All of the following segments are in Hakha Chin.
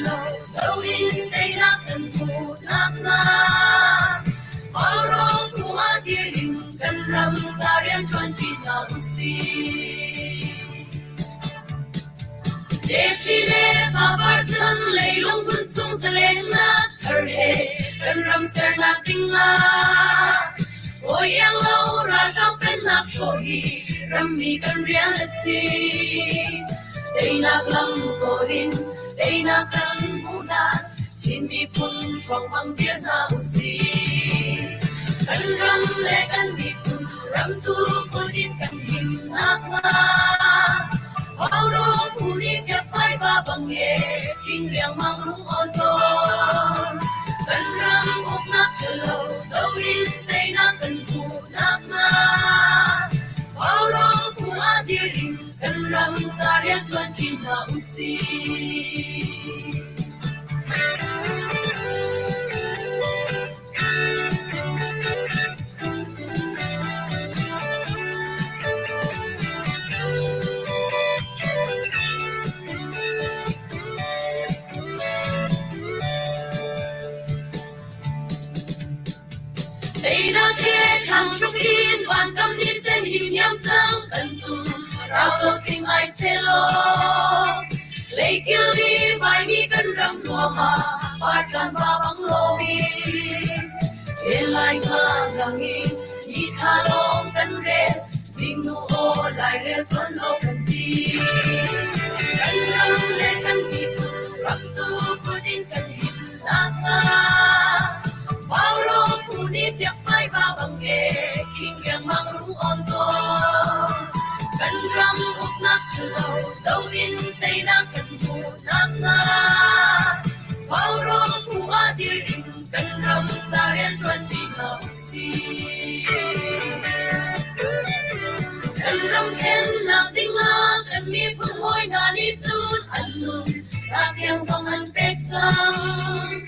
ṭhalo do in teinak kan hmuh nakhnga. Vaurawng phu ah dir in kan ram ca rian ṭuanṭi hna usih. Deci le fapar cun leilung hmun chung zalennak thar he kan ram sernak dingah Hawi iang lo ralhrang pennak hrawh hi rammi kan rian a si. Teinak lam kawl in teinak kan hmuh hlan Chin miphun hruang dir hna usih. Kan ram le kan miphun ramtu kut in kan him nakhnga. Vaurawng phu nih fiakfai va bang e king riangmang rung on tawn. Kan ram uknak ṭhalo do in teinak kan hmuh nakhnga. Vaurawng phu ah dir in kan ram ca rianṭuan ṭi hna usih. Teinak he thlang hruk in vankam ni sen him hiam cang kan tum rau lo tling ai selaw leikil ni vaimi kan ram nuam ah partlan va bang lomi len lai nga ngang in ni thla lawng kan rel zingnu aw lairel tuan lo kan ti kan ram le kan miphun ram tu kut in kan him nakhnga Vaurawng phu nih fiakfai va bang e khing riangmang rung on tawn. Kan ram uknak ṭhalo do in teinak kan hmuh nakhnga Vaurawng phu ah dir in kan ram ca rian ṭuan ṭi hna usih. Kan ram thlennak dingah kan miphun hawi hna nih cun an nun Raltiang zong an pek cang.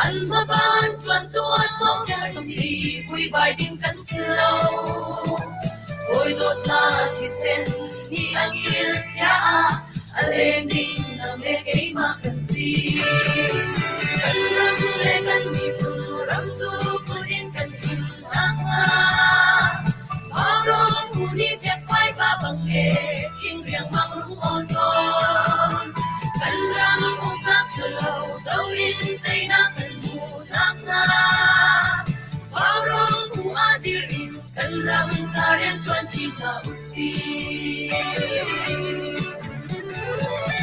An hmaban ṭuantu a sawm kan si, vuivai ding kan si lo. Hawi dawtnak thisen nih an il chia ah a leng ding nang le keimah kan si. Kan ram le kan miphun ramtu kut in kan him nakhnga. Vaurawng phu nih fiakfai va bang e khing riangmang rung awn tawn. Kan ram uknak ṭhalo do in teinak kan hmuh nakhnga. Vaurawng phu ah dir in kan ram ca rian ṭuan ṭi hna usih.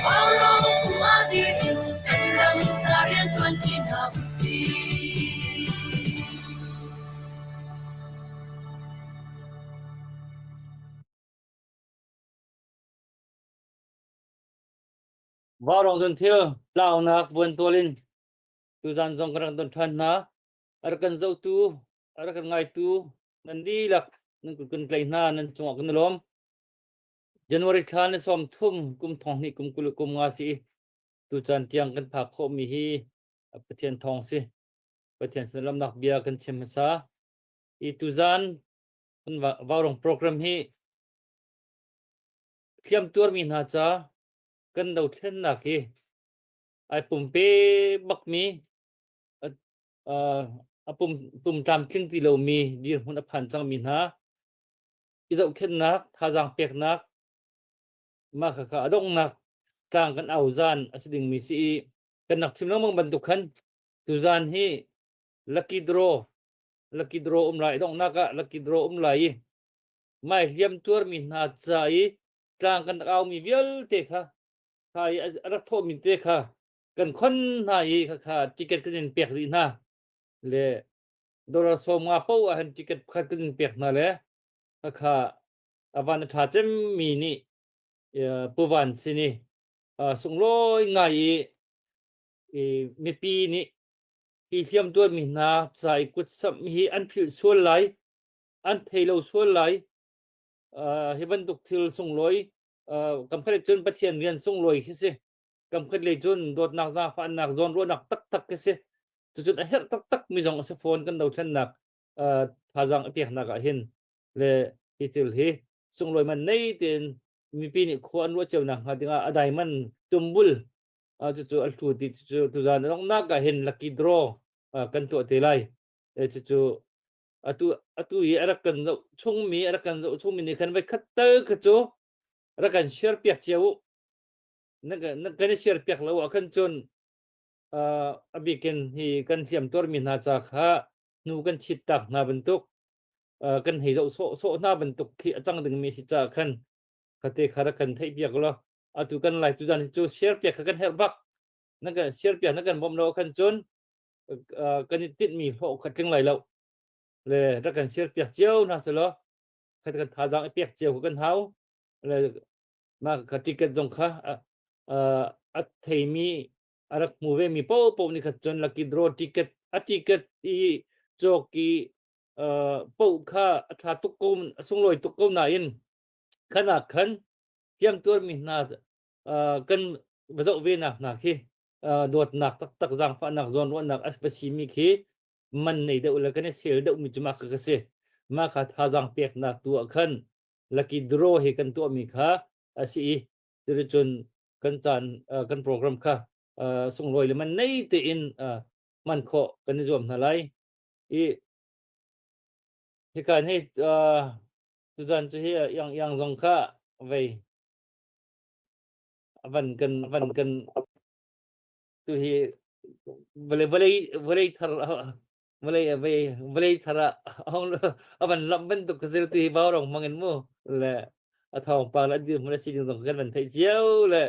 Vaurawng phu ah dir in kan ram ca rian ṭuan ṭi hna usih. Vaurawng cun thil tlaunak buantual in tuzan zong kan rak don ṭhan hna. A rak kan zohtu, a rak kan ngaitu nan dihlak nan kut kan tlaih hna, nan cungah kan i lawm. January thla ni 30 kum thong hnih kum 20 kum nga si i tucaan tiang kan phak khawhmi hi Pathian thawng si. Pathian sin lamnak bia kan chim hmasa. I tuzan kan vaurawng program hi hliam tuarmi hna ca kan dothlennak hi ai pumpe bakmi a pum pum tlamtling ti lomi dirhmun a phan cangmi hna i zohkhenhnak thazaang peknak mah khakha a donghnak tlang kan au zan a si dingmi si i kan nak chim lengmang bantuk khan tuzan hi lucky draw lucky draw um lai donghnak ah lucky draw um lai i mai hliam tuarmi hna ca i tlang kan rak aumi vialte kha kha i a rak thawhmi te kha kan khon hna i kha kha ticket kan in pek dih hna le dollar 50 paoh ah hin ticket pakhat kan in pek hna le kha kha a van a ṭha cemmi nih puvan sin i sunglawi ngai i mipi nih hi hliam tuarmi hna ca i kutsamh hi an philh sual lai an thei lo sual lai hi bantuk thil sunglawi kam khat cun Pathian rian sunglawi khi si kam khat lei cun dawtnak zaangfahnak zawnruahnak taktak khi si cucun a herh taktak mi zong a si fawn kan dothlennak thazaang a peknak ah hin le hi thil hi sunglawi man nei tein mipi nih khua an ruah cio nak hnga dingah a dai man tumbul. Cucu a hlu ti cu tuzan donghnak ah hin lucky draw kan tuah te lai. Cucu atu atu i a rak kan zoh chungmi a rak kan zoh chungmi nih khan voi khat tal kha cu rak kan share piak cio u. Na kan i share piak lo ah khan cun a bikin hi kan hliam tuarmi hna ca kha hnu kan chit tak hna bantuk kan hei zoh sawh sawh hna bantuk khi a cang dingmi si caah khan khate kha rak kan theih piak law atu kan lai tudan hi cu share piak kha kan herh bak. Na kan share piak na kan bawmh lo khan cun kan i tinhmi hlawh kha tling lai lo. Le rak kan share piak cio hna selaw khat kan thazaang i pek cio kan hau. Le mah kha ticket zong kha a theimi a rak hmu ve mi paohpaoh nih khat cun lucky draw ticket a ticket i cawk i paoh kha a tha tuk ko, a sunglawi tuk ko nain khan ah khan hliamtuar mi hna kan va zoh ve nak hna khi dawtnak taktak, zaangfahnak, zawnruahnak a va simi khi man nei deuh le kan i sel deuh mi cu mah kha ka si. Mah kha thazaang peknak tu ah khan lucky draw hi kan tuahmi kha a si i cuticun kan caan kan program kha sunglawi le man nei tein hman khawh kan i zuam hna lai. I hika hi tuzan cu hi yang yang zong kha vei van kan tu hi vawlei vawlei vawlei thar vawlei vei vawlei thar ah a van lamh bantuk ka si. Tu hi vau rong hmang in mu le a thawngpang le a dirhmun a sining zong kan van theih cio le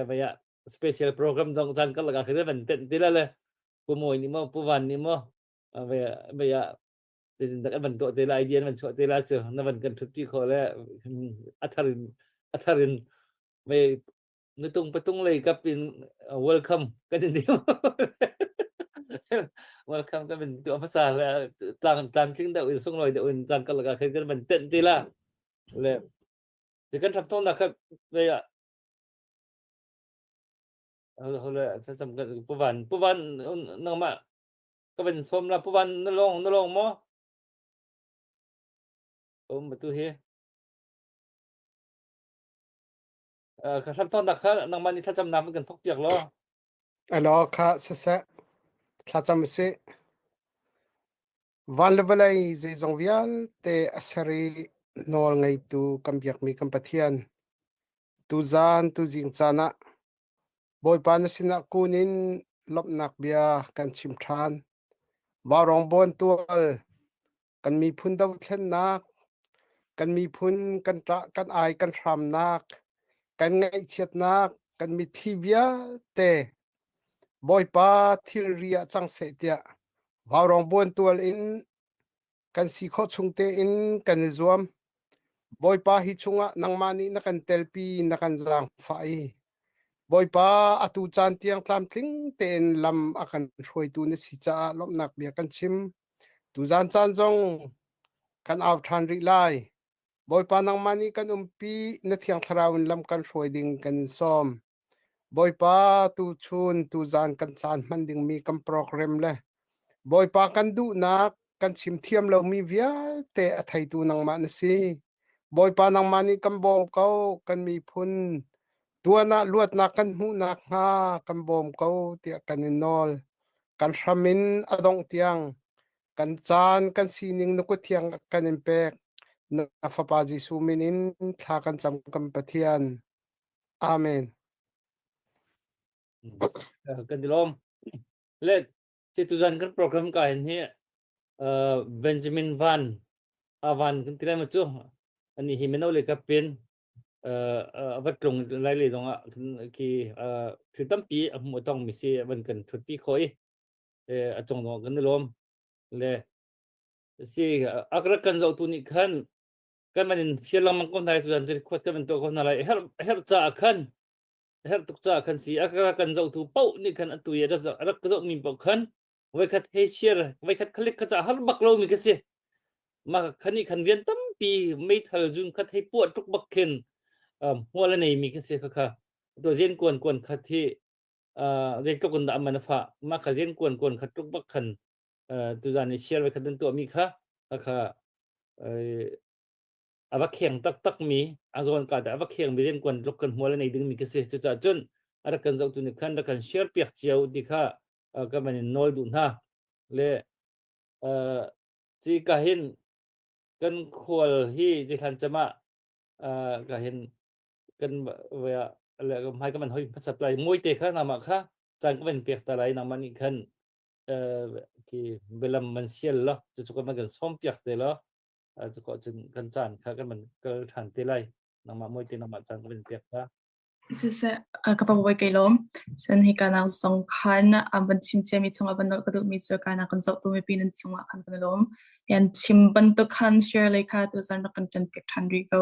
vei ah special program zong caan karlak ah khan van tenh ti la le Pu Mawi nih maw, Pu Van nih maw vei vei ah zeitindah kan van tuah te la, idea van chuah te la cu na van kan thutpi kho le a thar in a thar in vei nutung patung lei kap in welcome kan in dim, welcome kan in tuah hmasa le tlang tlamtling deuh in, sunglawi deuh in caan karlak ah khan kan van tenh ti la le kan ṭhap thawng nak kha vei ah hole thlacam kan Pu Van, Pu Van, nangmah ka van sawm la. Pu Van, na lawng na lawng maw um tu hi ka hram thawng kha nangmah nih thlacam nak kan thok piak law. Alo kha siseh, thlacam usih. Van le vawlei zeizong vialte a ser i nawl ngeitu kan biakmi kan Pathian, tuzaan tuzing caan ah Bawipa na sinah kun in lawmhnak bia kan chim ṭhan. Vaurawng bawntual kan miphun dothlennak, kan miphun kan ṭah kan ai kan hramnak, kan ngaihchiatnak, kan mitthli vialte Bawipa thilri ah cang seh tiah vaurawng buantual in kan si khawh chung tein kan i zuam. Bawipa, hi chungah nangmah nih na kan telpi, na kan zaangfah i Bawipa, atu caan tiang tlamtling tein lam a kan hruaitu na si caah lawmhnak bia kan chim. Tuzaan caan zong kan au ṭhan rih lai. Bawipa, nangmah nih kan umpi, na Thiang Thlarau in lam kan hruai ding kan in sawm. Bawipa, tuchun tuzaan kan caan hman dingmi kan program le Bawipa kan duhnak kan chim thiam lomi vialte a theitu nangmah na si. Bawipa, nangmah nih kan bawm ko, kan miphun tuan ah luatnak kan hmuh nakhnga kan bawm ko tiah kan in nawl. Kan hram in a dongh tiang kan caan kan sining na kut thiang kan in pek. Na Fapa Jesuh min in thla kan cam, kan Pathian. Amen. Kan i lawm. Le ti tuzan kan program ka hin hi Benjamin Van Avan kan ti lai ma cu ani hi mino le kapin a va tlung lai le zong ah khi thil tampi a hmu tong mi si van kan thutpi kho i a cung zong kan i lawm le si akrak kan zoh tu nih khan kan man in fial lengmang ko hna lai. Tuzan cu khuat kan tuah ko hna lai, her her caah khan herh tuk caah khan si. A kan zohtu paoh nih khan atu i a rak ka zohmi paoh khan voikhat hei share, voikhat click kha ca har bak lomi ka si. Mah khan nih khan rian tampi meithal zun khat hei puah tuk bak khin hmual a neimi ka si. Kha kha to zen kuan kuan khat hi zeitluk in dah man a fah. Mah kha zen kuan kuan khat tuk bak khan tuzan i share voikhat an tuahmi kha kha a va kheng taktak mi a zawn ka dah a va kheng mi zen kuan tluk kan hmual a nei dingmi ka si. Cucaah cun. A rak kan zohtu nih khan rak kan share piak cio ti kha kan van in nawl duh hna. Le ci ka hin kan khual hi zeihlan cem ah ka hin kan le hmai kan van hoi hmasat lai mawi te kha nangmah kha caan ka van pek ta lai nangmah nih khan khi bialam man sial lo cucu kan van kan sawm piak te lo cu ko cun kan caan kha kan van kal ṭhan te lai nangmah mawi te nangmah caan ka van pek ta. Siseh, ka pa bawi kai lawm. Cun hika nak zong khan an van chim ciami chungah van nolh ka duhmi cu ka nak kan zohtu mipi nan cungah khan kan i lawm. Yan chim bantuk khan share lei kha tuzan rak kan ṭan piak ṭhan rih ko.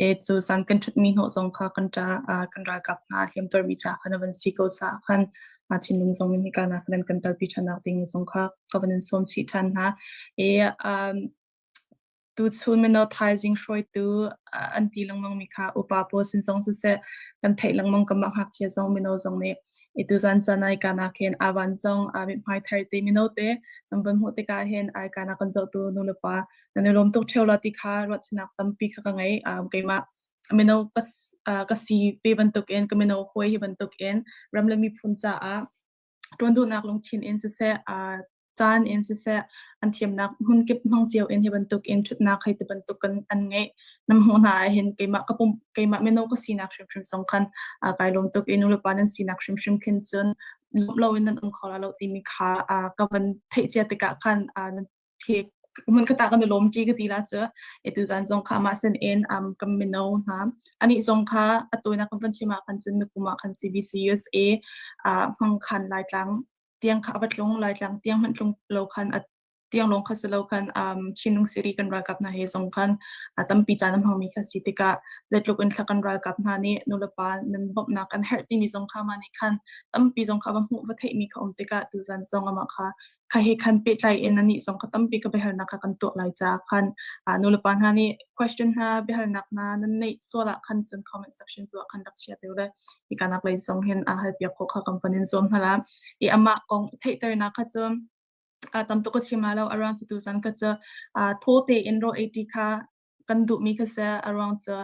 E tuzan kan ṭhutmi hnawh zong kha kan ṭa kan ralkap hna hliamtuarmi ca khan a van si ko caah khan thinlung zong in hika nak nan kan talpi ṭhan nak ding zong kha ka van in sawm chih ṭhan hna. E Tuchun mino thaizing hruaitu an ti lengmangmi kha upa pawl sin zong siseh kan theih lengmang kanmah ngakchia zong mino zong nih i tuzan caan ai kaan ah khin avan zong aa mithmai thar te mino te kan van hmuh tikah hin ai kaan ah kan zohtu nu le pa nan i lawm tuk ṭheo la ti kha ruahchannak tampi kha ka ngei. Keimah mino ka si ve bantukin ka mino hawi hi bantukin ram le miphun caah ṭuan duhnak lungthin in siseh caan in siseh an thiamnak hmunkip hmang cio in hi bantuk in ṭhutnak hei ti bantuk kan an ngeih nam hmuh hna ah hin keimah ka pum keimah mino ka sinak hrimhrim zong khan kai lawm tuk i nulepa nan sinak hrimhrim khin cun lawmh loin nan um kho la lo timi kha ka van theih cia tikah khan nan khi mun ka ta kan lawm ṭi ka ti la cu e tu zan zong kha mah sin in kan mino hna ani zong kha atuina kan van chim ah khan cun nukum ah khan CBC USA hmang khan Laitlang tiang kha a va tlung Laitlang tiang hmanh tlung lo khan a tiang lawng kha si lo khan Chinlung City kan ralkap hna he zong khan a tampi caan a hmangmi kha si tikah zeitluk in thla kan ralkap hna nih nulepa nan bawmhnak an herh timi zong kha mah nih khan tampi zong kha va hmuh va theihmi kha um tikah tuzan zong amah kha kha he khan pehtlai in anih zong kha tampi ka biahalnak kha kan tuah lai caah khan nulepa hna nih question hna biahalnak hna nan neih sual ah khan cun comment section tu ah khan rak chia te le hika nak lei zong hin a hal piak khawh kha kan van in zuam hna la i amah kong theihternak kha cu tam tuk ka chim lo around cu tuzan ka cu thaw tein ro 80 kha kan duhmi kha si a ruang cu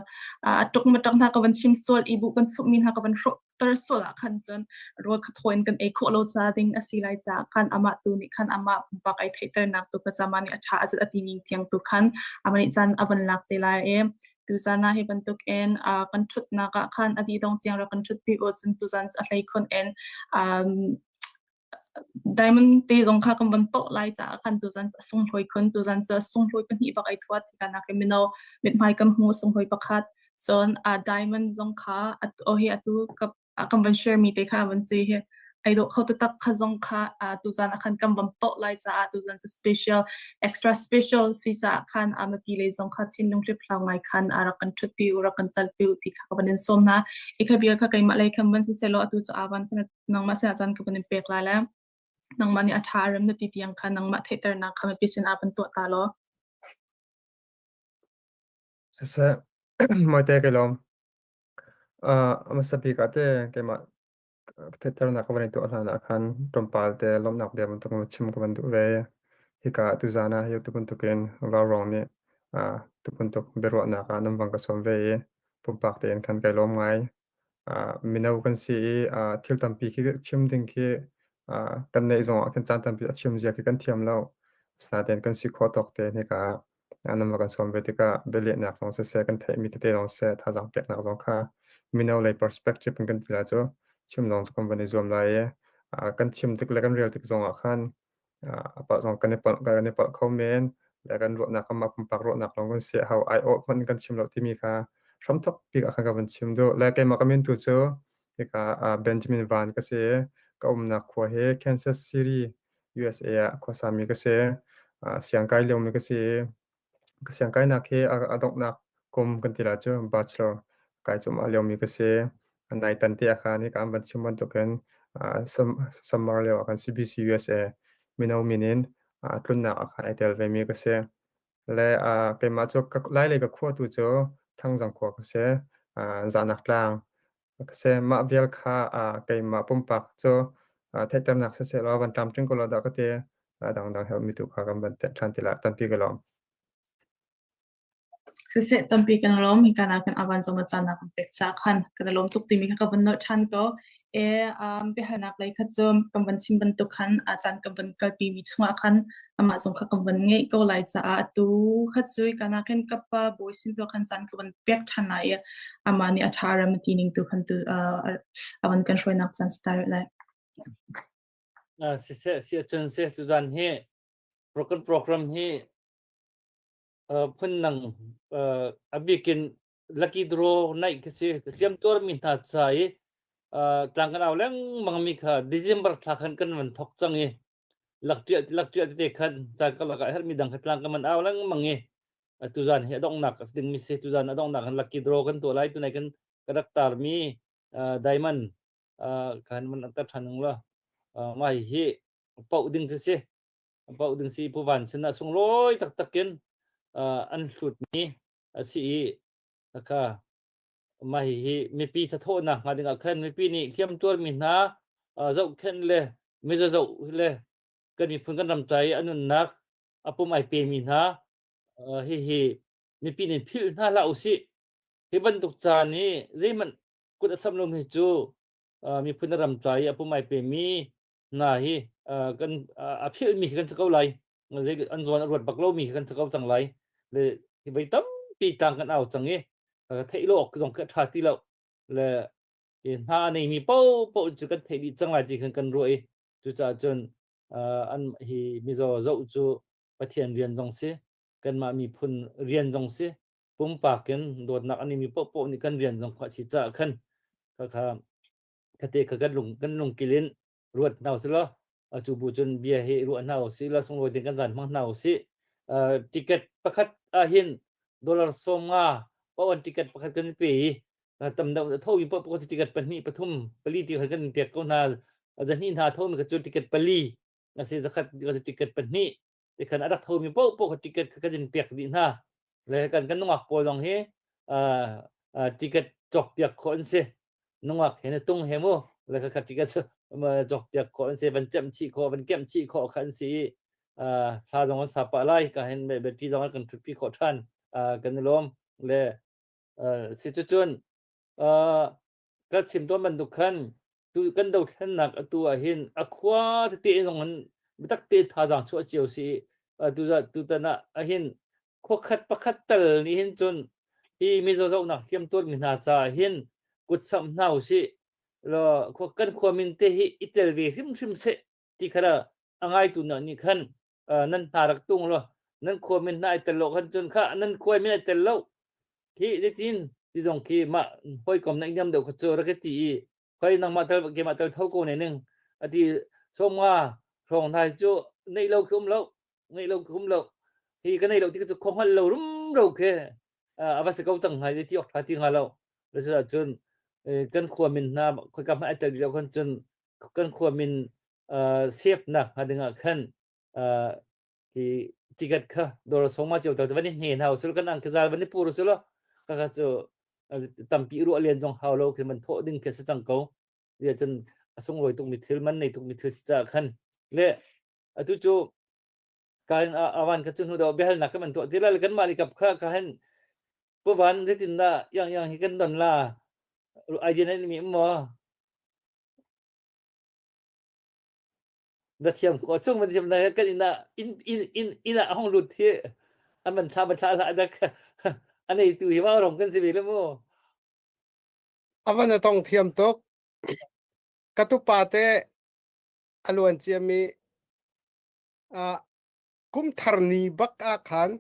a tuk ma tuk hna ka van chim sual i bu kan chumhmi hna ka van hrawh ter sual ah khan cun rawl kha thaw in kan ei khawh lo ca ding a si lai caah khan amah tu nih khan amah pumpak ai theihternak tu ka cama nih a ṭha a zat a ti ning tiang tu khan amah nih caan a van lak te lai i tuzan ah hi bantuk in kan ṭhutnak ah khan a dih dong tiang rak kan ṭhut pi u cun tuzan a hlei khun in Diamond te zong kha kan van tawh lai caah khan tuzan cu a sunghlawi khun. Tuzan cu a sunghlawi pahnih bak ai thuat. Hika nak in mino mithmai kan hmu sunghlawi pakhat. Cun diamond zong kha hi atu kan van share mi te kha van si hi ai dawh kho taktak kha zong kha tuzan ah khan kan van poh lai caah tuzan cu special extra special si caah khan amati lei zong kha thinlung hliphlau ngai khan a rak kan ṭhutpi u rak kan talpi u ti kha ka van in sawm hna. I kha bia kha keimah lei khan van si selaw atu cu avan khan nangmah sinah caan ka van in pek lai le nangmah nih a ṭha a rem na ti tiang kha nangmah theihternak kha mipi sinah van tuah ta law. Siseh, mawite kai lawm. A hmasa bik ah te keimah theihternak ka van i tuah hlan ah khan tlawmpal te lawmhnak bia bantuk in chim ka van duh ve. Hika ah tuzaan ah hi tubantukin vaurawng nih tubantuk biaruahnak ah nan van ka sawm ve i pumpak tein khan kai lawm ngai. Mino kan si i thil tampi khi chim ding khi kan neih zongah khin caan tampi a chim zia khi kan thiam lo. Asinain kan si khawh tawk tein hika ah nan va kan sawm ve tikah bialehnak zong siseh, kan theihmi tete zong siseh, thazaang peknak zong kha mino lei perspective in kan ti lai cu chim zong cu kan van i zuam lai i kan chim tik le kan rel tik zongah khan a palh zong kan i palh kan i palh kho men le kan ruahnak kanmah pumpak ruahnak lawng kan si a hau ai awh hmanh kan chim lo timi kha hramthok bik ah khan ka van chim duh le keimah ka min tu cu hika Benjamin Van ka si ka umnak khua hi Kansas City USA ah khuasami ka si siangkai liomi ka si Ka siangkainak hi a donghnak kum kan ti lai cu bachelor kai cuahmah liomi ka si. Naitan te ah khan hika an van chim bantukin summer lio ah khan CBC USA mino min in tlunnak ah khan ai tel vemi ka si. Le keimah cu Lailei ka khua tu cu Thangzang khua ka si. Zahnak tlang ka si. Mah vial kha keimah pumpak cu theihternak siseh law van tlamtling ko law dah ka ti. A dangdang helmi tu kha kan van ṭhan ti lai. Tampi ka lawm. Siseh tampi kan lawm hika na kan avan zong na caan na kan pek ca khan kan i lawm tuk timi kha ka van nolh ṭhan ko. E um, biahalnak lei kha cu kan van chim bantuk khan a caan kan van kalpi mi chungah khan amah zong kha kan van ngeih ko lai caah atu kha cu hika na khin ka pa bawi sin tu khan caan ka van pek ṭhan lai i amah nih a ṭha ram a ti ning tu khan tu uh, a van kan hruainak caan style lai. Uh, siseh si ahcun si tuzan hi program program hi phundang a bik in lucky draw naih khi si. Hliamtuarmi hna ca i tlang kan au lengmang mi kha December thla khan kan van thok cang i lakṭiah lakṭiah tete khan caan karlak ah herhmi dang kha tlang kan van au lengmang i tuzan hi a donghnak a si dingmi si. Tuzan a donghnak in lucky draw kan tuah lai. Tunai kan ka rak tarmi diamond kan van tar ṭhan ning law mah hihi poh ding cu si. Bauh ding si Pu Van sinah sunglawi taktak in an hlutmi a si i kha mah hihi mipi thathawhnak hnga dingah khan mipi nih hliamtuarmi hna zohkhenh le mizaw zoh le kan miphun kan ram ca i a nunnak a pum ai pemi hna hihi mipi nih philh hna hlah usih. Hi bantuk caan i zeihmanh kut a cham lomi cu miphun a ram ca i a pum ai pemi hna hi kan a philhmi khi kan si ko lai. An zawn a ruat bak lomi khi kan si ko cang lai. Le hi voi tampi tang kan au cang i theih lo awk zong khi a ṭha ti lo. Le hna a neimi paohpaoh cu kan theih dih cang lai ti khan kan ruah i cucaah cun an hi mizaw zoh cu Pathian rian zong si, kanmah miphun rian zong si, pumpak in dawtnak a neimi paohpaoh nih kan rian zong kha a si caah khan khakha khate kha kan lung kan lungkil in ruat hna usih law cu bu cun bia hi ruah hna usih law sunglawi ding kan zan hmang hna usih. Ticket pakhat ah hin dollar 50 pawan ticket pakhat kan pe i tam deuh tho mi paoh ticket pahnih pathum pali ti khan kan pek ko hna. Zahnih hna tho mi kha cu ticket pali asi, zakhat ticket pahnih ti khan a rak tho mi paoh paoh kha ticket kha kan in pek dih hna. Le kan kan nungak pawl zong hi ticket cawk piak khawh an si. Nungak he na tung he mu le kha kha ticket cu cawk piak khawh an si, van cemh chih khawh, van kemh chih khawh kha an si i thla zong an sa pah lai ka hin battery zong an kan thutpi khawh ṭhan. Kan i lawm. Le si cu cun ka chim tawn bantuk khan tu kan dothlennak atu ah hin a khua tete zong in biatak te thazaang chuah cio si tu tutan ah ahin khuakhat pakhat tal nih hin cun hi mizaw zohnak hliam tuarmi hna caah hin kut samh hna usih law kan khua min te hi i tel ve hrimhrim seh ti kha a ngaitu na nih khan nan hna rak tung law nan khua min hna ai tel lo khan cun kha nan khua min ai tel lo hi zeitin ti zong khi mah hawikom na niam deuh kha cu rak ti i khoi nangmah tel keimah tel tho ko ne ning ati somnga hrawng hna cu nei lo khi um lo, nei lo khi um lo, hi ka nei lo ti cu kho hngal lo rum ro khi a va si ko cang hnga ti ok tha ti hnga lo. Le cun kan khua min hna khoi ka hmai tel lo khan cun kan khua min safe nak hnga dingah khan hi ticket kha dawr songma cio tal van i hne hna usul kan ang kizal van i pur usul ka ka cu tampi ruah len zong hau lo khi man thawh ding khi si cang ko ya cun a sunglawi tuk mi thil man nei tuk mi thil si ca khan le atu cu kan awan ka chu hnu do behal nak kan tuah ti la kan mali kap kha ka hen puvan zetin da yang yang hi kan don la idea na mi mo Na thiam khawh chung man thiam na kan inn ah inn inn inn inn ah hong lut hi an man thla man thla hlah dak a neitu hi va rong kan si ve le mu. A van a tong thiam tuk. Ka tupa te a luan ciami uh, kum thar ni bak ah khan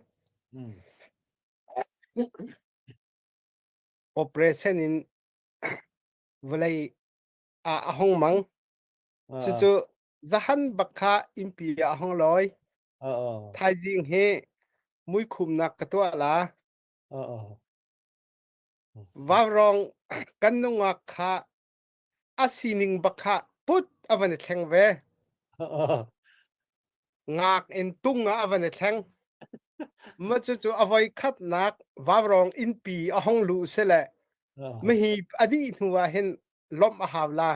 operation in vawlei ah a hong mang. Cucu zahan bak kha innpi ah a hung lawi. Thaizing hi muikhumnak ka tuah la. Vaurawng kan nungak kha a sining bak kha put a van i thleng ve. Ngak in tung ah a van i thleng. Ma cucu a voi khatnak vaurawng innpi a hung luh sile mihi a dih hnu ah hin lawmh a hau la.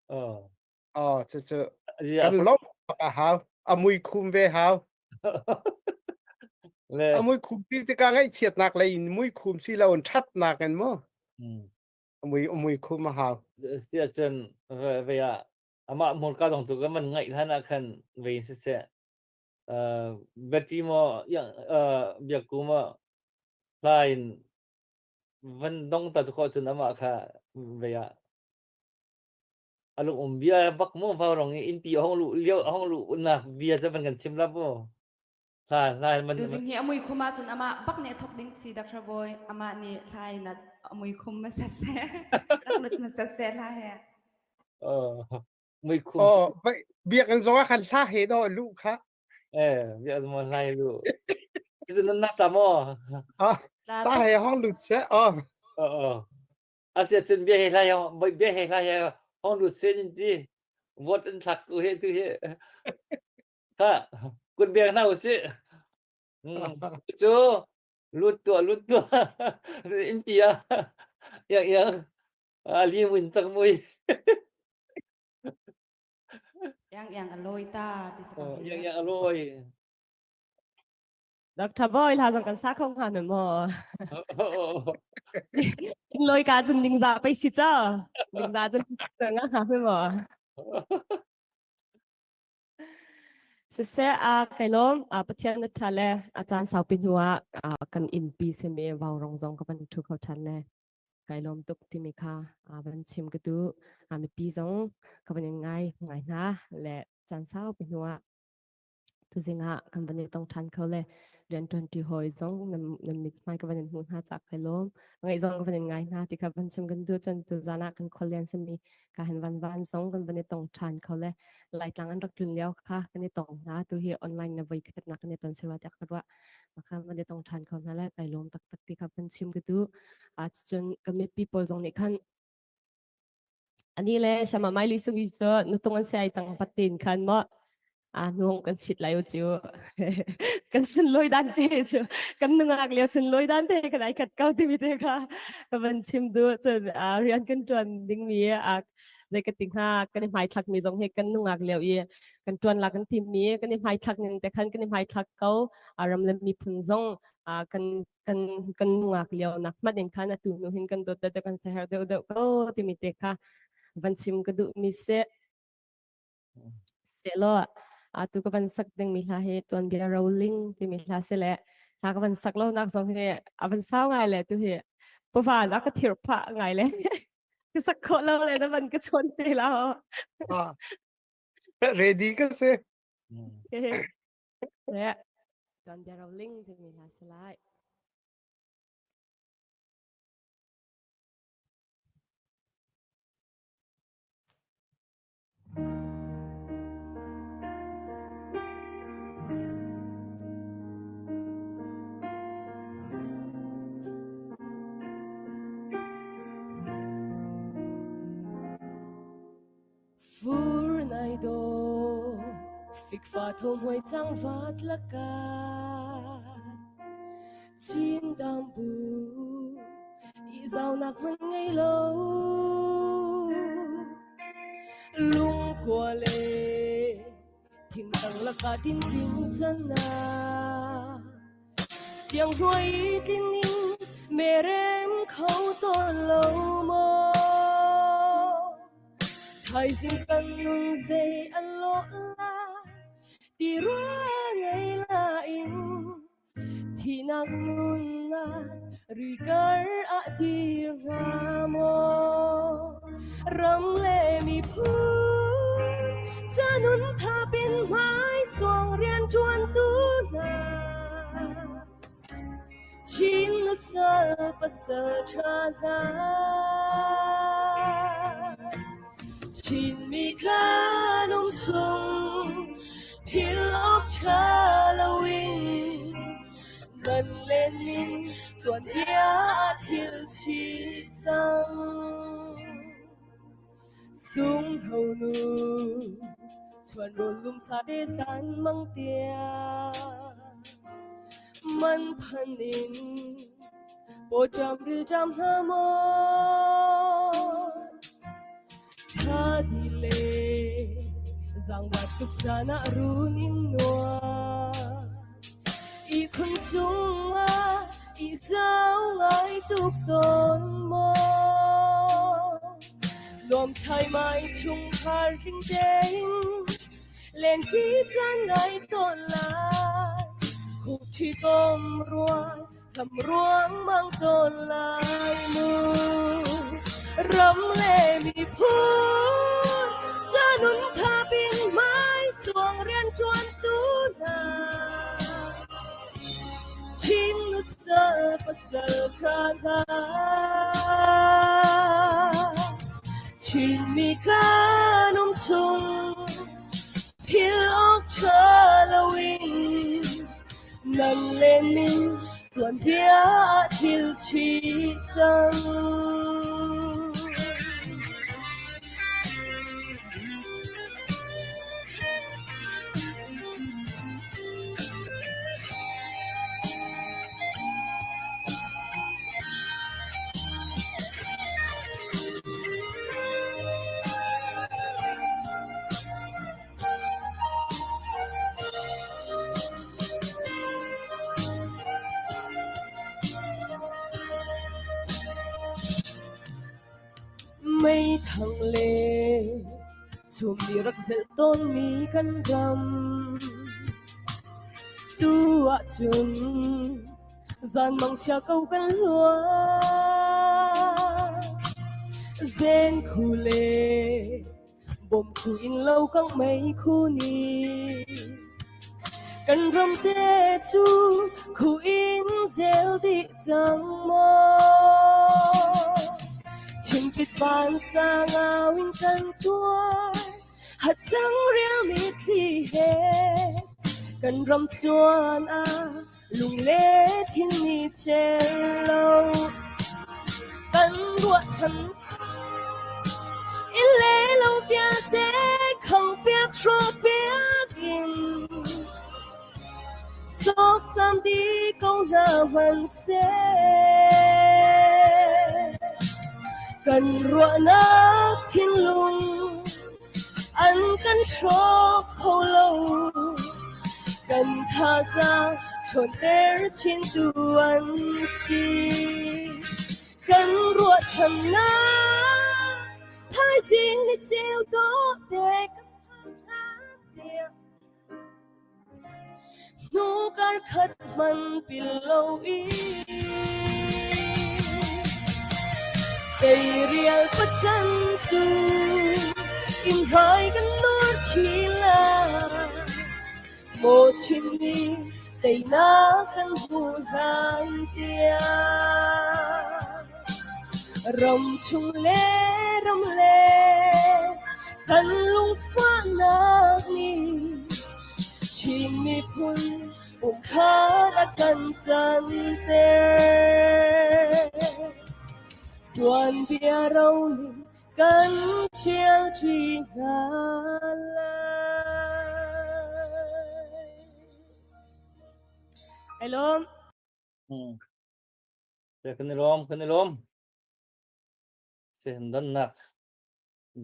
Oh. Oh, cucu kan lawmh a hau. A mui khum ve hau. Le A mui khum ti tikah ngaihchiatnak lei in mui khum si lo in ṭhatnak in mu. A mui khum a hau. Si ahcun ve ah amah hmurka zong cu kan van ngaih hlan ah khan ve in siseh Betty maw Biakku maw hla in van dong ta khawh cun amah kha ve ah a lung um bia bak mu vau rong i innpi a hong luh lio a hong luh nak bia cu van kan chim la mu hla hla man Tuzing hi a mui khum ahcun amah bak nih a thok ding si Dr. Bawi amah nih hla in a mui khum hmasa seh rak lut hmasa seh hla he. Mui khum Oh, biakinn zong ah khan hla he dawh luh kha. Eh, biakinn zong hla he luh. Cu nan nak ta maw? Ah, hla he hong lut seh. Oh. Oh, oh. Asiahcun bia he hla he bia he hla he hong lut seh nin ti. Vote in thlak tu he tu he. Kha, kut bek hna usih. Cu lut tuah lut tuah innpi ah iang iang ali mun cang mui. Iang iang a lawi ta ti sa Iang iang a lawi. Dr. Boy hla zong kan sa kho hnga na maw? Loi ka cun ningza pei si ca. Ningza cun nga hnga pe maw? Siseh a kai lawm a Pathian na ṭha le a caan saupi hnu ah kan innpi simi vaurong zong ka van ṭhu kho ṭhan le kai lawm tuk timi kha van chim ka duh. Mipi zong ka van in ngai ngai hna le caan saupi hnu ah Tuzing ah kan van i tong ṭhan kho le rianṭuanṭi hawi zong nan mithmai ka van in hmuh hna cak kai lawm. Ngaih zong ka van in ngai hna ti kha van chim kan duh cun tuzan ah kan khualian simi ka han van van zong kan van i tong ṭhan kho le Laitlang an rak tlun lio kha kan i tong hna. Tu hi online na voi khatnak kan i ton si rua tiah ka ruah. Mah van i tong ṭhan kho hna le kai lawm taktak ti kha van chim ka duh. Cun kan mipi pawl zong nih khan Ani le Shama mai lui sung cu nutung an si ai cang patin khan maw a nuang kan chit lai u cu kan sunlawi dan te cu kan nungak lio sunlawi dan te kan ai khat ko timi te kha ka van chim du cun rian kan tuan ding mi a zei ka ti hnga kan i hmaithlak mi zong hi kan nungak lio i kan tuan la kan tim mi kan i hmaithlak ning te khan kan i hmaithlak ko a ram le miphun zong kan kan kan nungak lio nak hmanh in khan atu nu hin kan dawt deuh kan seher deuh deuh ko timi te kha van chim ka duh mi si selaw atu ka van sak ding mi hla hi tuan bia rolling timi hla si le hla ka van sak lo nak zong hi a van sau ngai le tu hi pavan a ka thir phah ngai le ka sak khawh lo le na van ka chawn te la Ready ka si. Le tuan bia roling timi hla si lai. Fur nai do fikfa thom hoi cang vat laka Chin dang bu i zau nak man ngei lo lung khua le thing tang laka tin tling chan na Siang hnuai tling in merem kho tawn lo maw? Thaizing kan nun zei an lawh lai ti rua ngei la in thihnak nunnak rikar ah dir hnga maw? Ram le miphun ca nun thapin hmai suang rian ṭuantu hna Chin nusal pasal ṭha hna Chinmi kan um chung philh awk ṭha loin Nan len ning tuanbia thil chih cang. Sung tho nu chuan rawl lum sa te san mang tia man phan in pawṭam rilṭam hna maw tha di le zangbat tuk caan ah run in nuam. khun chungah i zau ngai tuk tawn maw? Nuam thaimai chungkhar tling tein lenṭi caan ngai tawn lai. Khuhṭhi kom rual Lam ruangmang tawn lai mu. Ram le miphun ca nun thap in hmai suang rianṭuan tu hna. Chin nusal pasal ṭha hna. Chinmi kan um chung philh awk ṭha loin Nan len ning tuanbia ah thil chih cang. Meithang le chummi rak zelh tawnmi kan ram. Tu ahcun zan mangchia ko kan luan. Zen khu le Bawm khu in lo kang mei khu ni kan ram te cu khu in zel dih cang maw Chimpit van sangau in kan tuar hacang rial mitthli he kan ram chuan ah lung le thin ni cel lo kan ruahchan in le lo vialte khang piak hrawh piak in sawksam di ko hna hmanhseh kan ruahnak thinlung an kan hrawk kho lo. Kan thazaang ṭhawnter chintu an si. Kan ruahchannak thaizing ni ceu dawh te kan phak hlan tiang Hnu kar khat hman pil lo i Teirial pachan cu in hmai kan nur chin lai. Maw Chinmi teinak kan hmu hlan tiang ram chung le ram le kan lungfahnak nih Chin miphun pumkhat a kan canter. Tuanbia roling kan ṭial ṭi hna lai. Ai lawm. Kan i lawm, kan i lawm. Sen donnak,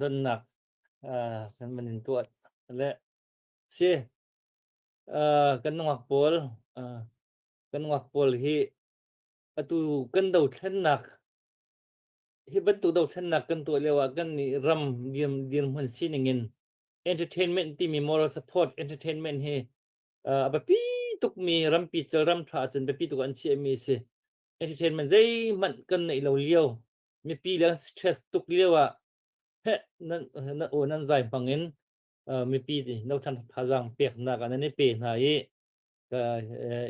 donnak kan man in tuah le si kan nungak pawl kan nungak pawl hi atu kan dothlennak hi bantuk dothlennak kan tuah lio ah kan nih ram dirhmun sining in entertainment timi moral support entertainment hi a biapi tukmi rampi cal ram ṭha ahcun biapi tuk an chiahmi a si. Entertainment zeihmanh kan neih lo lio, mipi le stress tuk lio ah heh nan na aw nan zai hmang in mipi nothan thazaang peknak ah nan i pe hna i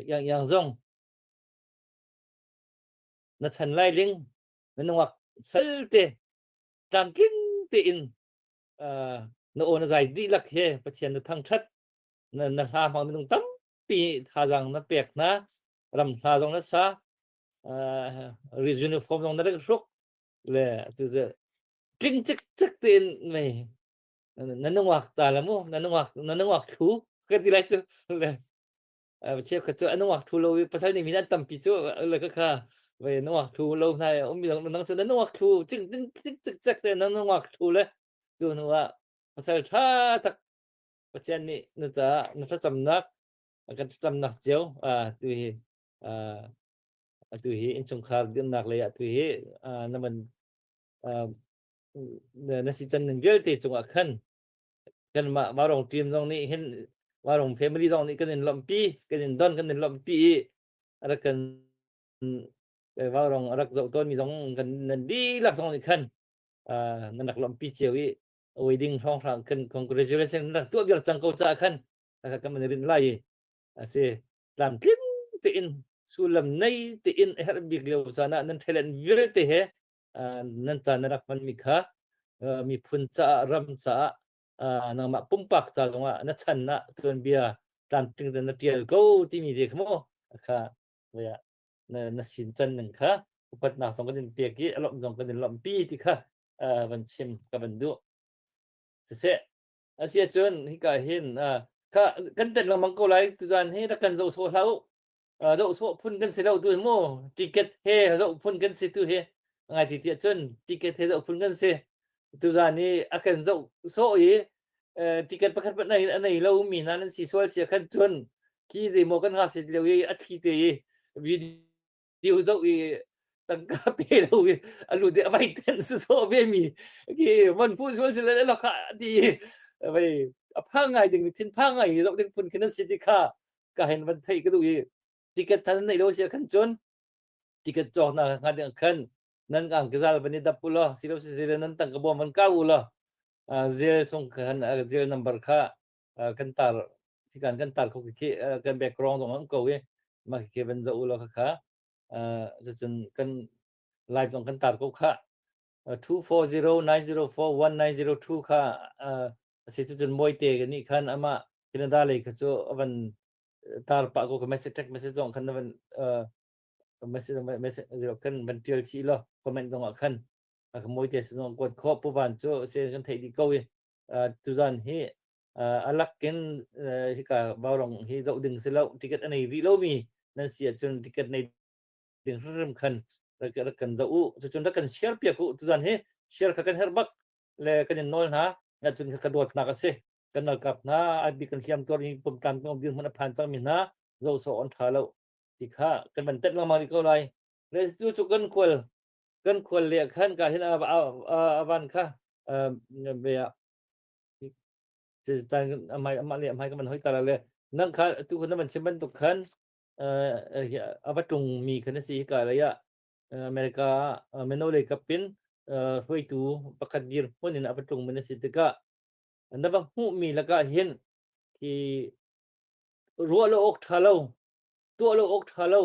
yang yang zong na chan lai ling na nungak salte tlamtling tein na aw na zai dihlak he Pathian na thangṭhat na na hla hmang minung tampi thazaang na pek hna ram hla zong na sa uniform zong na rak hruk le tu tling cik cik tein mei na nungak ta la mu na nungak na nungak thu ka ti lai cu le cheukhat cu a nungak thu lo i pasal nih min an tampi cu le ka kha ve nungak thu lo hna um mi nang cu na nungak thu cing cing cik cik cek te na nungak thu le tu hnu ah pasal tha tak Pathian nih na caah na thlacamnak. Kan thlacamnak cio tu hi atu hi innchungkhar dirnak lei ah tu hi na man na si can ning vialte cungah khan kanmah Marong team zong nih hin Marong family zong nih kan in lawmhpi kan in don kan in lawmhpi i rak kan Marong rak zoh tawnmi zong kan nan dihlak zong nih khan nan rak lawmhpi cio i wedding hrawnghrang kan congratulation nan rak tuah viar cang ko caah khan kan man rin lai i asi tlamtling tein sullam nei tein a herh bik lio caan ah nan talent vialte he nan caan na rak hmanmi kha miphun caah ram caah nangmah pumpak ca zongah na chan ah tuanbia tlamtling tein na tial ko timi te kha mu kha na na sin can ning kha upatnak zong kan in pek i a lawmh zong kan in lawmhpi ti kha van chim ka van duh siseh Asi ahcun hika hin kha kan tet lengmang ko lai tuzan hi rak kan zoh sawh hlah u. Zoh sawh phun kan si lo tu hi mu. Ticket he zoh phun kan si tu hi. Ngai ti tiah cun ticket he zoh phun kan si. Tuzan i a kan zoh sawh i ticket pakhat hmanh a nei lo mi hna nan si sual sia khan cun khi zeimaw kan hngak set lio i a thli te i video tiu zoh i tangka pe lo i a lut i a vai ten si so ve mi khi von fu sual si le lo kha ti vai a phang ngai ding thin phang ngai zoh ding phun khin an si ti kha ka hen van thei ka du i ticket than nei lo sia khan cun ticket cawk na nga ding khan nan ang kizal van i dap u lo si lo si si nan tang ka bom van ka u lo zel chung khan zel number kha kan tar thikan kan tar kho khi kan background zong an ko i mah khi van zoh u law kha cucun kan live zong kan tar ko kha 2409041902 kha asi cucun mawite kan nih khan ama Canada lei kha cu avan tar pah ko ka message text message zong khan van message message kan van tial chih lo comment zong ah khan ka mawite sin zong kuat kho puvan cu se kan theih dih ko i tuzan hi a lakin hika Vaurong hi zoh ding si lo ticket a nei rih lomi nan si ahcun ticket nei ding hrimhrim khan rak kan zoh u cucun rak kan share piak u tuzan hi share kha kan herh bak le kan in nawl hna cun ka dawtnak a si kan ralkap hna ai bik kan hliam tuar mi pumtlam kan dirhmun a phan cangmi hna zoh sawh an tha lo ti kha kan van tet lengmang rih ko lai le cu cu kan kual kan khual le khan ka hin a van kha ve ah amai amah le amai ka man hoi ta le nang kha tu na man chim bantuk khan a va tlung mi khan si ka le ya America meno le kapin hruaitu pakhat dir hmun in a va tlung mi na si tikah na va hmuh mi lakah hin khi ruah lo awk tha lo tuah lo awk tha lo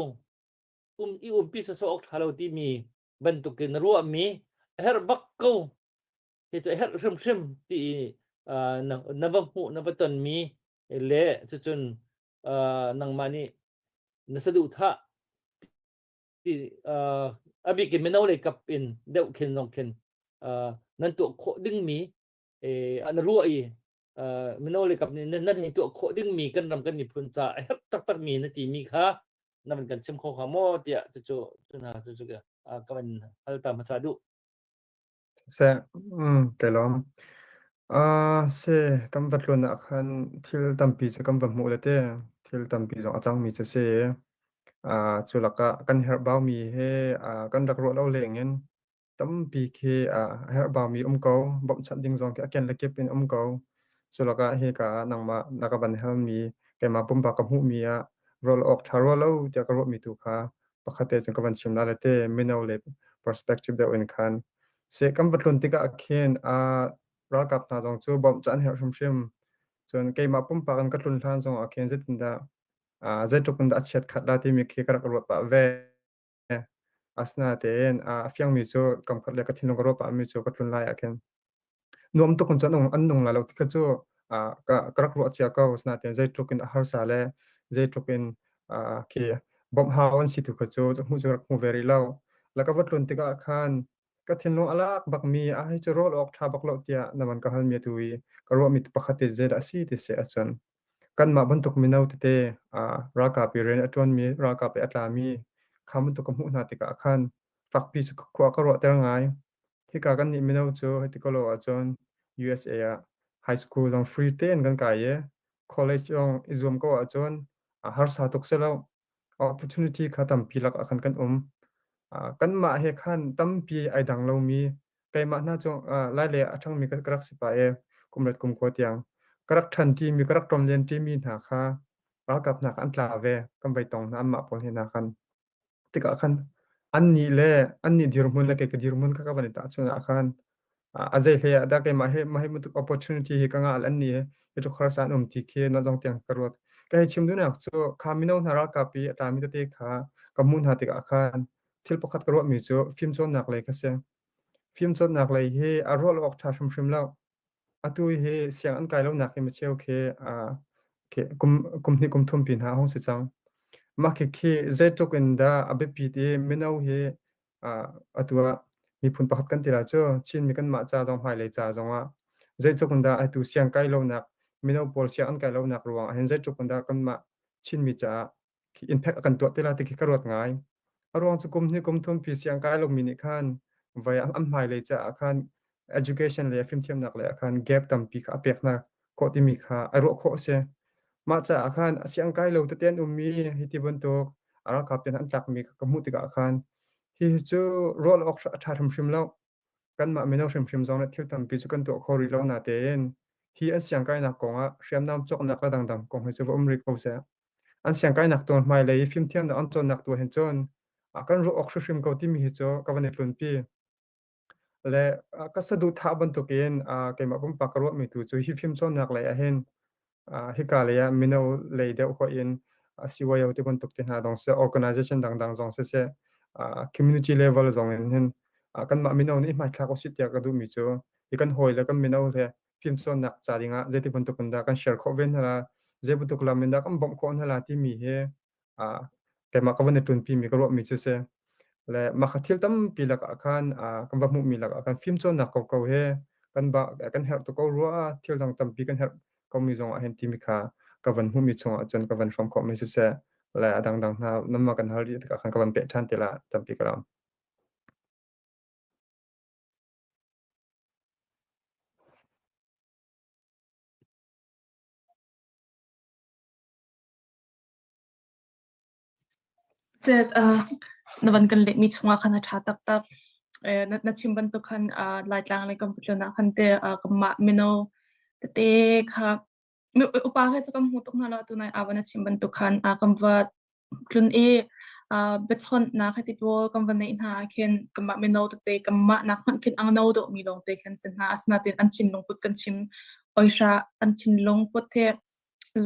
um i umpi sawsawh awk ṭha lo timi bantukin na ruahmi a herh bak ko hi cu a herh hrimhrim ti i uh, na, na va hmuh na va tonmi le cucun uh, nangmah nih na saduhthah ti uh, a bik in mino lei kap in deuh khin zong khin uh, nan tuah khawh dingmi eh, na ruah i mino le kap nih nan hei tuah khawh dingmi kan ram kan miphun ca a herh taktak mi na timi kha na van kan chim kho kha maw tiah cucu cu hna cucu ka van hal ta hmasa duh. Se, mm, ke lawm. Uh, se, kan va tlun ah khan thil tampi cu kan va hmuh le te, thil tampi zong a cangmi cu si. Uh, cu lakah kan herh baumi he uh, kan rak ruah lo leng in tampi khi a herhbaumi um ko, bawmhchanh ding zong khi a ken le kip in um ko. Cu lakah hika ah nangmah na ka van halmi keimah pumpak ka hmuhmi ah rual awk ṭha rua lo tiah ka ruahmi tu kha pakhat te cun ka van chim la le te mino le perspective deuh in khan se kan va tlun tikah khin a ralkap hna zong cu bawmh cu an herh hrimhrim. Cun keimah pumpak in ka tlun hlan zong ah khin zeitindah zeitluk in dah a chiat khat la timi khi ka rak ruat pah ve. Asinain a fiangmi cu kamkhat le ka thinlung ka ruah pahmi cu ka tlun lai ah khin nuam tuk in cun an nung lai lo ti kha cu ka ka rak ruah cia ko. Asinain zeitluk in a harsa le zeitluk in khi bawmh hau an si tu kha cu hmuh cu rak hmu ve rih lo. Le ka va tlun tikah khan ka thinlung a lak bakmi a hei cu rawl awk ṭha bak lo tiah na van ka halmi atu i ka ruahmi pakhat te zeidah a si ti si ahcun kanmah bantuk mino tete ralkap i rian a ṭuanmi ralkap i a tlami kha bantuk ka hmuh hna tikah khan fakpi cu khua ka ruahter ngai. Hika kannih mino cu hiti ko lo ahcun USA ah high school zong free tein kan kai i college zong i zuam ko ahcun. Harsa tuk si lo. Opportunity kha tampi lak ah khan kan um. Kanmah he khan tampi ai dang lomi keimah hna cu Lailei ah a ṭhangmi ka rak si pah i kum rat kum kua tiang ka rak ṭhan ṭimi, ka rak ṭomlen ṭimi hna kha ralkap hna kha an tla ve. Kan vai tong hna anmah pawl he hna khan. Tikah khan annih le annih dirhmun le kei ka dirhmun kha ka van i tahchunh ah khan a zei hlei ah dah keimah hi mah hi bantuk opportunity hi ka ngah le annih hi hi tluk harsa an um ti khi na zong tiang ka ruat. Ka hei chim duhnak cu kha mino hna ralkap i a tlami tete kha ka hmuh hna tikah khan thil pakhat ka ruahmi cu fimcawnnak lei kha si. Fimcawnnak lei hi a ruah lo awk ṭha hrimhrim lo. Atu hi siang an kai lonak hi micheu khi khi kum kum hnih kum thum pi hna a hung si cang. Mah khikhi zeitluk in dah a biapit i mino hi atu ah miphun pakhat kan ti lai cu Chinmi kanmah ca zong hmailei ca zongah zeitluk in dah atu siang kai lonak mino pawl siang an kai lonak ruang ah hin zeitluk in dah kanmah Chinmi caah khi impact a kan tuah te lai ti khi ka ruat ngai. A ruang cu kum hnih kum thum pi siang kai lomi nih khan vai an hmailei caah khan education le fimthiamnak lei ah khan gap tampi kha a pek hna khawh timi kha a ruah khawh a si. Mah caah khan a siang kai lo tete an ummi hi ti bantuk a ralkap te an tlakmi kha ka hmuh tikah khan hi cu ruah awk a ṭha hrimhrim lo. Kanmah mino hrimhrim zong nih thil tampi cu kan tuah kho rih lo natein hi an siangkainak kong ah hriamnam cawknak le dangdang kong hi cu va um rih ko seh. An siangkainak tuan hmailei i fimthiamnak an cawnnak tu hin cun kan ruah awk hrimhrim ko timi hi cu ka van i tlunpi. Le ka saduhthah bantukin keimah pumpak ka ruahmi tu cu hi fimcawnnak lei ahhin hika lei ah mino lei deuh hoih in CYO ti bantuk te hna dong siseh, organization dangdang zong siseh, community level zong in hin kanmah mino nih hmaithlak usih tiah ka duhmi cu hi kan hawi le kan mino le fimcawnnak ca dingah zeiti bantuk in dah kan share khawh ve hna la, zei bantuk lam in dah kan bawmh khawh hna la timi hi keimah ka van i ṭunpimi ka ruahmi cu si. Le mah kha thil tampi lakah khan kan va hmuhmi lakah khan fimcawnnak koko he kan ba kan herh tuk ko rua thil dang tampi kan herh komi zong ah hin timi kha ka van hmuhmi chungah cun ka van hrawm khawhmi siseh le a dangdang hna nanmah kan hal rih tikah khan ka van peh ṭhan te la tampi ka lawm. Cet na van kan lehmi chungah khan a ṭha taktak. Na na chim bantuk khan Laitlang le kan tlun ah khan te kanmah mino tete kha upa he cu kan hmu tuk hna lo tunai ava na chim bantuk khan kan va tlun i biachawnhnak heti pawl kan va neih hna ah khin kanmah mino tete kanmah nak hmanh khin ang no deuhmi lawngte khin si hna. Asinain an thinlung put kan chim oihra an thinlung put hi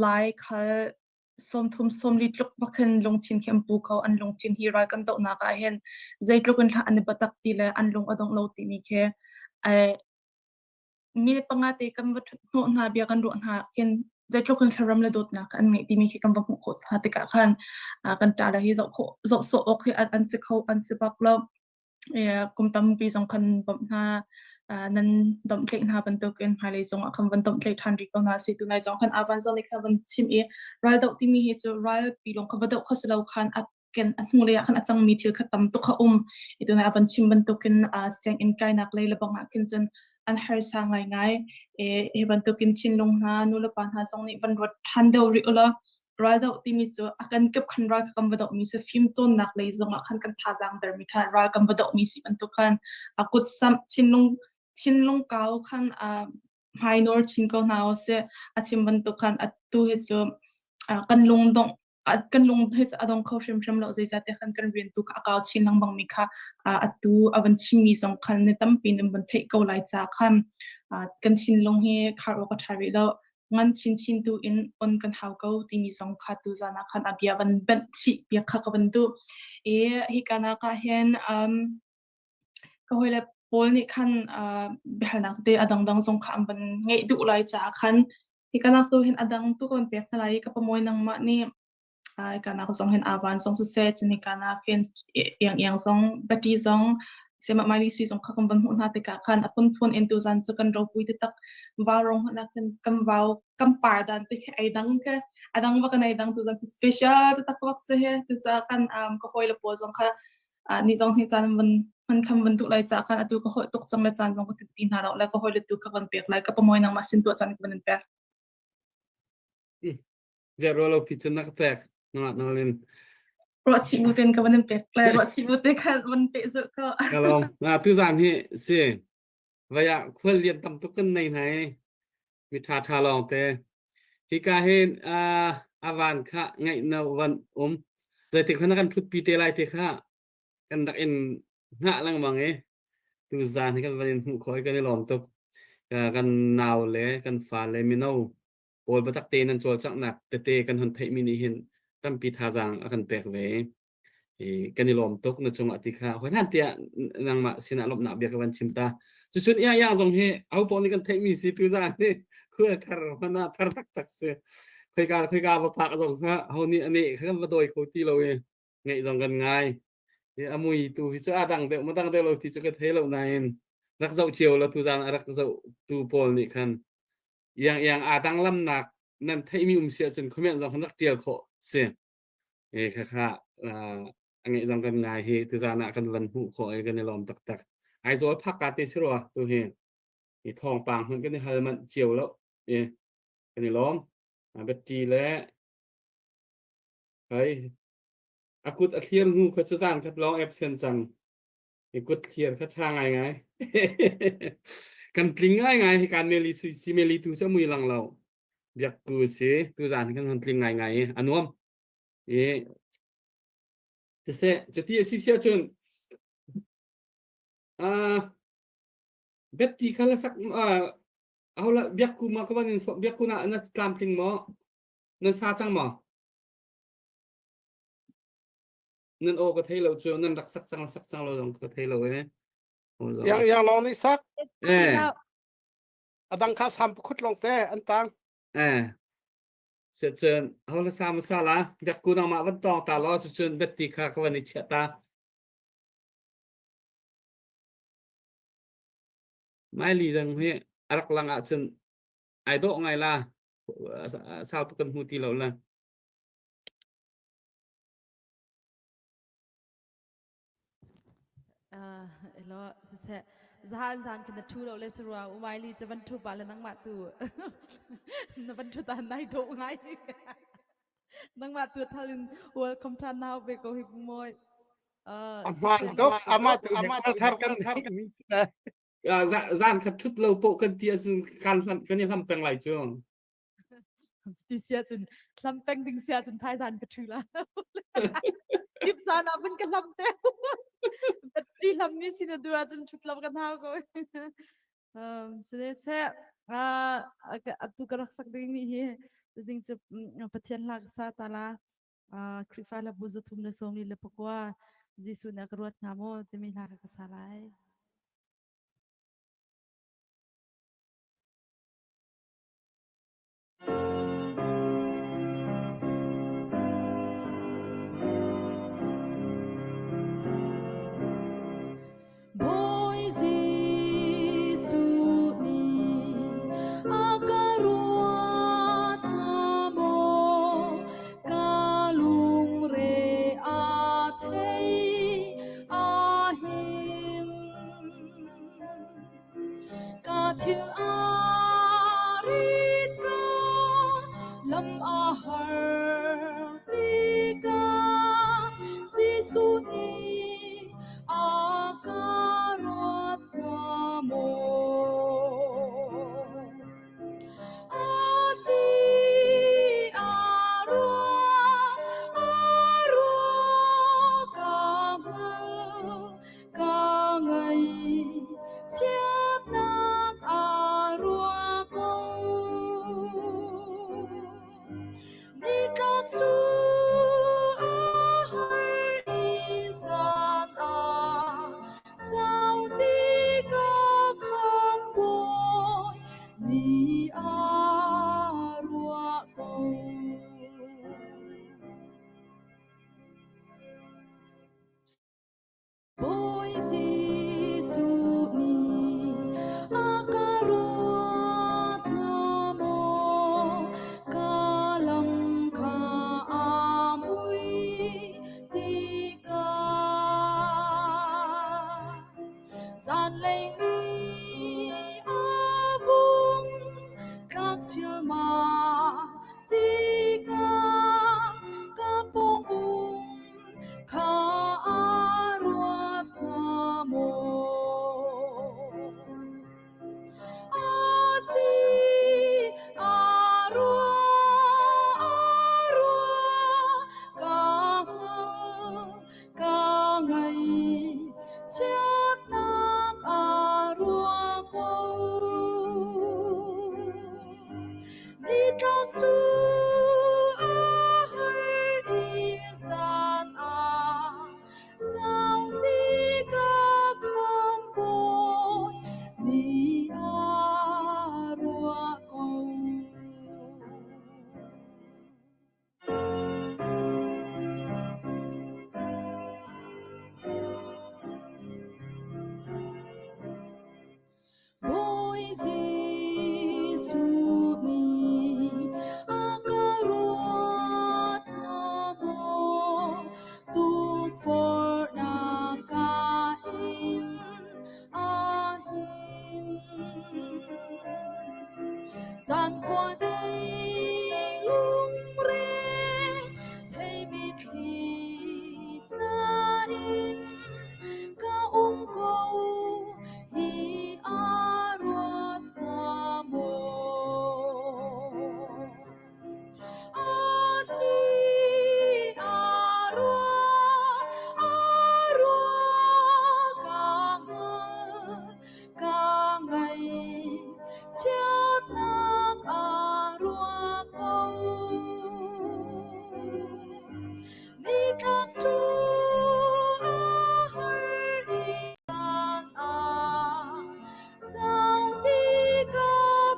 Lai khal 30 40 tluk bak hin lungthin khi an pu kho. An lungthin hi ral kan dohnak ah hin zeitluk in hlah an i biatak ti le an lung a dongh lo timi khi mi panga te kan va ṭhut hnawh hna bia kan ruah hna khin zeitluk in thlaram le dawtnak an ngeih timi khi kan va hmuh khawh hna tikah khan kan ṭa le hi zoh khawh zoh sawh awk hi an si kho an si bak lo. Kum tampi zong kan bawmh hna nan domhtlaih hna bantukin hmailei zong ah khan van domhtlaih ṭhan rih ko hna sih. Tunai zong khan Avan zong nih khan van chim i raldoh timi hi cu ralpi lawng kha va doh kha si lo khan a ken a hnulei ah khan a cangmi thil kha tam tuk a um. I tunai a van chim bantukin sianginn kainak lei le bang ah khin cun an harsa ngaingai. Hi bantukin thinlung hna nulepa hna zong nih van ruat ṭhan deuh rih ulaw raldoh timi cu a kan kip khan ral kha kan va dohmi si fim cawnnak lei zongah khan kan thazaang dermi kha ral kan va dohmi si bantuk khan a kut samh thinlung thinlung kau khan a hmainawr chin ko hna usih a chim bantuk khan atu hi cu kan lung dongh kan lung hi a dong kho hrimhrim lo zeicahtiah khan kan rian tu kha a kau chin lengmang mi kha atu a van chimmi zong khan ni tampi nan van theih ko lai ca khan kan thinlung hi khar awk a ṭha rih lo ngan chinchin tu in on kan hau ko timi zong kha tuzan ah khan a bia van benh chih piak kha ka van duh. I hika nak ah hin um, ka hawile pawl nih khan uh, biahalnak te a dangdang zong kha an van ngeih duh lai caah khan hika nak tu hin a dang tu ka van pek hna lai i ka pamoy nangmah nih Kanak zong hin avan zong siseh, cun hika hin iang iang zong, bati zong, sema maili si zong kha kan van hmuh hna tikah khan a phunphun in tuzan cu kan ropui taktak vau rong hmanh ah khan kan vau kan par dan te khi ai dang ke a dang bak kan ai dang tuzan cu special taktak bak si he cucaah kan um, ka hawi le pawl zong kha ni zong hi caan van hman kham van duh lai ca khan atu ka holh tuk cang le caan zong ka ti hna lo le ka hawi le tu ka van pek lai ka pamoy nangmah sin tuah caan ka van in pek. Ziah ruah lo pi cun na ka pek. Nangah nalin. Ruah chih bu ten ka van in pek le ruah chih bu te khan van pe zu ko. Ka lawm. Na tu zan hi si. Vaya khual lian tam tuk kan nei hna i mi tha tha lawng te. Hika hin a van kha ngaih na van um. Zeitik hmanh kan thut pi te lai te kha kan rak in hngah lengmang i tu zan hi kan van in hmuh khawh i kan i lawm tuk. Kan nau le kan fa le mino pawl biatak tein an cawlcanghnak tete kan hon theihmi nih hin tampi thazaang a kan pek ve. I kan i lawm tuk na cungah ti kha hoi hlan tiah nangmah sinah lawmhnak bia ka van chim ta. Cucun ia yang zong hi aho paoh nih kan theihmi si tu zan hi khual thar hmana thar taktak si. Khoika khoika va phak zong kha ho nih ane kha kan va dawi kho ti lo i ngaih zong kan ngai. I a mui tu hi cu a dang deuh ma dang deuh lo ti cu ka thei lo nain rak zoh cio la tu zan a rak zoh tu pawl nih khan iang iang aa dang lamnak nan theihmi um si ahcun comment zong kan rak tial khawh si. E kha kha a ngeih zong kan ngai hi tuzan ah kan van hmuh khawh i kan i lawm taktak. Aizawl phak ka te si rua tu hi. I thawngpang hmanh kan i hal manh cio lo. E kan i lawm. Betty le hei a kut a thlir hnu kha cu zan khat lawng absent cang. I kut thlir kha ṭha ngaingai. Kan tling ngaingai hi kan meli sui si meli tu cu mui lang lo. Biak ku si tuzan kan hon tling ngaingai i a nuam. I siseh cuti a si sia cun ah Betty kha la sak ah ahola biak ku ma ka van in biak ku na na tlamtling maw nan sa cang maw Nan aw ka thei lo cu nan rak sak cang sak cang lo zong ka thei lo e. Yang yang lawng nih sak. Eh. A dang kha sam pakhut lawng te an tang. Eh. Se cun ho la sa ma sa la biak ku nang ma van tong ta lo cu cun bet ti kha ka van i chiah ta. Mai li zang hi a rak lang ah cun ai dawh ngai la sau tu kan hmu ti lo la. Elo siseh zahan zan khin na thu lo le sarua umaili ca van thu pa le nangmah tu na van thu ta nai do ngai nangmah tu thalin welcome than now ve ko hi moi A hmaan tuk ama tu ama thar kan thar kan zan khat thut lo po kan ti ahcun kan hlam kan i hlam peng lai cu Ti sia cun hlam peng ding sia cun thaizan ka ṭhu la. Tip zan ah vun ka hlam te. Battery hlam mi sin a du ahcun ṭhut lo kan hau ko. Um, sine se uh, atu ka rak sak ding mi hi zing cu Pathian hla ka sa ta la. Uh, Khrihfa hla bu zu thum le sawm li le pakua Jesuh nih a ka ruat hnga maw timi hla ka ka sa lai. Bawi Jesuh nih a ka ruat hnga maw? Ka lungre a thei a him. Ka thil a rit ka lam a har tikah Jesuh nih a ka ruat hnga maw? A si a ruah, a ruah ka hngal. Ka ngaihchiatnak a ruah ko. tlak cu a har i zan ah sau ti ka khambawi nih a ruah ko. Bawi Jesuh nih a ka ruat hnga maw? Tukforhnak ka in a him. Zankhua dei lungre thei mitthli tla in ka um ko hi a ruat hnga maw? A si a ruah, a ruah ka hngal. Ka ngaihchiatnak a ruah ko. Nitlak cu a har i zan ah sau ti ka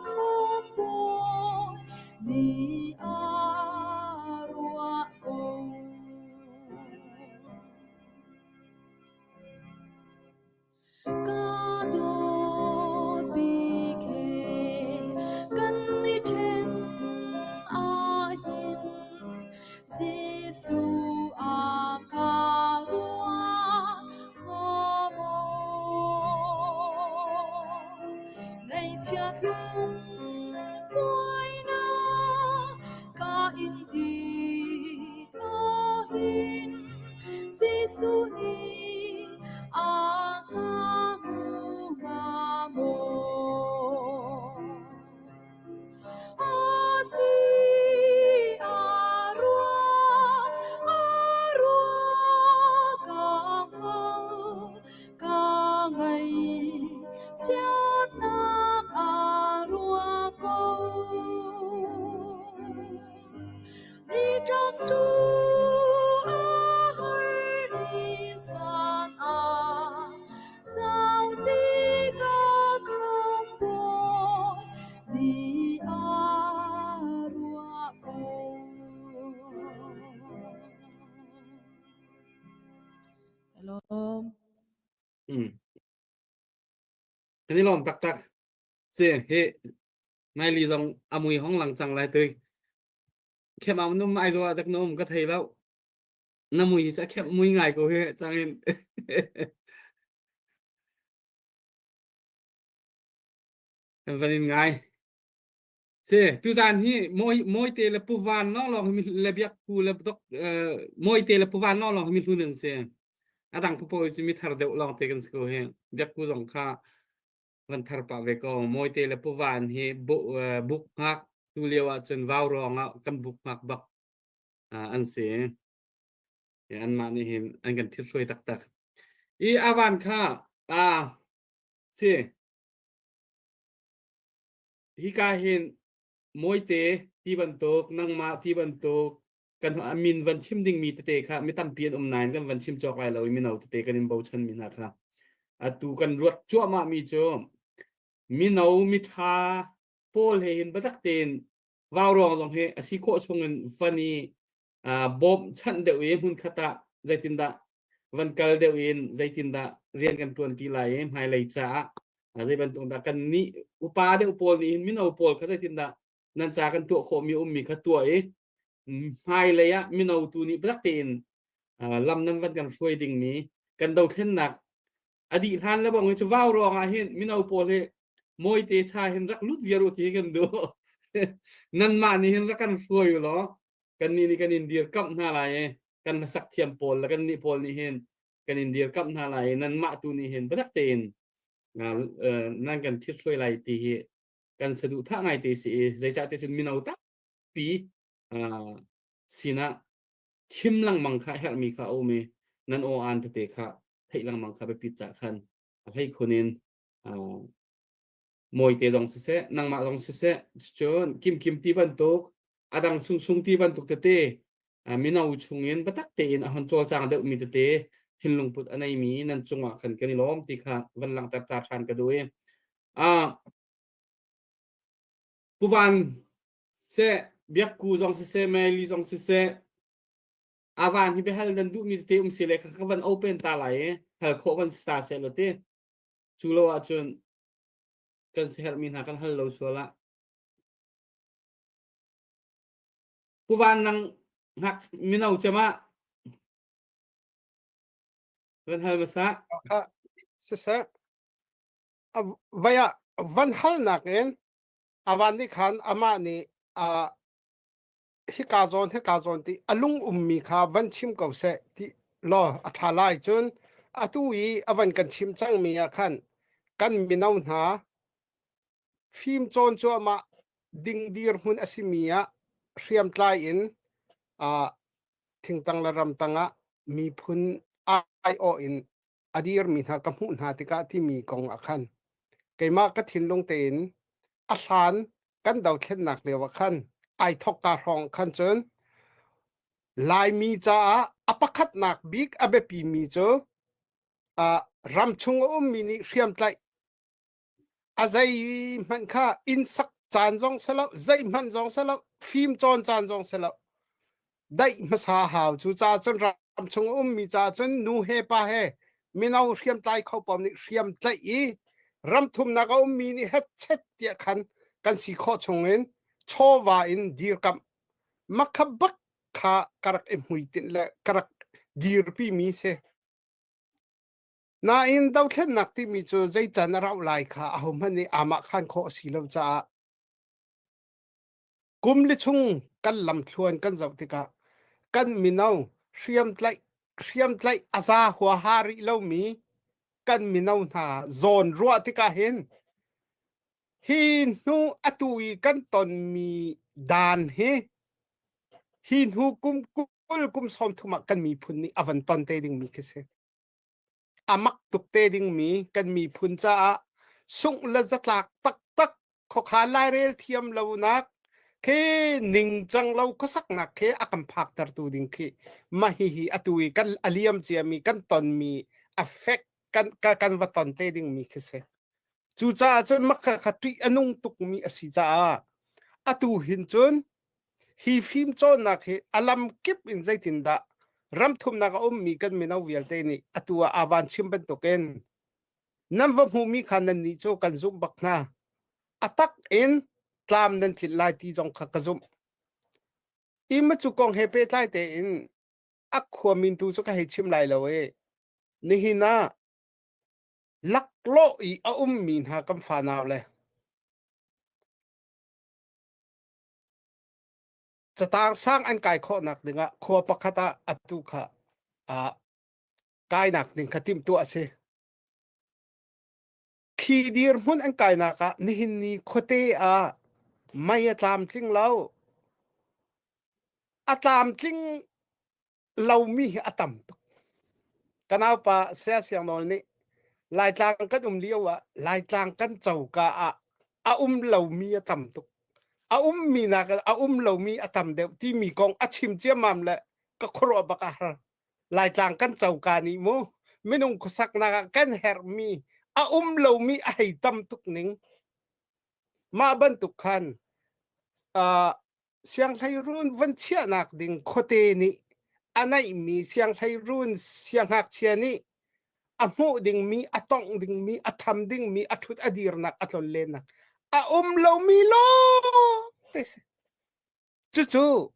khawmbawi nih a ruah ko. Ka dawt bik he kan i ṭhen ahhin Jesuh a ka ruat hnga maw? Ngaihchiat lungkuainak ka in ti ahhin Jesuh nih a ka hmu hnga maw? A si a ruah, a ruah ka hngal, ka ngaihchiatnak a ruah ko. Nitlak cu a har i zan ah sau ti ka khambawi nih a ruah ko. Hello. Mm. Kan i lawm taktak. Si, hi Maili zong a mui hong lang cang lai tui. Khem au num ai zo dak num ka thei lo. Na mui sa khem mui ngai ko he changin. Kan van in ngai. Se tu zan hi moi moi te le puvan long long mi le biak pu le dok moi te le puvan long long mi hlun an se. Adang pu poi chu mi thar deuh long te kan se ko he. Biak pu zong kha van thar pah ve ko. Mawite le Pu Van hi buk hngak tu lio ahcun vau ruang ah kan buk hngak bak an si. Anmah nih hin an kan thithruai taktak. I avan kha a si hika hin Mawite ti bantuk nangmah ti bantuk kan min van chim dingmi tete kha mi tampi an um nain kan van chim cawk lai lo i mino tete kan in bochan mi hna kha atu kan ruat cuahmah mi cu mino mitha pawl he hin biatak tein vau ruang zong hi a si khawh chung in van i bawmh chanh deuh i hmun khat ah zeitindah van kal deuh in zeitindah rian kan tuan ti lai i hmailei caah zei bantuk dah kan nih upa deuh pawl nih hin mino pawl kha zeitindah nan ca kan tuah khawhmi ummi kha tuah i hmailei ah mino tu nih biatak tein lam nan van kan hruai dingmi kan dothlennak a dih hlan le bang hi cu vau ruang ah hin mino pawl hi mawite cha hin rak lut viar u ti kan duh nanmah nih hin rak kan hruai u law kan nih nih kan in dirkamh hna lai i kan hlasak thiam pawl le kan nih pawl nih hin kan in dirkamh hna lai i nanmah tu nih hin biatak tein nan kan thit hruai lai ti hi kan saduhthah ngai te si i zeicah ti cun mino tampi sinah chim lengmang kha herhmi kha a um i nan aw aan tete kha theih lengmang kha biapit cah khan a hlei khun in. Mawite zong siseh, nangmah zong siseh, cun Kimkim ti bantuk, a dang sungsung ti bantuk tete mino chungin biatak tein a hon cawlcang deuhmi tete thinlung put a neimi nan cungah khan kan i lawm ti kha van langhter ta ṭhan ka duh i Pu Van seh, Biakku zong siseh, Mary zong siseh, avan hi biahal nan duhmi tete um si le kha ka van open ta lai i hal khawh van si ta seh law ti. Cu lo ahcun kan siherhmi hna kan hal lo sual ah. Pu Van nang ngak mino cem ah van hal hmasa. Siseh, vai ah van halnak in avan nih khan amah nih hika zawn hika zawn ti a lung ummi kha van chim ko seh ti law a ṭha lai cun atu i a van kan chim cangmi ah khan kan mino hna fim cawn cuahmah ding dirhmun a simi ah hriamtlai in thingtang le ramtang ah miphun aiawh in a dirmi hna ka hmuh hna tikah timi kong ah khan keimah ka thinlung tein a hlan kan dothlennak lio ah khan ai thokka hrawng khan cun Laimi caah a pakhatnak bik a biapimi cu uh, ram chung a ummi nih hriamtlaih a zeihmanh kha inn sak caan zong si lo zeihmanh zong si lo fim cawn caan zong si lo daih hmasa hau cu ca cun ram chung a ummi ca cun nu he pa he mino hriamtlai kho paoh nih hriam tlaih i ram thumnak a ummi nih hetchet tiah khan kan si khawh chungin chawva in dirkamh makha bak kha ka rak i hmuitinh le ka rak dirpi mi si Nain dothlennak timi cu zei can a rauh lai kha ahohmanh nih aamah khan khawh a si lo caah kum li chung kan lamthluan kan zoh tikah kan mino hriamtlaih hriamtlaih a za huaha rih lomi kan mino hna zawn ruah tikah hin hi hnu atu i kan tonmi dan hi hi hnu kum 20 kum 30 ah kan miphun nih a van ton te dingmi khi si. A mak tuk te dingmi kan miphun caah sungh le zatlak taktak khuakhan lairel thiam lonak khi ningcang lo khuasaknak khi a kan phaktertu ding khi mah hihi atu i kan a liam ciami kan tonmi a fek kan kan va ton te dingmi khi si. Cucaah cun makha kha ṭih a nung tukmi a si caah atu hin cun hi fimcawnnak hi a lam kip in zeitindah ramthumnak a ummi kan mino vialte nih atu ah aa van chim bantukin nan va hmuhmi kha nannih cu kan zumh bak hna. A tak in tlam nan tlinh lai ti zong kha ka zumh. Ima cu kong he pehtlai tein a khua min tu cu ka hei chim lai lo i nihin ah laklawh i a ummi hna kan fanau le catang sang an kai khawhnak dingah khua pakhat ah atu kha uh, kainak ding kha timhtuah a si. Khi dirhmun an kainak ah nihin ni khuate ah mei a tlamtling lo. A tlamtling lomi hi a tam tuk. Ka naupa Saya Siang Nawl nih Laitlang kan um lio ah Laitlang kan coka ah a um lomi a tam tuk. A ummi nak a um lomi a tam deuh timi kong a chim ciammam le ka khuaruah bak a har. Laitlang kan coka nih mu minung khuasaknak ah kan herhmi a um lomi a hei tam tuk ning. Mah bantuk khan uh, Sianghleiruun van chiahnak ding khuate nih a naihmi sianghleiruun siangngakchia nih a hmuh dingmi, a tongh dingmi, a tham dingmi, a ṭhut a dirnak, a tlonlennak a um lomi lawngte si. Cucu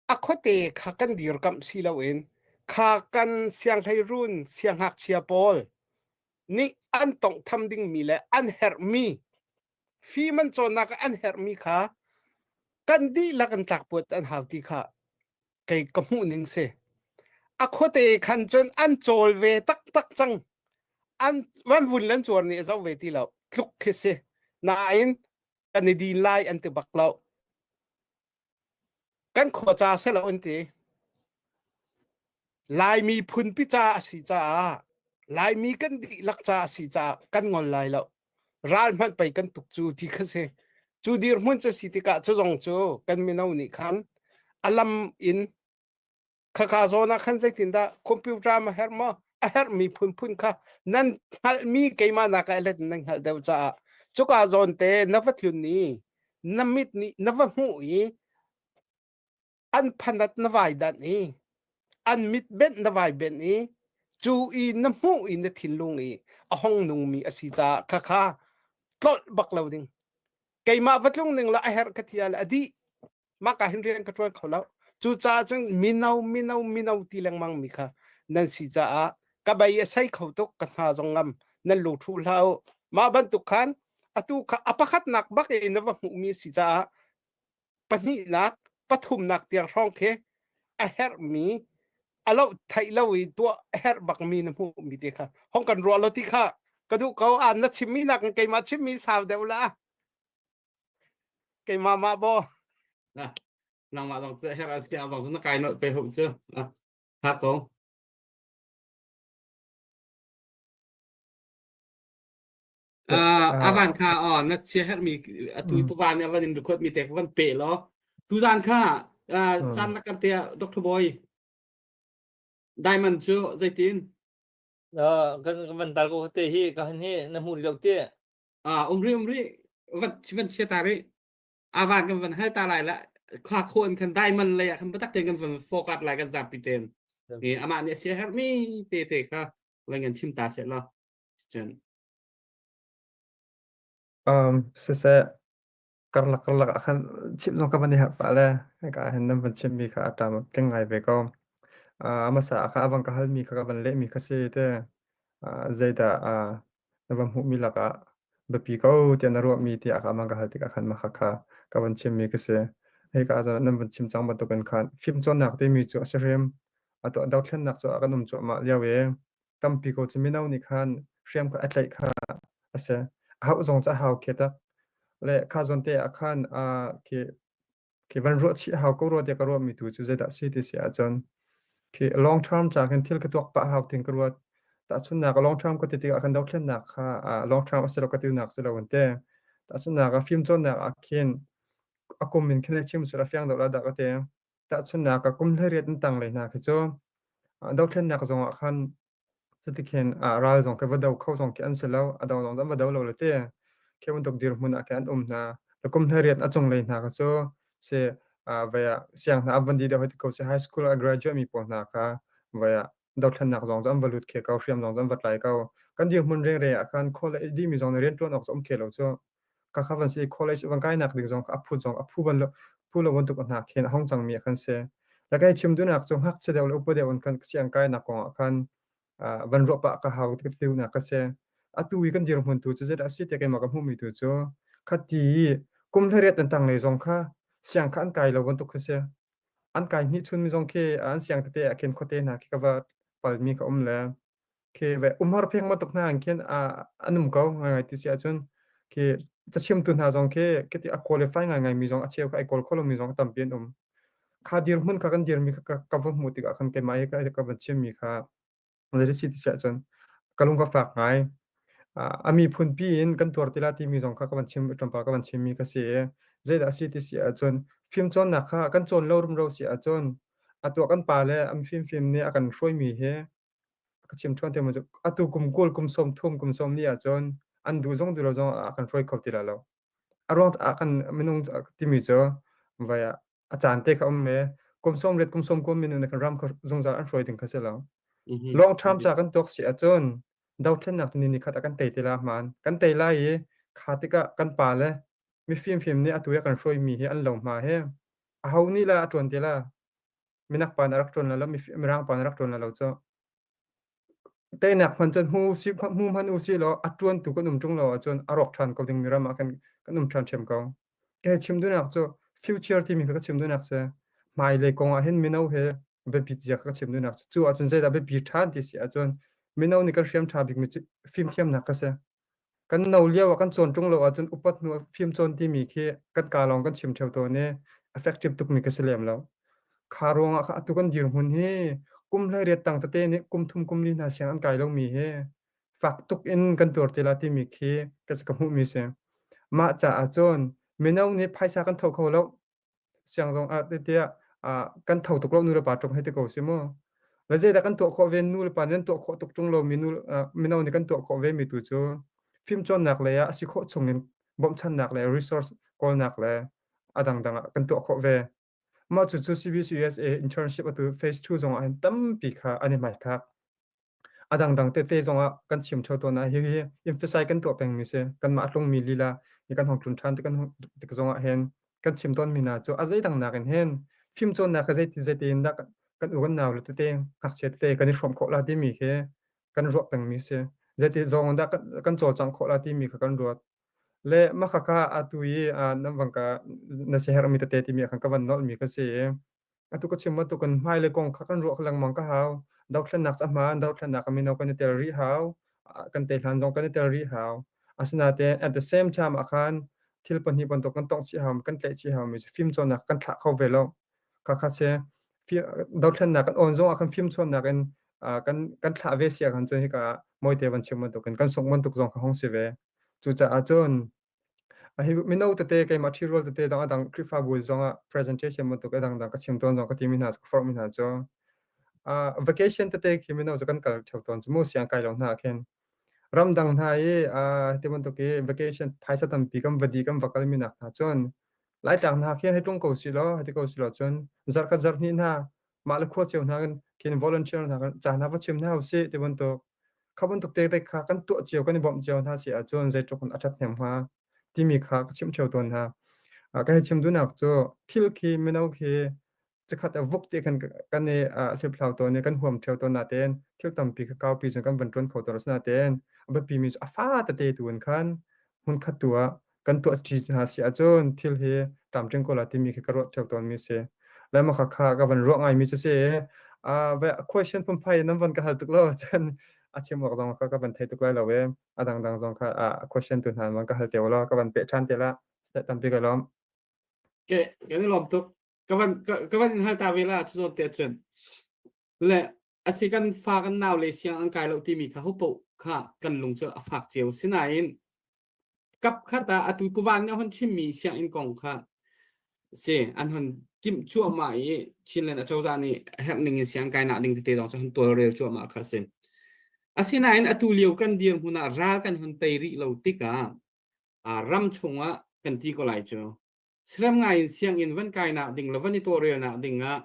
a khuate kha kan dirkamh si loin kha kan sianghleiruun siangngakchia pawl nih an tawnghtham dingmi le an herhmi fim an cawnnak ah an herhmi kha kan dihlak in tlakpuat an hau ti kha kei ka hmuh ning si. A khuate khan cun an cawl ve taktak cang. An van vun le an cuar nih a zoh ve ti lo. Tluk khi si. Nain kan i din lai an ti bak lo. Kan khua ca si lo an ti. Laimi phunpi ca a si caah Laimi kan dihlak ca a si caah kan ngol lai lo. Ral hmanh pei kan tuk cu ti kha si. Cu dirhmun cu si tikah cu zong cu kan mino nih khan a lam in khaka zawn ah khan zeitindah computer ma herh maw a herhmi phunphun kha nan hngalhmi keimah nak ah let nan hngalh deuh caah cuka zawn te na va tlun i na mit nih na va hmuh i an phanat na vai danh i an mit benh na vai benh i cu i na hmuh i na thinlung i a hong nungmi a si caah khakha tlolh bak lo ding keimah va tlung ning la a herh ka tia le a dih mah ka hin rian ka ṭuan kho lo cucaah cun mino mino mino ti lengmang mi kha nan si caah ka bei a sei kho tuk ka hna zong ngam nan lung thu hlah u mah bantuk khan atu kha a pakhatnak bak in na va hmuhmi si caah pahnihnak pathumnak tiang hrawng khi a herhmi a lo theih lo i tuah a herh bakmi na hmuhmi te kha hong kan ruah lo ti kha ka duh ko an na chimmi nak keimah chimmi sau deuh la keimah mah bo Ah, nangmah zong cu herh a si a zong cu na kai nolh pe hum cu. Ah, ha ko. Uh, avan kha oh na sia herh mi atu mm. puvan nih avan in record mi te van pe lo tu zan kha uh, chan la kar te Dr. Boy Diamond cu zeitin uh, kan van tar ko te hi ka han hi na hmu lo te ah umri umri van van chia ta ri avan kan van hal ta lai la kha khon kan diamond lei ah khan batak ten kan van focus lai kan zapi ten e ama nih sia herh mi te te kha van kan chim ta se la cun Um, siseh karlak karlak ah khan chim zong ka van i harh pah le hika ah hin nan van chimmi kha a ṭam tling ngai ve ko. Uh, a hmasa ah khan a van ka halmi kha ka van lehmi kha si te. Uh, zeidah uh, na van hmuhmi lakah biapi ko tiah na ruahmi tiah ka van ka hal tikah khan mah kha ka van chimmi ka si. Hika ah cun nan van chim cang bantukin khan fimcawnnak timi cu a si hrim. Atu dothlennak cu a kan um cuahmah lio i tampi ko cu mino nih khan hriam kha a tlaih kha a si. A hauh zong cu a hau khi tak. Le kha zawn te ah khan uh, khi khi van ruah chih hau ko rua tiah ka ruahmi tu cu zeidah si ti si ahcun khi long term ca khin thil ka tuak pah hau tin ka ruat. Tahchunhnak long term ka ti tikah kan dothlennak kha uh, long term a si lo ka tinak si lo an te. Tahchunhnak ah fimcawnnak ah khin a kum in khin le chim sura fiang deuh la dah ka ti. Tahchunhnak ah kum 18 in tanglei hna khi cu dothlennak zong ah khan cutikhin ral zong khi va do kho zong khi an si lo, a do zong an va do lo le ti. Khi bantuk dirhmun ah khin an um hna. Le kum 18 a cunglei hna kha cu si vai ah siang hna an van di deuh hoi ti ko si high school a graduate mi pawl hna kha vai ah dothlennak zong cu an va lut khe ko, hriam zong cu an va tlai ko. Kan dirhmun rengre ah khan khual le dihmi zong nih rianṭuan awk cu um khe lo cu. Khakha van si college van kainak ding zong kha a phut zong a phu ban lo phu lo bantuk hna khin a hong cangmi a kan si. Le kai chim duhnak cu ngakchia deuh le upa deuh in kan siang kainak kong ah khan van ruah pah ka hau tinak ka si. Atu i kan dirhmun tu cu zeidah a si tiah keimah ka hmuhmi tu cu khati kum 18 an tanglei zong kha siang kha an kai lo bantuk kha si. An kai hnih chun mi zong khi an siang tete ah khin khuate hna khi ka va palmi ka um le khi ve umhar pheng bantuk hna in khin an um ko ngaingai ti si ahcun khi cachimtu hna zong khi khiti a qualify ngaingai mi zong a cheu kha ai kawl kho lomi zong tampi an um. Kha dirhmun kha kan dirmi kha ka va hmuh tikah khan keimah hi ka van chimmi kha zei si ti si ahcun ka lung ka fak ngai. A miphun pi in kan tuar ti la timi zong kha ka van chim tlawmpal ka van chimmi ka si i zeidah a si ti si ahcun fimcawnnak kha kan cawn lo rumro si ahcun atu kan pa le an fimfim nih a kan hruaimi hi ka chim ṭhuan te cu atu kum 20 kum 30 kum 40 ahcun an duh zong duh lo zong ah kan hruai kho ti lai lo. A ruang ah kan minung timi cu vai ah a caan te kha um me kum 80 kum 90 minung nih kan ram kha zungzal an hruai ding kha si lo. Long term ca kan tuak si ahcun dothlennak ni ni khat ah kan tei te la hmaan. Kan tei lai i kha tikah kan pa le mifimfim nih atu i kan hruaimi hi an lo hma hi aho nih la a ṭuan te la minak pa nih a rak ṭuan la lo mirang pa nih a rak ṭuan la lo cu teinak hman cun hmu si hmu hman u si law a ṭuantu kan um ṭung lo ahcun a rawk ṭhan ko ding mi ram ah kan kan um ṭhan ṭhiam ko ka chim duhnak cu future timi kha ka chim duhnak si hmailei kong ah hin mino he biapi zia kha ka chim duhnak cu cu ahcun zeidah biapi ṭhan ti si ahcun mino nih kan hriam ṭha bikmi cu fimthiamnak ka si Kan no lio ah kan cawn ṭung lo ahcun upat hnu ah fimcawn timi khi kan kaa lawng kan chim ṭheo tawn i effective tukmi ka si lem lo. Kha ruangah kha atu kan dirhmun hi kum 18 tang tete nih kum thum kum li hna siang an kai lomi hi. Fak tuk in kan tuar te la timi khi ka ka hmuhmi si. Mah caah cun mino nih phaisa kan tho kho lo. Siang zong ah tiah kan tho tuk lo nu le pa ṭung hei ti ko si mu. Le zeidah kan tuah khawh ve nu le pa nih an tuah khawh tuk ṭung lo mi nu mino nih kan tuah khawh ve mi tu cu fimcawnnak lei ah a si khawh chung in bawmhchannak le resource kawlnak le a dangdang ah kan tuah khawh ve. Mah cucu CBCUSA internship atu phase 2 zong ah hin tampi kha an i hmaithlak. A dangdang tete zong ah kan chim theo tawn ah hihi emphasize kan tuah pengmi si. Kanmah a tlungmi lila ni kan hong tlun ṭhan tik kan hong tik zong ah hin kan chim tawnmi hna cu a zeidang nakin hin fimcawnnak hi zeiti zeiti in dah kan u kan nau le tete ngakchia tete kan i hrawm khawh la timi khi kan ruah pengmi si. Zeiti zong dah kan, kan cawlcangh khawh la timi kha kan ruat. Le mah khakha atu i nan van ka na siaherhmi tete timi ah khan ka van nolhmi ka si i atu ka chim bantukin hmailei kong kha kan ruah lengmang ka hau. Dothlennak cu a hmaan, dothlennak ah mino kan i tel rih hau, kan tei hlan zong kan i tel rih hau. Asinain at the same time ah khan thil pahnih bantuk kan tongh chih hau, kan tlaih chih haumi cu fimcawnnak kan thlah kho ve lo. Khakha si dothlennak kan awn zong ah khan fimcawnnak in kan kan thlah ve si ahkhan cun hika mawite van chim bantukin kan sungh bantuk zong kha hung si ve. Cucaah cun hi mino tete keimah ṭhirual tete dang a dang Khrihfabu zongah presentation bantuk a dangdang ka chim tawn zong ka timi hna cu ka forhmi hna cu vacation tete khi mino cu kan kal ṭheo tawn cu mu siang kai lo hna ah khin ramdang hna i ti bantuk i vacation phaisa tampi kan va di kan va kalmi nak hna cun Laitlang hna khin hei tlung ko si law hei ti ko si law cun zarhkhat zarhhnih hna mah le khua cio hna khin volunteer hna ca hna va chim hna usih ti bantuk kha bantuk te te kha kan tuah cio kan i bawmh cio hna si ahcun zeitluk in a ṭhathnem hnga timi kha ka chimh ṭheo tawn hna. Ka hei chim duhnak cu thil khi mino khi Chikkhat ah vuk ti khan kan i hliphlau tawn i kan huam ṭheo tawn natein thil tampi kha kaupi cun kan van ṭuan kho tawn asinain a biapimi cu a fa tete tu in khan hmunkhat tu ah kan tuah ṭi hna si ahcun thil hi tlamtling ko la timi khi ka ruah ṭheo tawnmi a si. Le mah kha ka van ruah ngaimi cu si. Question phunphai in nan van ka hal tuk lo cun a chim awk zong kha ka van thei tuk lai lo i a dangdang zong kha question tu hna van ka hal te law ka van peh ṭhan te la. Tampi ka lawm. Ke kan i lawm tuk. Ka van ka van in hal ta ve la cu zawn te cun le asi kan fa kan nau le siang an kai lo timi kha hupo kha kan lung cu a fak cio sinain kap khat ah atu puvan nih hon chimmi sianginn kong kha si an hon timh cuahmah i Chinland acozah nih herh ning in siang kai nak ding tete zong cu hon tawlrel cuahmah kha si. Asinain atu lio kan dirhmun ah ral kan hon tei rih lo tikah ram chungah kan ti ko lai cu Srem ngai in sianginn van kainak ding le van i tawlrelnak ding ah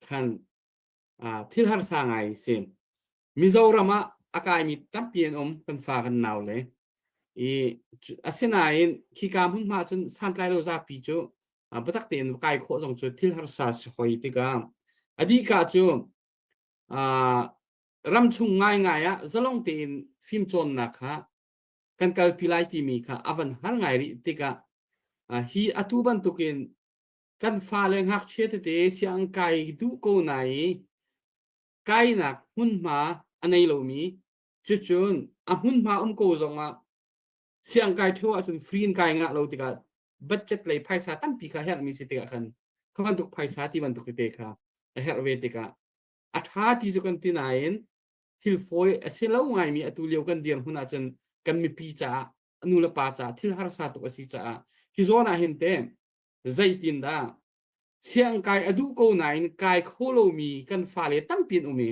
khan thil harsa ngai si. Mizoram ah a kaimi tampi an um kan fa kan nau le i asinain khika hmunhma cun santlai lo zapi cu biatak tein kai khawh zong cu thil harsa si hoi tikah a dihka cu ramchung ngaingai ah zalong tein fimcawnnak kha kan kalpi lai timi kha a van har ngai rih tikah hi atu bantukin kan fale ngakchia tete siang kai duh ko na i kainak hmunhma a nei lomi cucun a hmunhma um ko zongah siang kai theu ahcun free in kai ngah lo tikah budget lei phaisa tampi kha herhmi si tikah khan kha bantuk phaisa ti bantuk tete kha a herh ve tikah a ṭha ti cu kan ti nain thil fawi a si lo ngaimi atu lio kan dirhmun ahcun kan mipi caah nu le pa caah thil harsa tuk a si caah hi zawn ah hin te zeitin dah siang kai a duh ko nain kai kho lomi kan fale tampi an um i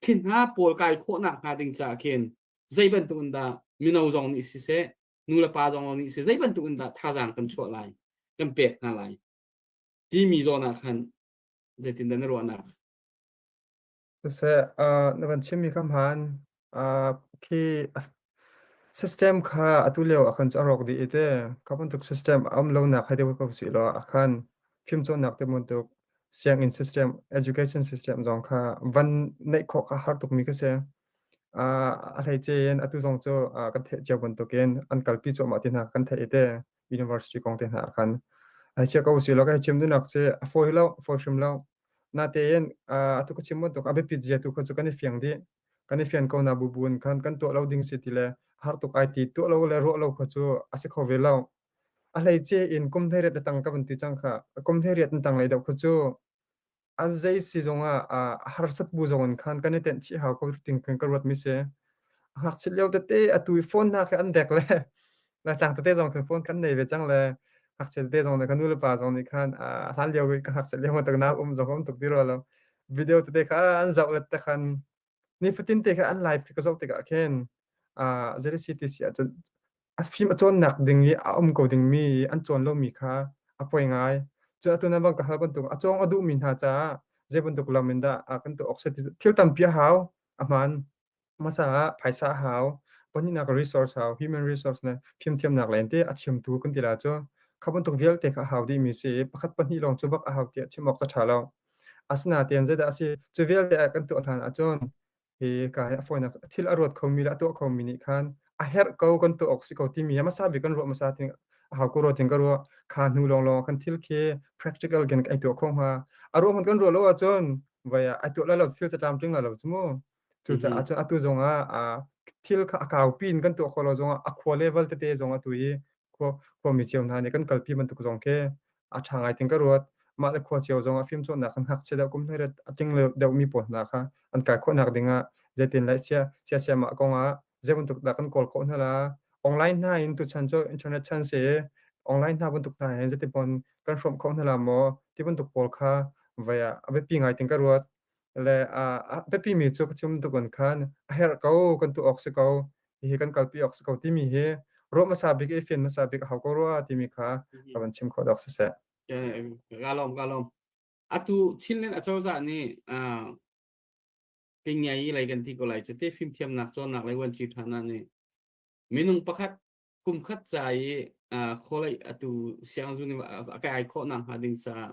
khi hna pawl kai khawhnak hnga ding caah khin zei bantuk in dah mino zong nih siseh nu le pa zong nih siseh zei bantuk in dah thazaang kan chuah lai kan pek hna lai timi zawn ah khan zeitin dah na ruahnak Siseh, na van chimmi kha hmaan. Khi system kha atu lio ah khan cu a rawk dih i te kha bantuk system a um lonak hei deuh ko sih law ah khan fimcawnnak te bantuk sianginn system, education system zong kha van neih khawh kha har tukmi kha si. A hleice in atu zong cu kan theih cio bantukin an kalpi cuahmah ti hna kan theih i te university kong te hna ah khan. Hei chia ko sih law ka hei chim duhnak cu a fawi lo, fawi hrim lo. Natein atu ka chim bantuk a biapit zia tu kha cu kan i fiang dih. Kan i fian ko na bubu in khan kan tuah lo ding si ti le har tuk ai ti tuah lo le ruah lo kha cu a si kho ve lo. A hleice in kum 18 a tang ka van ti cang kha. Kum 18 an tang lei deuh kha cu a zei si zong ah a harsat bu zong in khan kan i tenh chih hau ko ting kan ka ruat mi si. Ngakchia lio tete atu i phone hna khi an dek le Laitlang tete zong khan phone kan nei ve cang le ngakchia tete zong nih kan nu le pa zong nih khan hlan lio i ka ngakchia lio bantuk nak um zong um tuk ti rua lo. Video tete kha an zoh le te khan nifatin te kha an live khi ka zoh tikah khin zeiti ti si ahcun a fim a cawnnak ding i a um ko dingmi an cawn lomi kha a poi ngai. Cun atu nan bang ka hal bantuk a cawng a duhmi hna caah zei bantuk lam in dah kan tuah awk si ti thil tampi a hau a hmaan. Hmasa ah phaisa a hau, pahnihnak resource hau, human resource le fimthiamnak len te a chimtu kan ti la cu kha bantuk vialte kha a hau dihmi si i pakhat pahnih lawng cu bak a hau tiah chim awk ca ṭha lo. Asinain zeidah a si cu vialte ah kan tuah hlan ahcun hi ka hi a fawinak thil a ruat khomi le a tuah khomi nih khan a herh ko kan tuah awk si ko timi hmasa bik kan ruah hmasa ting a hau ko ruah ting ka ruah kha hnu lawnglawng kan thil khi practical gen ai tuah kho hnga a ruah hmanh kan ruah lo ahcun vai ah ai tuah lai lo thil ca tlamtling lai lo cu mu Cucaah cun atu zongah thil kha a kaupi in kan tuah khawh lo zongah a khua level tete zong atu i khua khuami cio hna nih kan kalpi bantuk zong khi a ṭha ngai ting ka ruat. Mah le khua cio zongah fimcawnnak kan ngakchia deuh kum hlei a tling deuhmi pawl hna kha an kai khawhnak dingah zeitin le sia sia mah kongah zei bantuk dah kan kawl khawh hna la. Online hna in tuchan cu internet chan si online hna bantuk hna hin zeiti pon kan hrawmh khawh hna la maw ti bantuk pawl kha vai ah a biapi ngai ting ka ruat. Le a biapimi cu ka chim tukun khan a herh ko kan tuah awk si ko hihi kan kalpi awk si ko timi hi ruah hmasa bik i fian hmasa bik a hau ko rua timi kha ka van chim khawh dawk siseh. Ka lawm ka lawm. Atu Chinland acozah nih pingyai lei kan ti ko lai cu te fimthiamnak cawnnak lei vuanci ṭhan ah nih minung pakhat kum khat ca i khualei atu siangzu nih a kai khawh nak hnga ding caah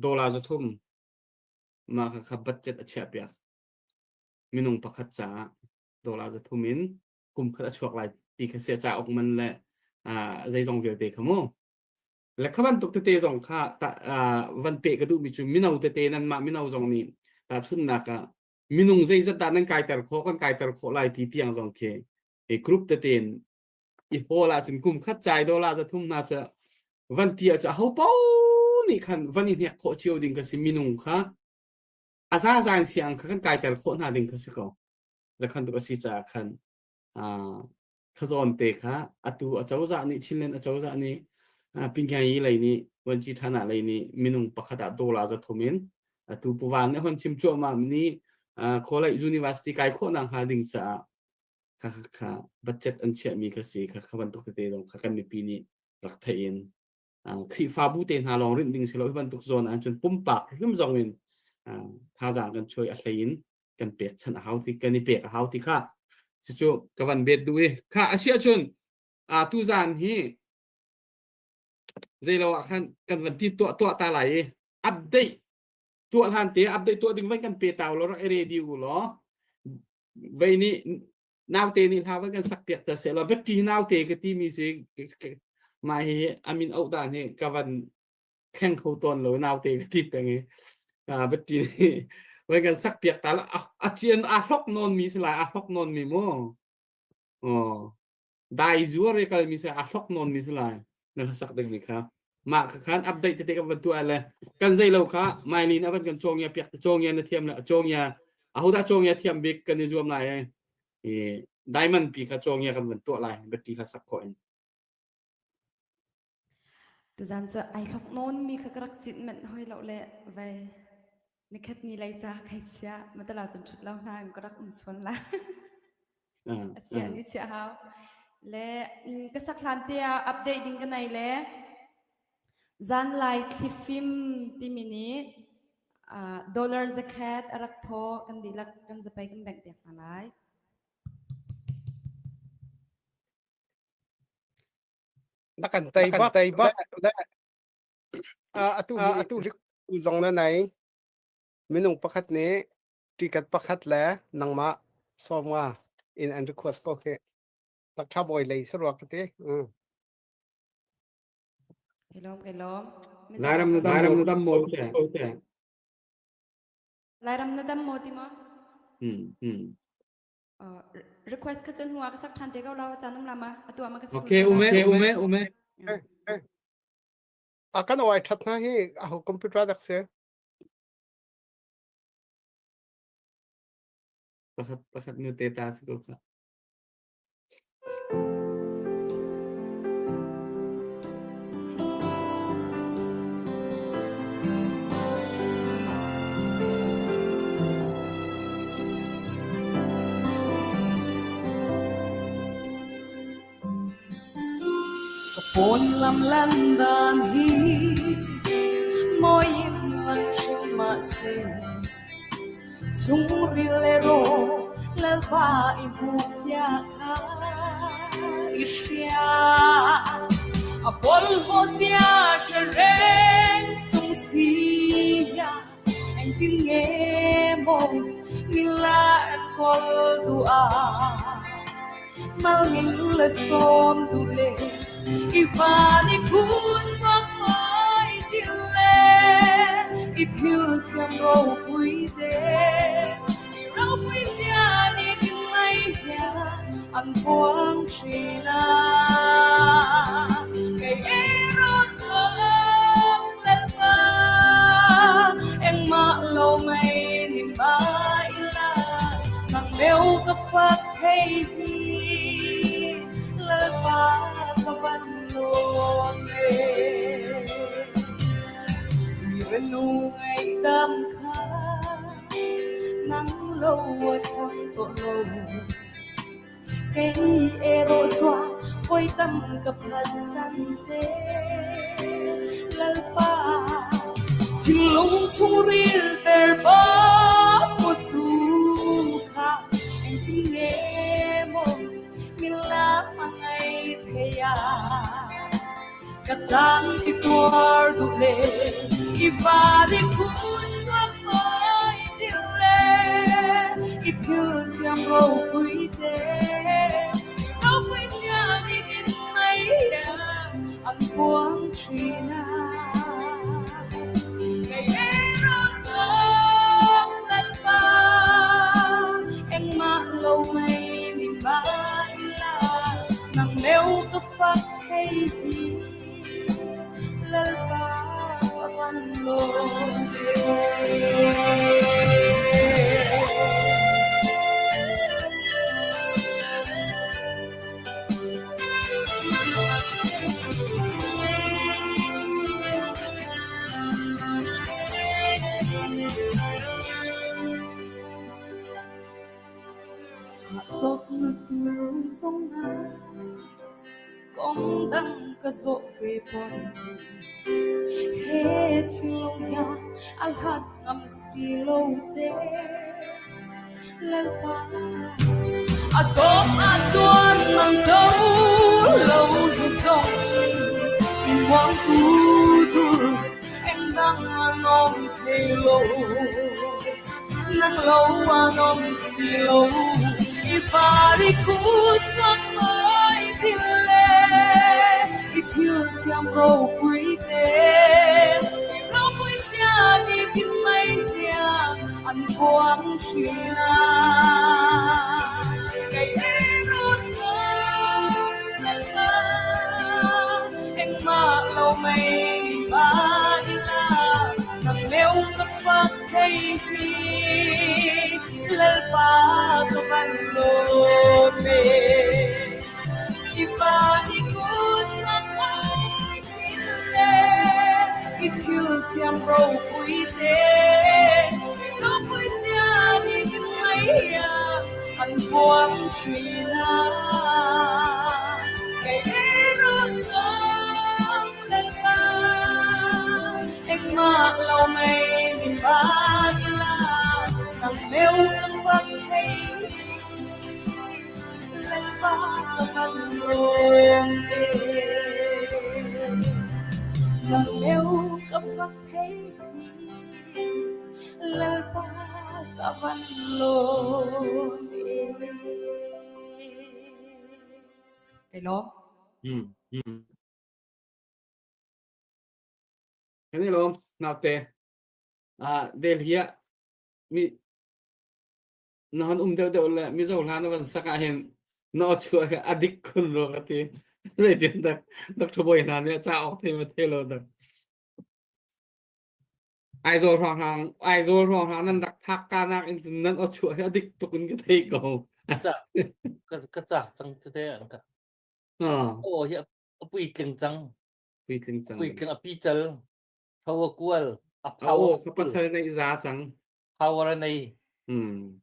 dollar 300 Mah kha budget a chiahpiak. Minung pakhat caah dollar 300 in kum khat a chuak lai ti kha sia cauk man le zeizong vialte kha mu. Le kha bantuk tete zong kha ta, van pe ka duhmi cu mino tete nanmah mino zong nih tahchunhnak ah minung zeizat dah nan kaiter khawh kan kaiter khawh lai ti tiang zong khi i group tete in i hawl ahcun kum khat cai dollar 300 hna cu van ti ah cu aho paoh nih khan van i hnek khawh cio ding kha si minung kha a zaza in siang kha kan kaiter khawh hna ding kha si ko le khan tuk a si caah khan khazawn te kha atu acozah nih Chinland acozah nih Pingyai lei nih Wanci Thana lei nih minung pakhat ah dollar 300 in atu puvan nih hon chim cuahmah mi college university kai khawh nak hnga ding caah kha kha budget an chiahmi kha si kha kha bantuk tete zong kha kan mipi nih rak theih in Khrihfabu te hna lawng rinh ding si lo hi bantuk zawn ah cun pumpak hrim zong in thazaang kan chuai a hlei in kan pek chan a hau ti kan i pek a hau ti kha cucu ka van bet duh i kha a si ahcun tu zan hi zeilo ah khan kan van ti tuah tuah ta lai i update tuah hlan te update tuah ding van kan pe tau lo rak i ready u law vei nih naute nih hla van kan sak piak ta seh law biapi naute ka ti mi si mah hi amin auh dan hi ka van thleng kho tawn lo naute ka ti peng i biapi nih van kan sak piak ta la a cian a hlok nawn mi si lai a hlok nawn mi mu oh dai zuar i kalmi si a hlok nawn mi si lai na hlasak ding mi kha mah kha khan update tete kan van tuah le kan zei lo kha mailin a van kan cawngia piak cawngia na thiam le cawngia ahodah cawngia thiam bik kan i zuam lai i diamond pi kha cawngia kan van tuah lai bati kha sak khawh in Tuzan cu ai hlok nawn mi kha ka rak cit manh hoi lo le vai nikhat ni lei ca khai chia matala cun thut lo hna in ka rak um sual la. A chia ni chia hau. Le ka sak hlan te ah update ding ka nei le zanlai thlifim timi nih dollar zakhat a rak thaw kan dihlak kan zapei kan bank piak hna lai. Na kan tei bak tei bak atu hi atu hi zong na nei minung pakhat nih ticket pakhat le nangmah sawmnga in an request ko khi takṭha bawi lei saruak ka ti Kai lawm kai lawm. Lairam na dam na dam maw te Lairam na dam maw ti maw? Hmm hmm. request kha cun hnuah ka sak ṭhan te ko lo caan um lama atu ah ma ka sak Okay ume ume ume a kan oi that na hi a ho computer dak se pakhat pakhat nu te ta si ko kha. Pawn lam lan dan hi mawiin lang thin mahse chungril le ro lalpa i hmu fiah kha i hria. A bawlhhlawh zia hre reng chung si hian engtin nge maw mila enkawl duh a malngin le sawm duh le i van i kun chuak mai til le i thil siam ropui te ropui zia ni tin mai hian an puang thin a kei erawh chuan lalpa engmah lo mai ni mah ila nang meuh ka fak thei hi lalpa ka van lawm e mi renu ngaihdam kha nang lo a thang tawh lo kei erawh chuan vawi tam ka phatsan che lalpa thinlung chhungril ber bawmtu kha engtin nge maw min la hmangaih thei a ka tan i tuar duh le i van i kun chuak mai dil le i thil siam ropui te ropui nia ni din mai hian an puang thin a kei erawh zawng lalpa engmah lo mai ni mah ila nang meuh ka fak thei hi lalpa ka van lawm ve. Hahchawtna tur zawng ah kawng dang ka zawh ve pon he thinlung hian a hlat ngam si lo che Lalpa a tawp ah chuan nang cho lo hi zawng min muang tu tur engdang an awm thei lo nang lo an awm si lo i par i kut chuan mawi dil le i thil siam ropui te ropui tia ni tin mai hian an puang thin a kei erawh chuan lalpa engmah lo mai ni mah ila nang meuh ka fak thei hi lalpa ka van lawm e i va i kut chuan mai thil le i thil siam ropui te ropui tia ni tin mai hian an puang thin a kei erawh chuan lalpa engmah lo mai ni mah ila nang meuh ka fak thei hi lalpa ka van lawm e nang meuh ka fak thei hi lalpa ka van lawm e Kai lawm. Kan i lawm naute. Ah Delhi ah mi na hon um deuh deuh le Mizo hla na van sak ah hin na aw chuah hi a dik khun ro ka ti. Zeitin dak Dr. Bawi hna nih a ca awk thei ma thei lo dak. Aizawl hrawng Aizawl hrawng nan rak phak ka nak in cun nan aw chuah hi a dik tuk in ka thei ko. Ka ka cak cang tete an ka. Aw hi a puitling cang. Puitling cang. Puitling a pical. Tho kual a power. Aw ka pasal nei za cang. Power a nei. Hmm.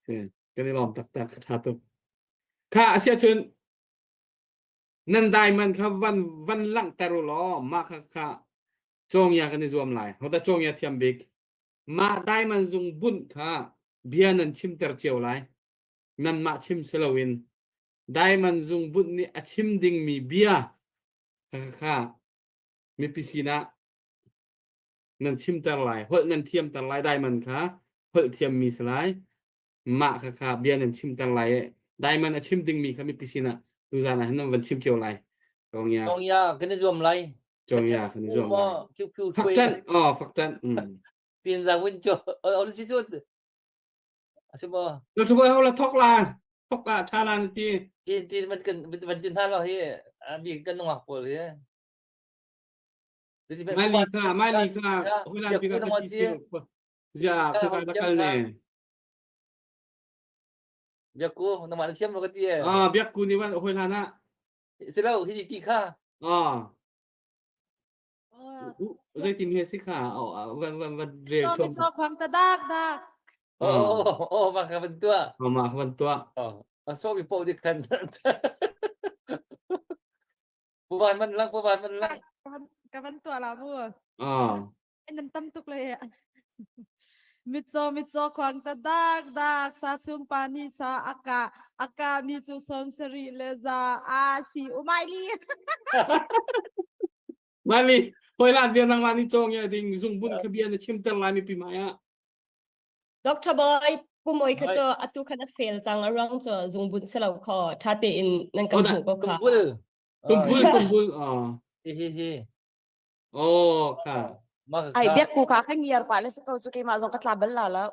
Kan i lawm taktak tha tuk. Kha asia cun nan diamond kha van van langhter u law mah kha kha cawngya kan i zuam lai hoda cawngya thiam bik mah diamond zung bunh kha bia nan chimter cio lai nanmah chim si loin diamond zung bunh nih a chim dingmi bia kha kha mipi sinah nan chimter lai holh nan thiamter lai diamond kha holh thiammi si lai mah kha kha bia nan chimter lai i diamond a chim dingmi kha mipi sinah tuzan ah hin nan van chim cio lai Cawngya Cawngya kan i zuam lai Cawngya kan i zuam lai Phiu phiu Faktan oh faktan mm Tin za win cho on si chu asi mo Lo thu boy ho la thok la thok la tha la ti tin tin van kan van tin ha lo hi bi kan nungak pawl hi Mai li kha mai li kha hulan pi ka ti zia kha ka kal ne Biakku nangmah na thiam maw ka ti e. Ah biakku nih van hoi hlan ah. Si lo hi ti kha. Ah. Zeitin he si kha van van van rel thuam. Mitzaw khwang ta dak dak. Oh oh mah kha van tuah. Oh mah kha van tuah. Oh so mi po dik khan. Puvan man lang puvan man lang. Ka van tuah la bu. Ah. Nan tam tuk le. Mitzaw mitzaw khuang ta dak dak sa chung pa nih sa a kah a kah mi cu sawm sarih le za a si umai li. Mali hoi lan bia nang lani chong ya ding zungbun kha bia na chimter lai mi pi mai ah. Dr. Boy pumoi kha cho atu khan a fail chang a ruang cho zungbun selo kho tha te in nan kan hmu ko kha. Tumbul. Tumbul tumbul ah. Hi hi hi. Oh, kha. Ai biak ku ka kha ngiar pa le ko chu keimah zong ka tla bal la lo.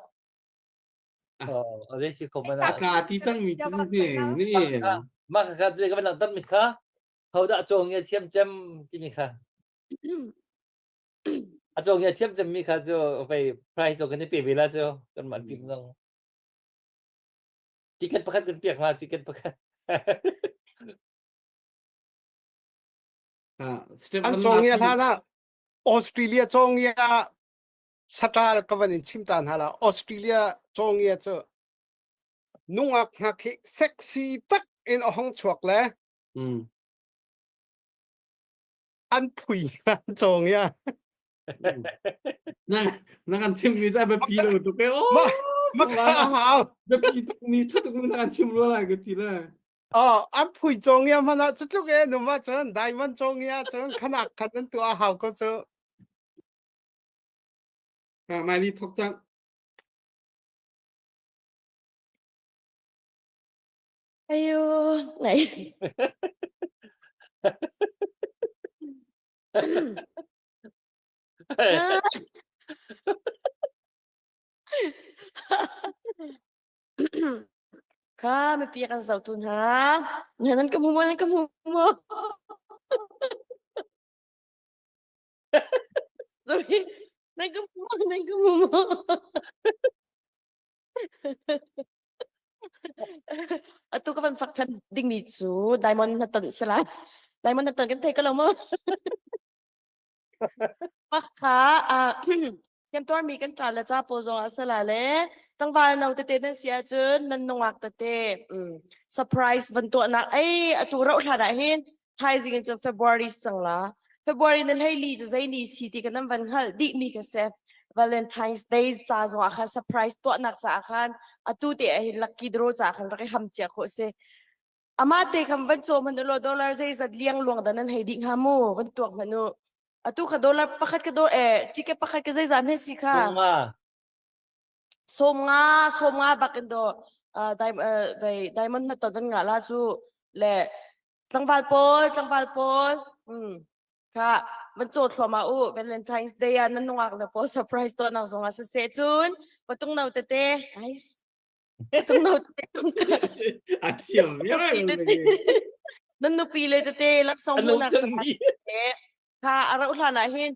Oh, a si ko mana. A tla ti cang mi chu ni ni. Ma kha kha ka ban tan mi kha. Ho da chong ye thiam chem ti mi kha. A chong ye thiam chem mi kha chu fei prize zo kan ni pe ve la chu kan man tim zong. Ticket pakhat kan piak la ticket pakhat. An cawngia hlan ah Australia cawngia saṭal ka van in chim ta hna la. Australia cawngia cu nungak hngak hi sexy tak in a hong chuak le an phui an cawngia. Na na kan chim mi cu biapi lo tuk e. Oh, Ma kha hau. Biapi tuk mi ṭha tuk mi na kan chim rua lai ka ti le. Oh, an phui cawngia hmanh ah cutluk e num ahcun diamond cawngia cun khanak khan an tuah hau ko cu. Ah, mai li thok cang. Ayo, ngai. Kha mipi kan zohtu hna. Nan ka hmu maw? Nan ka hmu maw? Sorry. Nan ka hmu maw? Nan ka hmu maw? Atu ka van fak ṭhan dingmi cu diamond na ton si lai. Diamond na ton kan thei ko lo maw? Pakha ah Temtuarmi kan ṭa le ca pawl zong ah sala le tlangval no tete nan si ahcun nan nungak tete mm, surprise van tuahnak ei atu rauh hlan ah hin thaizing in cun February sang la February na hlei li cu zei ni si ti kan nan van hngalh dih mi ka si Valentine's Day ca zong ah khan surprise tuahnak caah khan atu te ah hin lucky draw caah khan rak i ham cia khawh si Amah te khan van caw hmanh u law dollar zeizat liangluang dah nan hei dih hnga mu van tuak hmanh u. Atu kha dollar pakhat ka do eh ticket pakhat ka zeizat hme si kha. Sawmnga. 90 90 bak in do uh, diamond na ton nga la cu le tlangval pawl tlangval pawl mm kha van caw thluahmah u Valentine's Day ah nan nungak le pawl surprise tuah nak zong ah siseh cun patung no tete guys A thiam Nan nupi le tete laksawng hmuhnak kha a rauh hlan ah hin.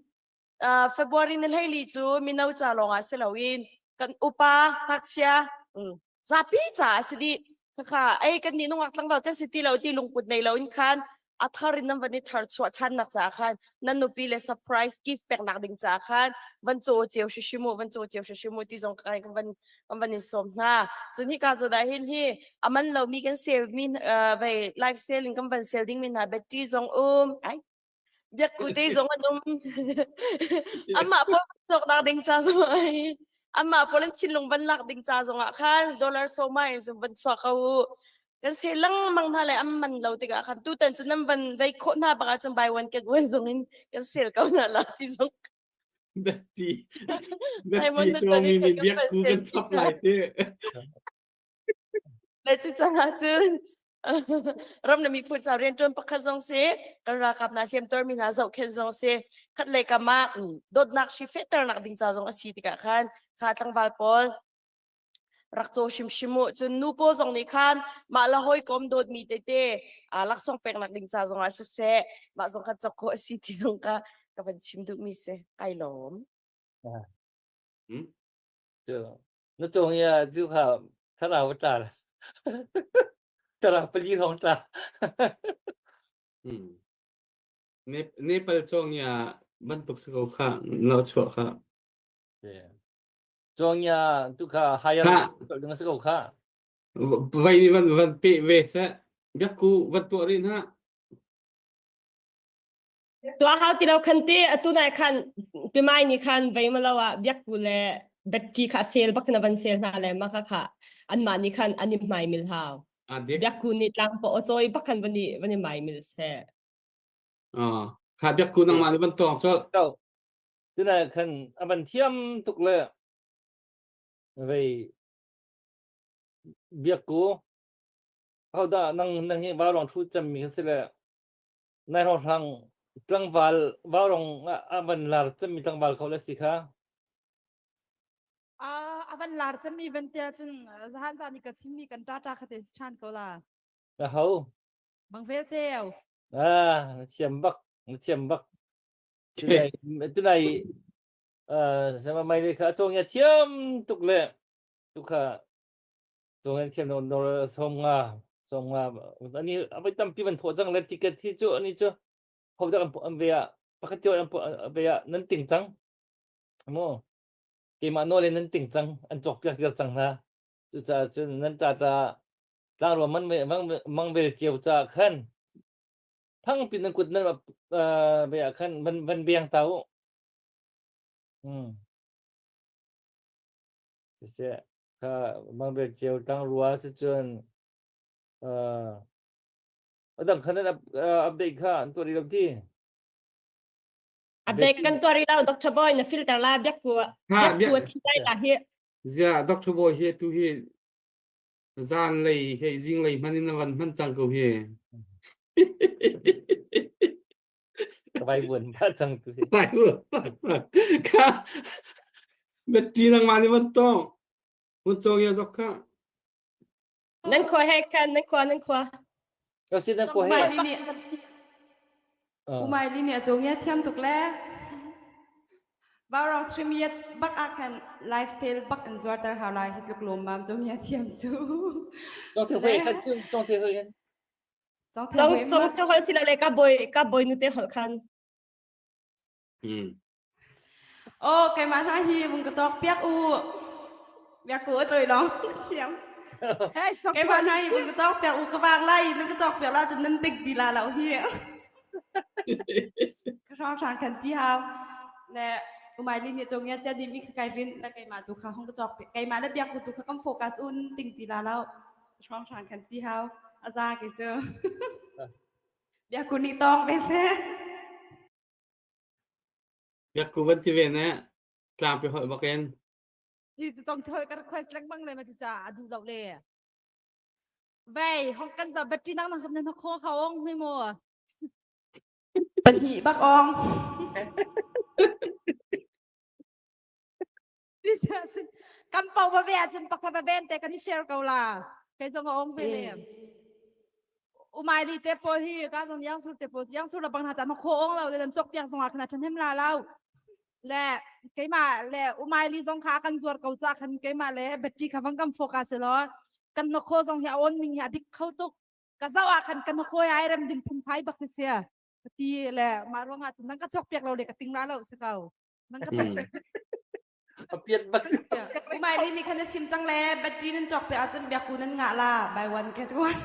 Uh, February ni hleili cu mino ca lawng ah si loin kan upa ngakchia mm, zapi ca a si dih. Khakha ei kan nih nungak tlangval kan si ti lo ti lungput nei lo in khan a thar in nan van i thar chuah ṭhan nak caah khan nan nupi le surprise gift peknak ding caah khan van caw cio hrimhrim u van caw cio hrimhrim u ti zong kan kan van kan van in sawm hna. Cun hika zawn ah hin hi a man lomi kan sale mi uh, vei live sale in kan van sale ding mi hna battery zong um ai Biakku te zong an um. Amah pawl cawknak ding ca zong ai. Amah pawl an thinlung van lak ding ca zong ah khan dollar soma in zong van chuah ko u. Kan se lengmang hna le an man lo tikah khan tutan cu nan van vei khawh hna bak ahcun buy one get one zong in kan sel ko hna la ti zong. Betty Betty cawmi nih biakku kan chap lai ti. Le cucaah cun ram le miphun ca rianṭuan pakhat zong si, kan ralkap hna hliamtuarmi hna zohkhenh zong si, khat lei kam ah dawtnak hri fehternak ding ca zong a si tikah khan kha tlangval pawl rak caw hrimhrim u. Cun nu pawl zong nih khan mah le hawikom dawtmi tete laksawng peknak ding ca zong ah siseh, mah zong kha cawk khawh a si ti zong kha ka van chim duhmi si. Kai lawm. Hmm? Na cung i ah zu kha thlarau a tla thlarau pali hrawng tla. Hmm. Nepal cawngia bantuk si ko kha no chuah kha. Cawngia tu kha higher ding si ko kha. Vai ni van van pe ve se biakku van tuah rin ha. Tuah hau ti lo khan te atu nai khan pimai ni khan vei ma lo ah biakku le betki kha sel bak na van sel hna le ma kha kha anmah nih khan an i hmai mil hau. Biakku nih tlang po choi bak khan van i van i mai mil se. Ah, kha biakku nangmah nih van tawng chol. To. Tunai khan a van thiam tuk le vei biakku hodah nang nang hi va rong thu cem mi si le Nai hrawnghrang tlangval vaurong ah a van lar cemmi tlangval kho le si kha. A van lar cemmi van tia cun zahan zan i ka chimmi kan ṭaṭa kha te si ṭhan ko la. Na ho? Bang vel ceu. Ah, na thiam bak, na thiam bak. Tunai, tunai, uh, sama mai le kha cong ya thiam tuk le tu kha Cungen thiam no no 50 50 ani avoi tampi van thawh cang le ticket hi cu ani cu hodah an an ve ah pakhat cio an ve ah nan ting cang mu keimah nawl in nan ting cang an cawk piak vial cang hna cucaah cun nan tata tlangrual man mang vel cio ca khan thangpi nan kut nan ve ah khan van van beng ta u hmm siseh Kha mangbel ceu tlangrua cucun uh, a dang khan nan update kha an tuah rih lo ti. Update kan tuah rih lo Dr. Boy na filter la biak ku biak ku thi lai la hi. Zia Dr. Boy hi tu hi zan lei he zing lei hman in van hman cang ko hi. Vai buan ba cang tu hi. Vai buan ba. Kha Betty nang ma ni van tong. Mun chong ya zok kha. Nan khua he kan nan khua nan khua. Ka si nan khua he. Umai li nih a cung ya thiam tuk le. Vaurawng stream yet bak ah khan live sale bak in zuarter hau lai hi tluk lawm mam cung ya thiam cu. Tong te hoi kan cun tong te hoi kan. Cong cong te hol silo le ka boy ka boy nu te hol khan. Hmm. Oh, keimah hna hi vung ka cawk piak u. Biak ku a choi long thiam. Keimah hna hi vung ka cawk piak u ka vang lai nan ka cawk piak la cun nan tik di la lo hi. Ka hrang hrang kan ti hau. Le umai ni ni chong ya cha di mi kha kai rin la keimah tu kha hong ka cawk piak keimah le biak ku tu kha kam focus un ting ti la lo. Hrang hrang kan ti hau. Aza ke cu. Biak ku ni tong ve se. Biak ku van ti ve ne tlangpi holh bak in. Ji tong thol ka request lengmang le ma chi cha a duh lo le. Vei hong kan za battery nang nang nan kho kha ong mi mo. Pahnih bak ong. Kan pau ba ve ahcun pakhat ba ven te kan i share ko la. Kei zong a ong ve le. Umai li te pawl hi ka zong yang sur te pawl yang sur la bang na chan kho ong lo le nan chok piak zong ah kana chan hem la lo. Le keimah le umaili zong kha kan zuar ko ca khan keimah le battery kha vang kan focus law kan hnakhaw zong hi a on ning hi a dik kho tuk. Ka zoh ah khan ka hnakhaw ai rem ding phunphai bak si sia. Ka ti le mah ruangah cun nang ka cawk piak lo le ka ting la lo si ko. Nang ka cawk piak. A piat bak si. Umaili nih khan na chim cang le battery nan cawk piak ahcun biakku nan ngah la buy one get one.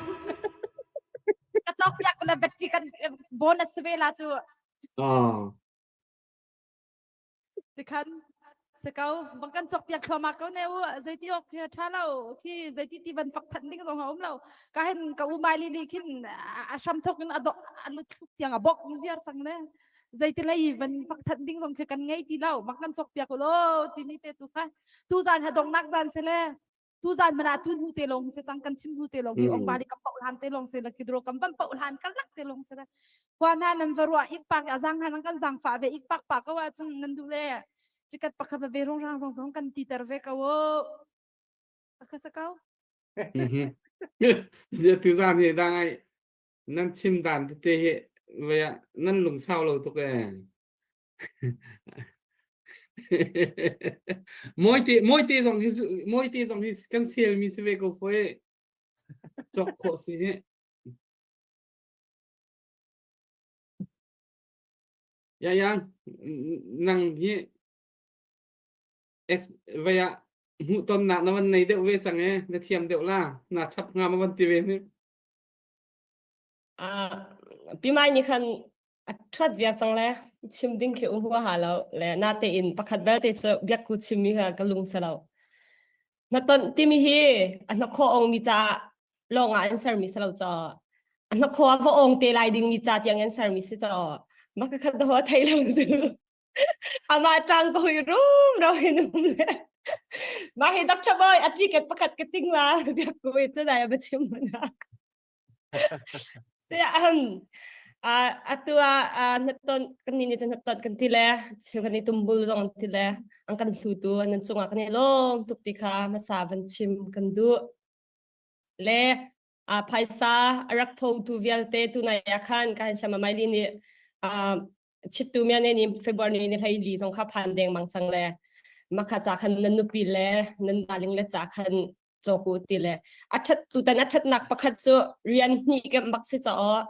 Ka cawk piak le battery kan bonus ve la cu. Oh. Tikhan si ko bang kan cawk piak thluahmah ko ne u zeiti awk khi tha lo khi zeiti ti van fak than ding zong a um lo ka hin ka u mai li nih khin a hram thok in a dok a lut thluk tiang a bok viar cang le zeiti lei van fak than ding zong khi kan ngei ti lo bang kan cawk piak u lo timi te tu kha tu zan ha dongnak zan se le tu zan mana tu hnu te long se cang kan chim hnu te long hi ong bali kam pau hlan te long se la kidro kam ban pau hlan kan lak te long se la khua na nan va ruah ik pak a zang han kan zang fa ve ik pak pa ko wa chung nan du le chikat pakha ve rong rang zong zong kan ti ter ve ko o akha sa kau Zia tu zan hi da ngai nan chim dan tete hi ve nan lung sau lo tuk e Mawite mawite zong hi mawite zong hi kan sel mi si ve ko foi. Cawk khawh si hi. Ya yang nang hi es vaya hmuhtonnak na van nei deuh ve cang e na thiam deuh la na chap nga ma van ti ve ni. Ah, pi mai ni khan a ṭhuat viar cang le chim ding khi um huaha lo le natein pakhat belte cu biakku chimmi kha ka lung si lo. Hnaton timi hi a hnakhaw ongmi caah lawng ah an sermi si lo caw. A hnakhaw a va ong te lai dingmi ca tiang an sermi si caw. Mah ka khat ho thei lo cu. Amah ṭang ko hi rum ro hin um le. Mah hi Dr. Boy a ticket pakhat ka ting la biakku i tu dai a va chim mana. Atu ah hnaton kan nih nih cun hnaton kan ti le cheu kan i tumbul zong an ti le an kan hlutu an cungah kan i lawm tuk ti kha hmasa van chim kan duh. Le phaisa a rak thotu vialte tunai ah khan ka han siam Maili nih chittu mia ne ni February ni hlei li zong kha phan deng mang cang le makha cha khan nan nupi le nan darling le cha khan cawk u ti le a ṭhat tutan a ṭhatnak pakhat cu rian hnih ke bak si caw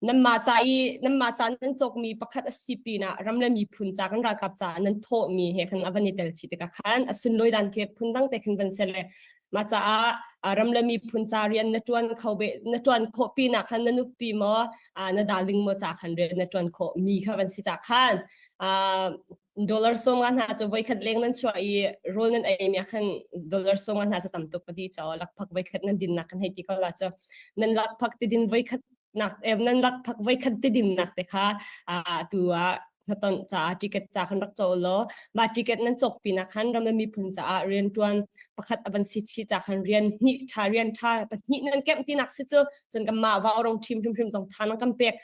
nanmah ca i nanmah ca nan cawkmi pakhat a si pinah ram le miphun ca kan ralkap ca nan thawhmi he khan a van i tel chih tikah khan a sunlawi dan khi phundang te khin van se le mah caah ram le miphun ca rian na ṭuan kho be na ṭuan khawh pinah khan na nupi maw na darling maw ca khan rian na ṭuan khawh mi kha van si ca khan Dollar sawm nga hna cu voikhat leng nan chuah i rawl nan ei mi ah khan dollar sawm nga hna cu tam tuk ka ti caw lakphak voikhat nan dinnak kan hei ti ko la cu nan lakphak ti din voikhat nak eh, nan lakphak voikhat ti dinnak te kha tu ah hnaton caah ticket ca khan rak caw law mah ticket nan cawk pinah khan ram le miphun caah riantuan pakhat avan si chi ca khan rian hnih tha rian tha pahnih nan kemh tinak si cu cun kan mah va rong ṭhim hrimhrim zong tha nan kan pek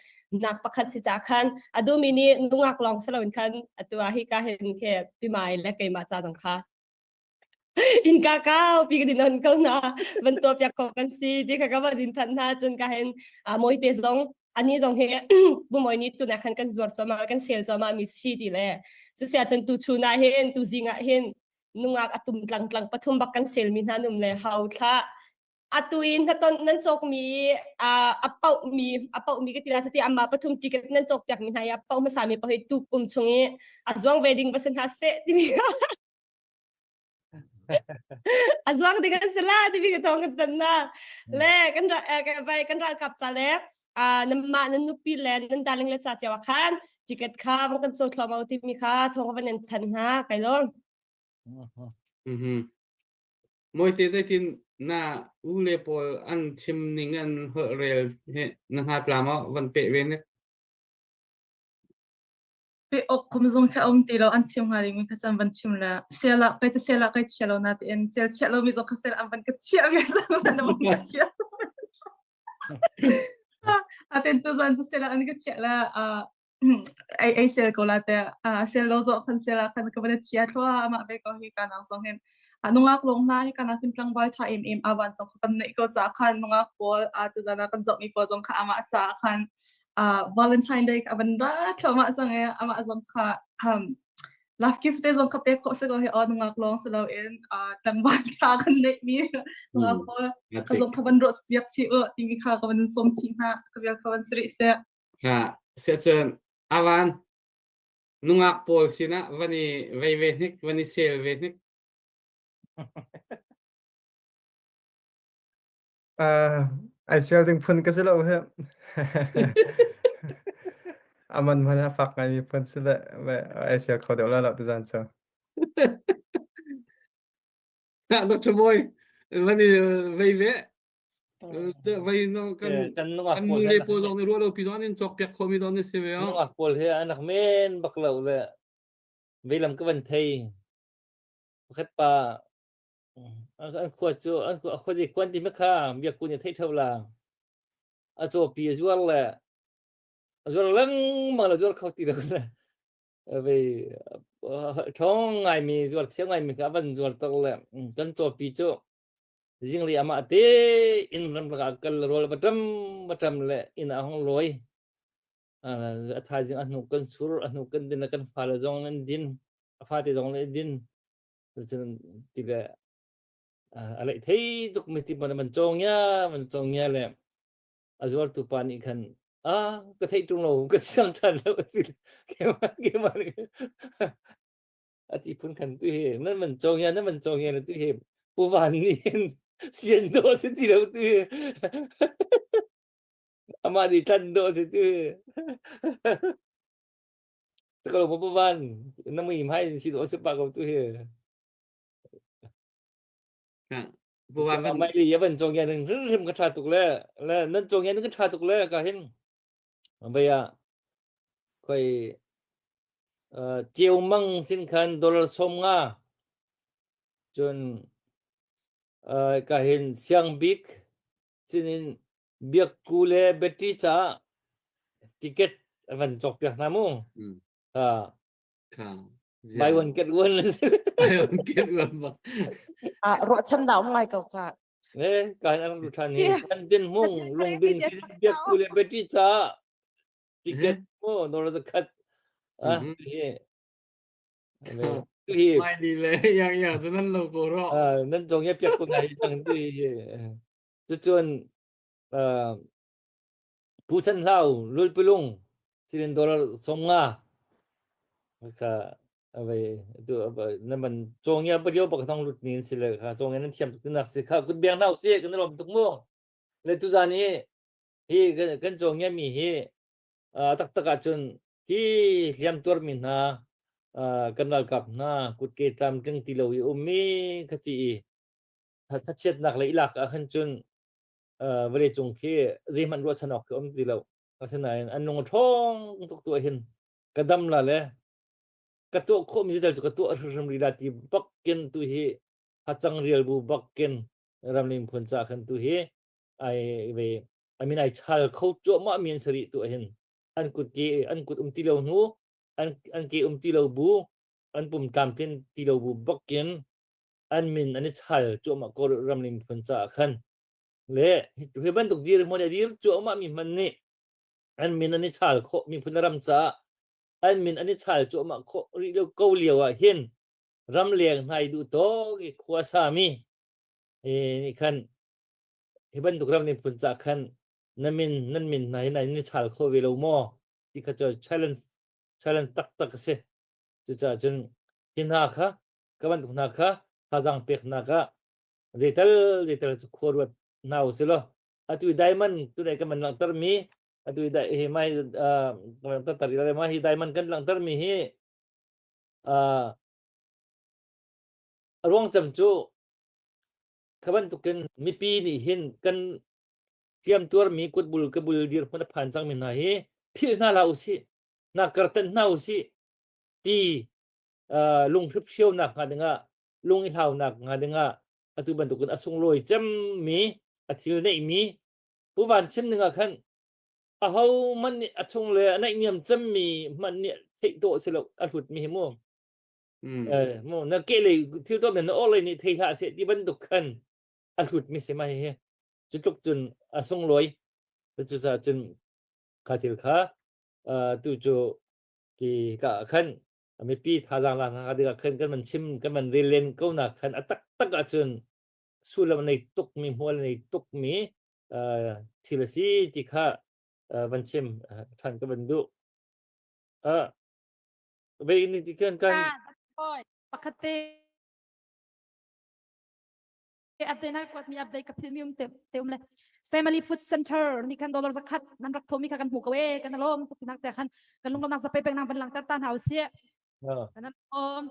nak pakhat si ca khan a dumi nih nungak lawng si loin khan atu ah hi ka hin ke pimai le keimah ca zong kha in ka kau pi ka din on ko na van to piak ko kan si ti kha ka va din than na cun ka hin a moi te zong ani zong he bu moi ni tu na khan kan zuar choma kan sel choma mi si ti le chu sia cun tu chu na hin tu zing ah hin nungak atum tlang tlang pathum bak kan sel mi hna num le hau thla atu in hnaton nan cawkmi a pauhmi a pauhmi ka ti la ti amma pathum ticket nan cawk piak mi hna i a pauh hmasa mi pa hi tu kum chung i a zuang ve ding va si hna seh timi a zuang ding an si la timi ka tong ka tan na le kan ra vai kan ralkap ca le nan mah nan nupi le nan darling le ca cio ah khan ticket kha vang kan caw thluahmah timi kha thawng van in than hna kai lawm Mhm. Mawite zeitin na u le pawl an chim ning an holh rel hi na hnatla maw van peh ve nek? Pe ok kum zong kha um ti lo an chim hnga ding mi kha chan van chim la sel ah kai sel ah kai chia lo na tiin sel chia lo mi zong kha sel an van ka chia ve zong an van ka chia a ten tu zan chu sel an ka chia la ei ei sel ko la te a sel lo zo khan sel ah khan ka van chia thua amah ve ko hi ka nang zong hin a nungak long hna hi kana fin tlangval tha em em awan zong kan nei ko cha khan nungak pawl a tu zana kan zok mi pawl zong kha ama sa khan a Valentine Day avan ra thoma zong e ama zong kha um. Love gift te zong ka pek khawh si ko hi aw nungak lawng si loin tlangval ṭha kan neihmi nungak pawl ka zong kha van ruah piak chih u timi kha ka van sawm chih hna ka vial kha van si rih seh. Ha siahcun avan nungak pawl sinah van i vei ve hnik van i sel ve hnik. Uh, ai sial ding phun ka si lo he. Aman man a fak ngai mi phun si le ai sial kho deuh la lo tuzan cu. Dr. Boy, van i vei ve. Vei no kan kan nungak kan pawl nu he le pawl zong nih ruah lo pi zong an in cawk piak khomi zong ni si ve o. Nungak pawl he anak men bak lo le veilam ka van thei. Pakhat pa An khua cu an khua khuazi kuan ti kha biakku nih theih ṭheo la. A cawpi a zuar le a zuar lengmang le zuar kho ti lo le vei ṭhawng ngaimi zuar thiam ngaimi kha a van zuar ter le kan cawpi cu zinglei amah te inn ramlak ah kal rawl va ṭam va ṭam le inn ah hong lawi. A thaizing a hnuk kan sur a hnuk kan din le kan fale zong an din a fate zong an din. Cun ti le a leih thei tuk mi ti man cawng ya man cawng ya le a zuartu pa nih khan ah ka theih ṭung lo ka siang ṭhan lo ti keimah keimah a ti phun khan tu hi nan man cawng ya nan man cawng ya tu hi pu van nih hin sian do si ti lo tu hi amah nih tlan do si tu hi Kalau pa van na mui mai si do se pa ko tu hi. Bu van van mai li van chong ya ning hrim ka tha tuk le le nan chong ya ning ka tha tuk le ka hin. Baya khoi chiu mang sin khan dollar som nga chun ka hin siang bik cinin biakku le battery caah ticket a van cawk piak hna mu. Ha. Kha. Buy one get one. Buy one get one bak. Ah, ruahchan dah um ngai ko kha. Eh, kan an ru than hi. Kan din hmung lung din sin biakku le battery caah ticket mu dollar zakhat. Ah, hi. Hi. Mai ni le yang yang cu nan lo ko ro. Ah, nan zong ya piak ko nai cang tu hi. Cucun uh, Pu Chan Hlau Lulpilung silin dollar 50 ka avei tu na man cawng ya padio pak thong lut ni sile kha cawng nan thiam tuk nak si kha kut biang nau si kan rom tuk mu le tu zan hi hi kan cawng ya mi hi tak tak ah cun hi hliam tuar mi hna kan ralkap hna kut ke tlam tling ti lo i ummi kha ti i thachiatnak le ilak ah khan cun vawlei cung khi zeihmanh ruahchan awk khi um ti lo. Asinain an lung a ṭhawng tuk tu ahhin ka dam la le ka tuah khawhmi zeital cu ka tuah hrimhrim rih la ti bakin tu hi hacang rial bu bakin ramling phun ca khan tu hi ai ve I mean ai chal kho cuahmah mi an si rih tu ahhin an kut ke an kut um ti lo hnu an an ke um ti lo bu an pum tlamtlin ti lo bu bakin an min an i chal cuahmah ko ramling phun caah khan le hi bantuk dirhmun a dir cuahmah mi hmanh nih an min an i chal khawh miphun ram caah an min an i chal cuahmah khawh rih lo ko lio ah hin ramleng hna i duh tawk i khua sami nih khan hi bantuk ram miphun caah khan na min nan min hna hi nan i chal khawh ve lo maw ti kha cu challenge challenge taktak a si cucaah cun hi hna kha ka bantuk hna kha thazaang peknak ah zeital zeital cu khua ruat hna u sih law atu diamond tunai kan man langhter mi atu hi mai langhter tar ma hi diamond kan langhter mi hi a ruang cem cu kha bantukin mipi nih hin kan hliam tuar mi kutbul ka bul dir hmun a phan cang mi hna hi philh hna hlah usih na karten hna usih ti lung hriphriaunak hnga dingah lung i hlaunak hnga dingah atu bantukin a sunglawi cemmi a thil neihmi Pu Van chim dingah khan aho hmanh nih a chung le a naihniam cemmi hmanh nih theih dawh si lo a hlutmi hi mu eh mu na ke lei thil tuah na or lei nih thei hlah seh ti bantuk khan a hlutmi si ma hi cu tluk cun a sunglawi cucaah cun kha thil kha tu cu ki ka khan. Mipi thazaang lak hna ding ah khan kan van chim kan van rel len ko na khan a taktak ahcun sullam a nei tukmi hmual a nei tukmi thil a si ti kha van chim ṭhan ka van duh. Vei ni ti kan kan pakhat te update na kuat mi update ka phil mi um te te um le family food center ni kan dollar zakhat nan rak thomi kha kan hmu ko e kan alom tinak te khan kan lunglam nak zape pek nang van lang tar ta hna usi kan alom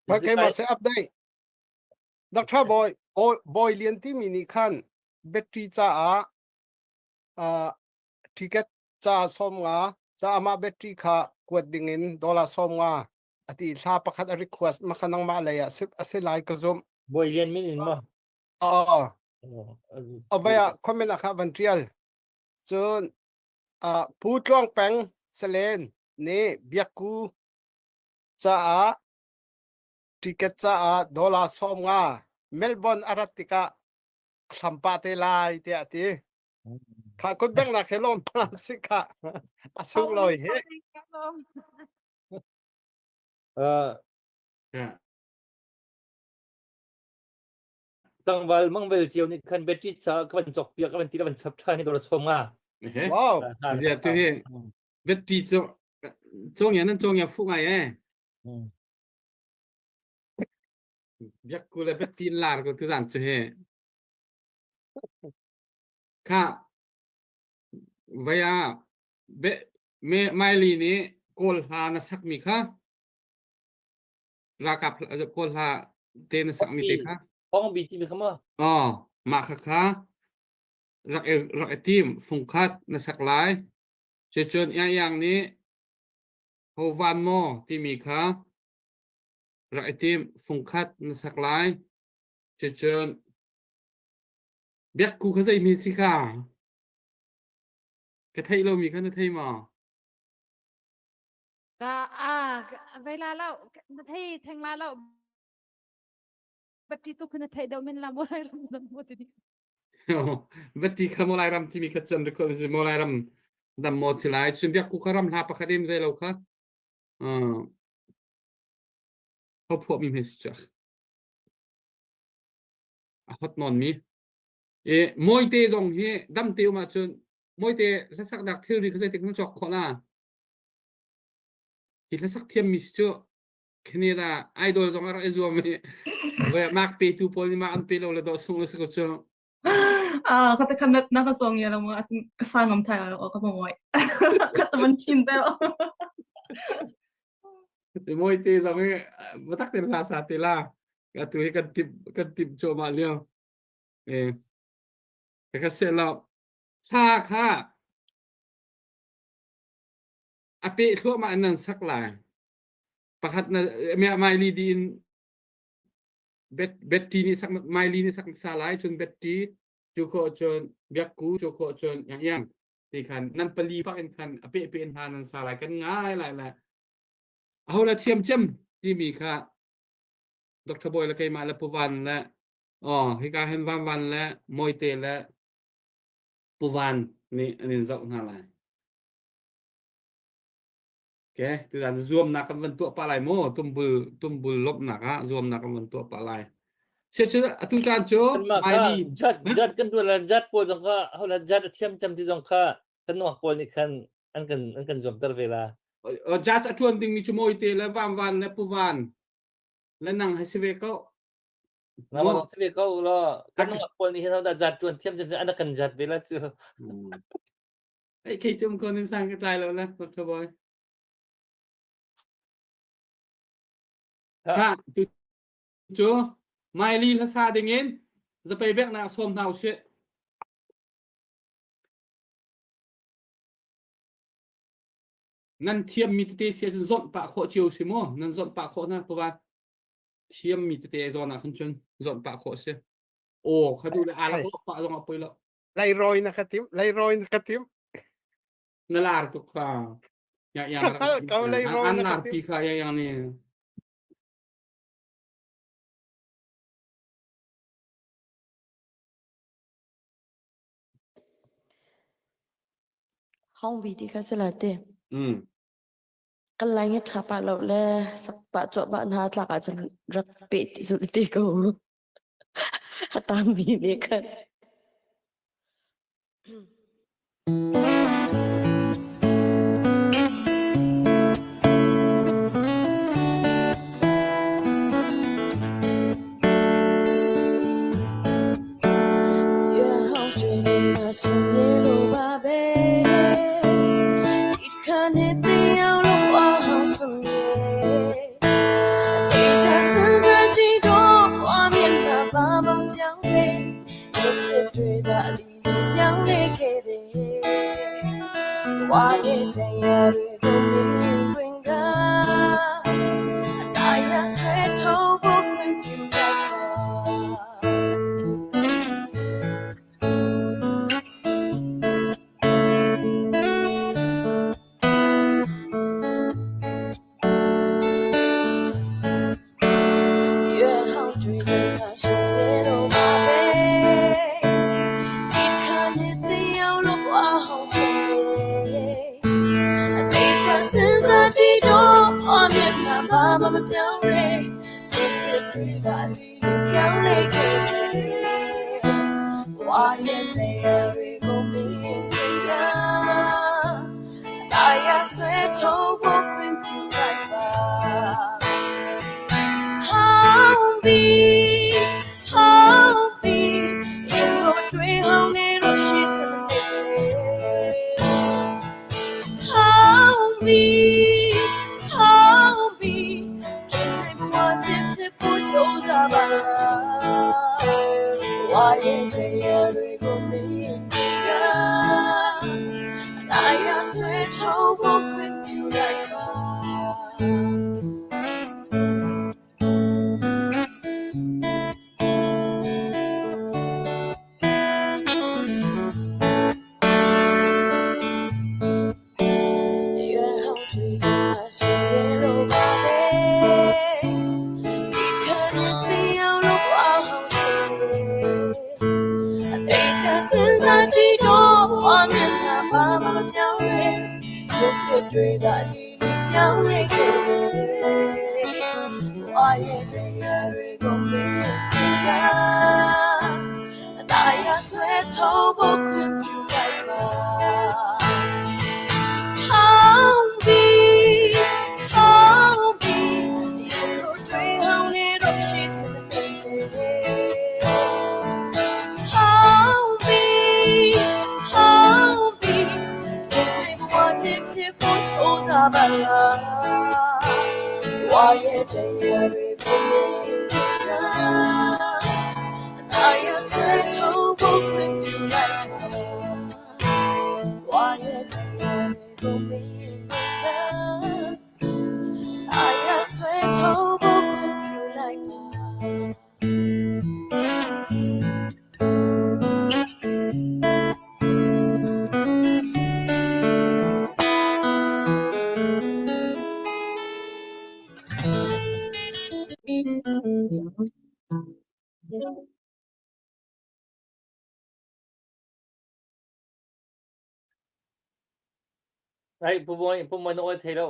Ma keimah se update. Dr. Boy, Boy Lian timi nih khan battery caah uh, ticket ca 50 ca amah battery kha kuat ding in dollar 50 ati thla pakhat a request ma kha nangmah lei ah a si lai ka zumh. Bawi Lian min in ma? Oo. Abaya comment ah kha van tial. Cun uh, Pu Tluang Peng Salen nih Biakku caah ticket caah dollar 50 Melbourne a rat tikah hlampa te lai tiah a ti. Kha kut beng nak he lawm si kha a sunglawi he. Uh, Tlangval mangvel cio nih khan battery ca ka van cawk piak ka van ti ka van chap ṭhan hi dawr som nga. Wow. Zia tu hi battery cu cong ya nan cong ya fu ngai eh. Biak ku le battery lar ko tu zan cu he. Kha vaya be me maili nih kawl hla na sakmi kha ralkap kawl hla te na sakmi te kha Ong bi ti mi kha ma oh mah kha kha rak i rak i tim fungkhat na sak lai cucun yang yang nih ho van maw timi kha rak i tim fungkhat na sak lai cucun biakku kha zei mi si kha Ka theih lomi kha na thei maw? Ka a vei la lo na thei theng la lo batti tu na thei deuh men la mo lai ram dam mo ti Batti kha mo lai ram timi kha cun record si mo lai ram dam mo si lai cun biak ku kha ram hla pakhat em zei lo kha ho phuah mi hme si chu a hot non mi E mawite zong hi damte um ahcun mawite hlasaknak thilri kha zeitik na cawk khawh la? Hi hlasak thiammi si cu Canada idol zong a rak i zuam i mak petu pawl nih mah an pe lo le dawh sung le si ko cu. Ah, ka te khan na ka zong ya lo ma acun ka sa ngam thai lo ka mongoi. Ka taman thin deuh. Mawite zong hi batak ten hla sa te la. Atu hi kan tip kan tip cuahmah lio. Eh, ka se lo hla kha a peh thluahmah in nan sak lai pakhat na maili di in bet betty nih sak maili nih sak sa lai cun betty cu khawh cun biakku cu khawh cun yang yang ti khan nan pali pak in khan a peh pe in hla nan sa lai kan ngai lai lai aho la thiam cem timi kha Dr. Boy le keimah le Puvan le Oh, hika hin Vanvan le Mawite le Puvan nih an in zoh hna lai. Okay, tuzaan zuamnak kan van tuah pah lai mu. Tumbul tumbul lawmhnak ah zuamnak kan van tuah pah lai. Sia cu atu tan cu Kanmah kha Miley jat jat kan tuah la jat pawl zong kha hola jat a thiam cem ti zong kha kan nuak pawl nih khan an kan an kan zuamter ve la. Judge a tuan dingmi cu Mawite le Vanvan le Puvan le nang he si ve ko. Nama zong si ve ko law kan nungak pawl nih hin hodah jat tuan thiam cem an kan jat ve la cu. Ei kei cum ko nin sang ka tlai lo le Dr. Boy. Ha tu cu Miley hlasa ding in zapei bek nak sawm hna usih. Nan thiam mi tete si ahcun zawnh pah khawh cio si mu. Nan zawnh pah khawh na pawan. Thiammi tete zawn ah khan cun zawnh pah khawh a si. Aw kha duh le aa lak pah zong ah poi lo. Leirawi na ka tim, leirawi na ka tim. Na lar tuk kha. Ya yang Kau leirawi an na ka lar tim. pi kha ya yang ni. Hong bi ti kha sula te. Mm. Kan lai nge ṭha pah lo le sak pah cuahmah hna tlak ahcun rak peh zulh te ko. A tangmi nih khan. Ai pu Bawi pu Bawi na awi thei lo.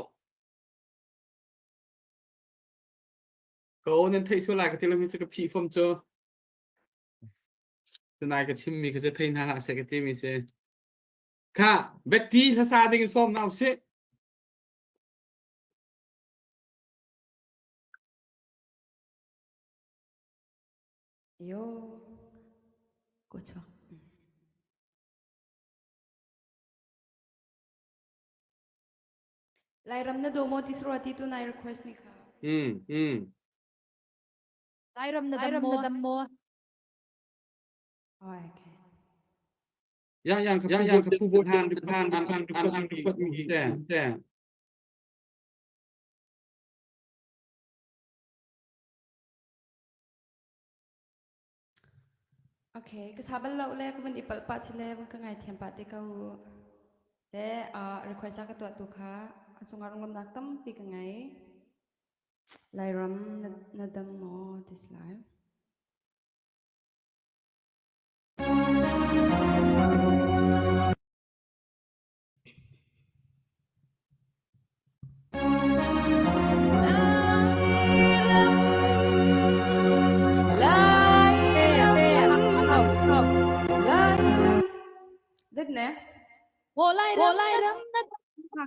Ka aw nan theih sual lai ka ti lo mi cu ka phih fom cu. Tunai ka chim mi kha cu thei hna hlah seh ka ti mi si. Kha Betty hlasa ding in sawm na usih. Yo, ko chuak. Lairam na daw maw ti sura ti tu nai request mi kha. Mm, mm. Lairam na dam maw? Oh, okay. Yang yang ka yang yang ka pu bu han han han han han han han te te. Okay, ka sa bal lo le ka vun i palh pah chi le vun ka ngai thiam pah te ko le uh, request a ka tuah tu kha a cungah runglamnak tampi ka ngei. Lairam na, na dam maw this life?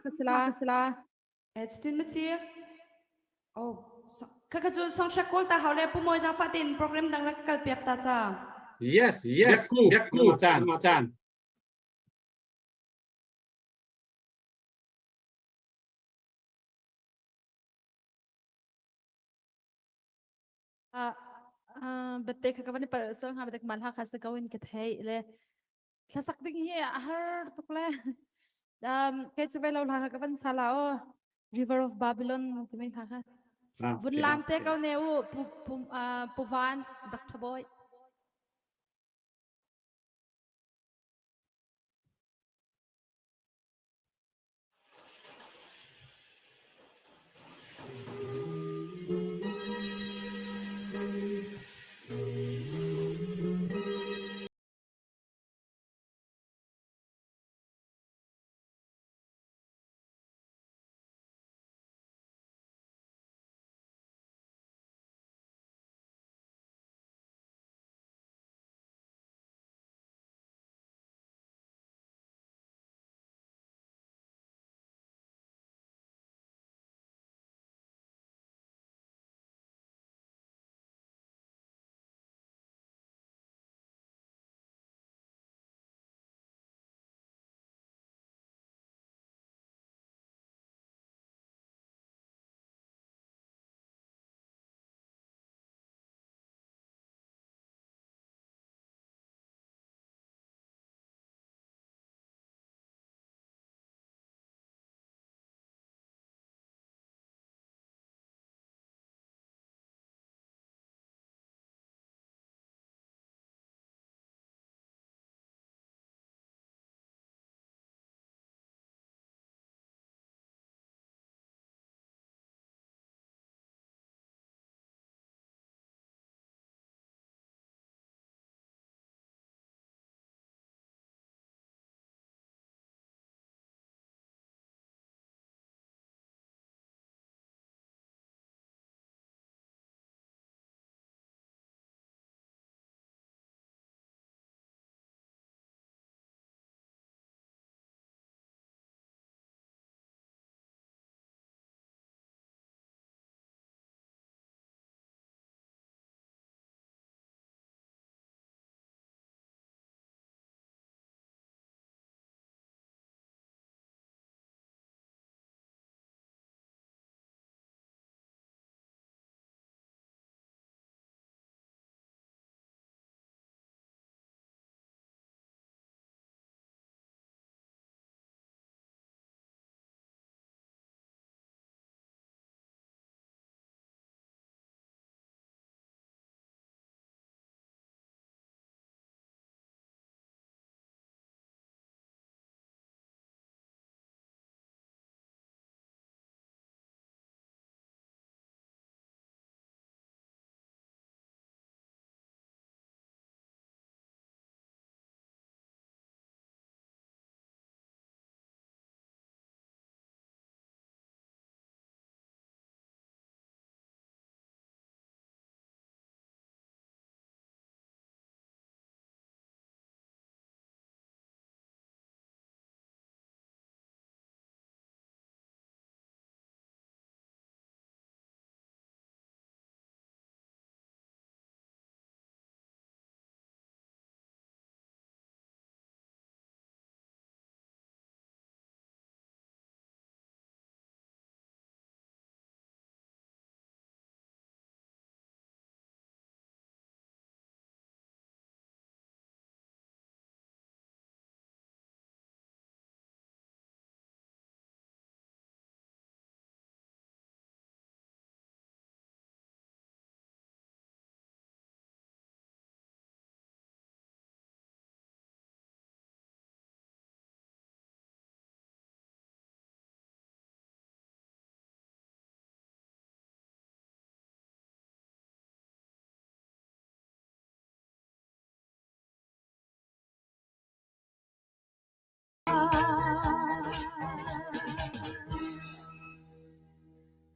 kha sila sila. Eh cutin ma si. Oh kha kha cu song shak kawl ta hau le pu moi zang fa tin program dang rak kal piak ta cha. Yes, yes. Biakku, chan, chan. Bette kha ka van i palh sual hnga betek mal ha kha se ko in ka thei le thlasak ding hi a har tuk le kei chu ve lo hla kha ka van sala o River of Babylon ti mai hla kha vun lam te ko ne u pu pu pu van Dr. Boy.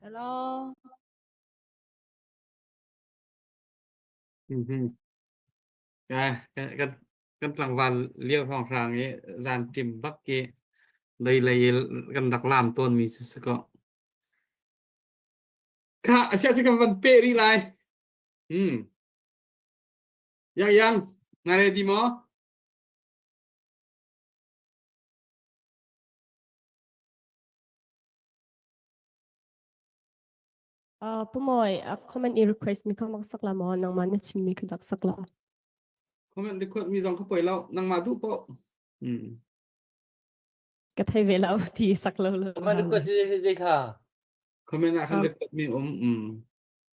Hello. Kan tlangval lio hrawnghrang i zan ṭim bak ki. Lei lei kan rak lam tawn mi cu si ko. Kha asia cu kan van peh rih lai. Hmm. Yang yang, na ready maw? Pu Mawi, comment i request mi kha mak sak la maw? Nangmah na chim mi kha dak sak la. Comment request mi zong kha poi lo. Nangmah duh poh. Hmm. Ka thei ve lo ti sak lo lo. Comment request zei kha? Comment ah khan request mi um. Um.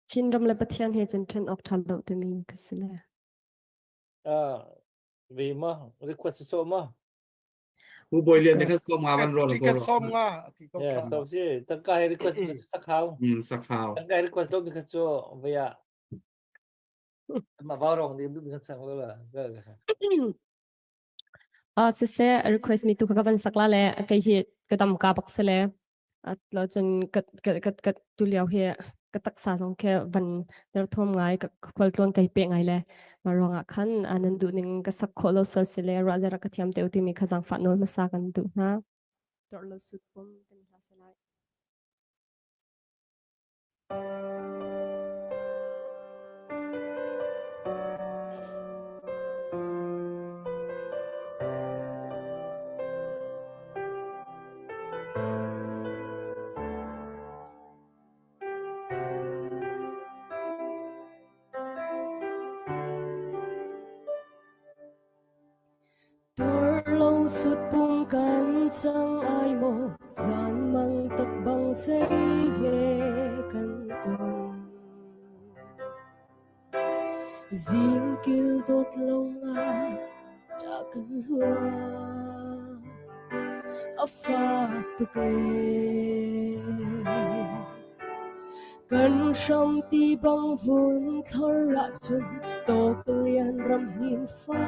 Chinram le Pathian he cun ṭhen awk ṭha lo timi ka si le. Ve ma request so ma. Pu Bawi Lian te kha sawm nga van rawl Ti ka sawm nga ti ko kha. So si tangka he request sakhau. Mm sakhau. Tangka he request lo mi kha chu vaya. Ma ba rong ni du kan sang lo la. Ah siseh request mi tu ka van sak la le kei hi ka dam ka bak se le lo cun ka ka ka ka tu lio hi ka taksa zong khi van derthawm ngai ka khualtlawn kai pe ngai le ma ruangah khan nan duh ning ka sak khawh lo sual si le ruah zera ka thiam te timi kha zaangfah nawl hmasa kan duh hna. Tor lo sut pum timi hla se lai. Tur lo sut pum kan cang ai maw zan mang tak bang sei nge kan ton Zing kil dawt lo nga cha kan hua a fak tuk e Kan hram ti bang vun thlor ahcun tawk lian ram hnin fa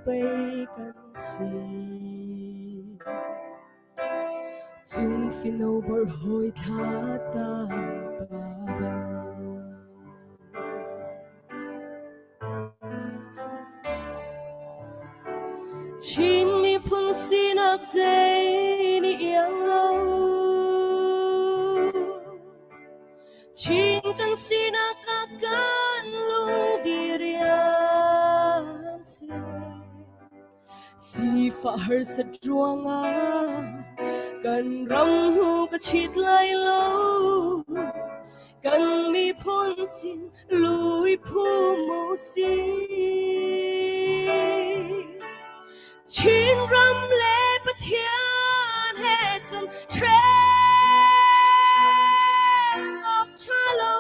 pei kan si. Cung fino bor hoi thla ta pa bang. Chin miphun sinak zei nih iang lo Chin kan sinak ah kan lung diriam si Sifah harsat ruangah kan ram hnu ka chit lai lo kan miphun sin lui phu mu si Chin ram le Pathian he cun ṭhen awk ṭha lo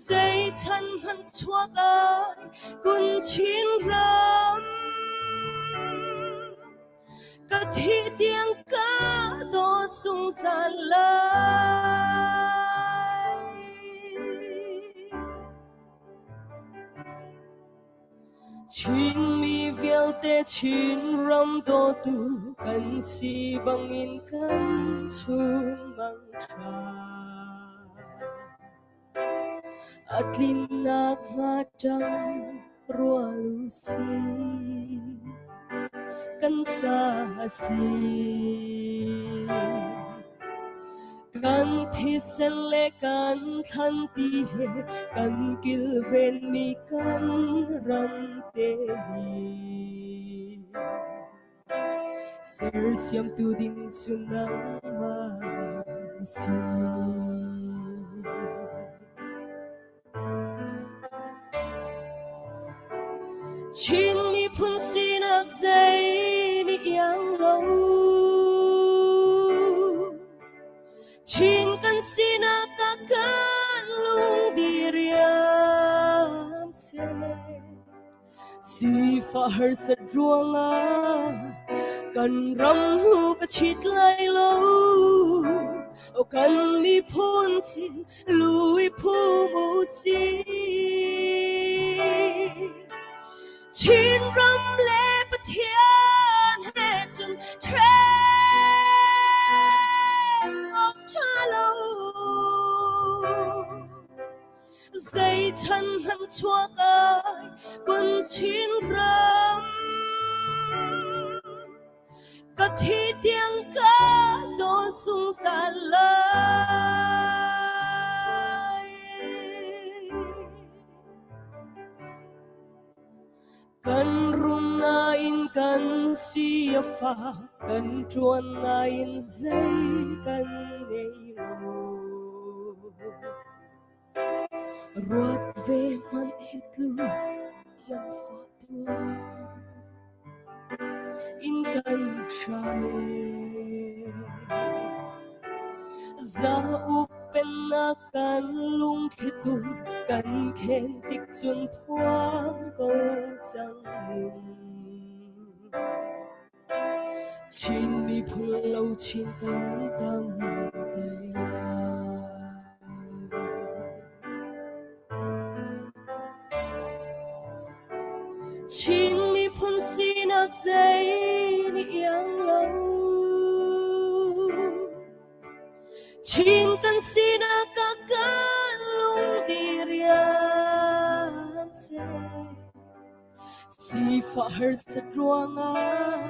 zei chan hmanh chuak ai kun Chin ram Ka thih tiang ka dawt zungzal lai. Chinmi vialte Chinram dawtu kan si bangin kan chunmang ṭha. A tlinnak hnga ṭang rual u sih, kan ca a si. Kan thisen le kan thlan ti he kan kilvenmi kan ram te hi. Sersiamtu ding cu nangmah na si. Chin miphun sinak zei nih iang lo. Chin kan sinak ah kan lung diriam seh. Sifah harsat ruangah kan ram hnu ka chit lai lo. O kan miphun sin lui phum u si. Chin ram le Pathian he cun ṭhen awk ṭha lo. Zei chan hmanh chuak ai kun Chin ram. thi tiang ka dawt zungzal lai. Kan rum nain kan si a fak, kan ṭuan nain zei kan ngei lo. Ruat ve hmanh hi tluk nganfah tuar in kan hram e. Zauk pennak kan lungthli tum kan khen tik cun phuang ko cang ning. Chin miphun lo chin kan tam te lai. Chin miphun sinak zei nih iang lo. Chin kan sinak ah kan lung diriam seh. Sifah harsat ruangah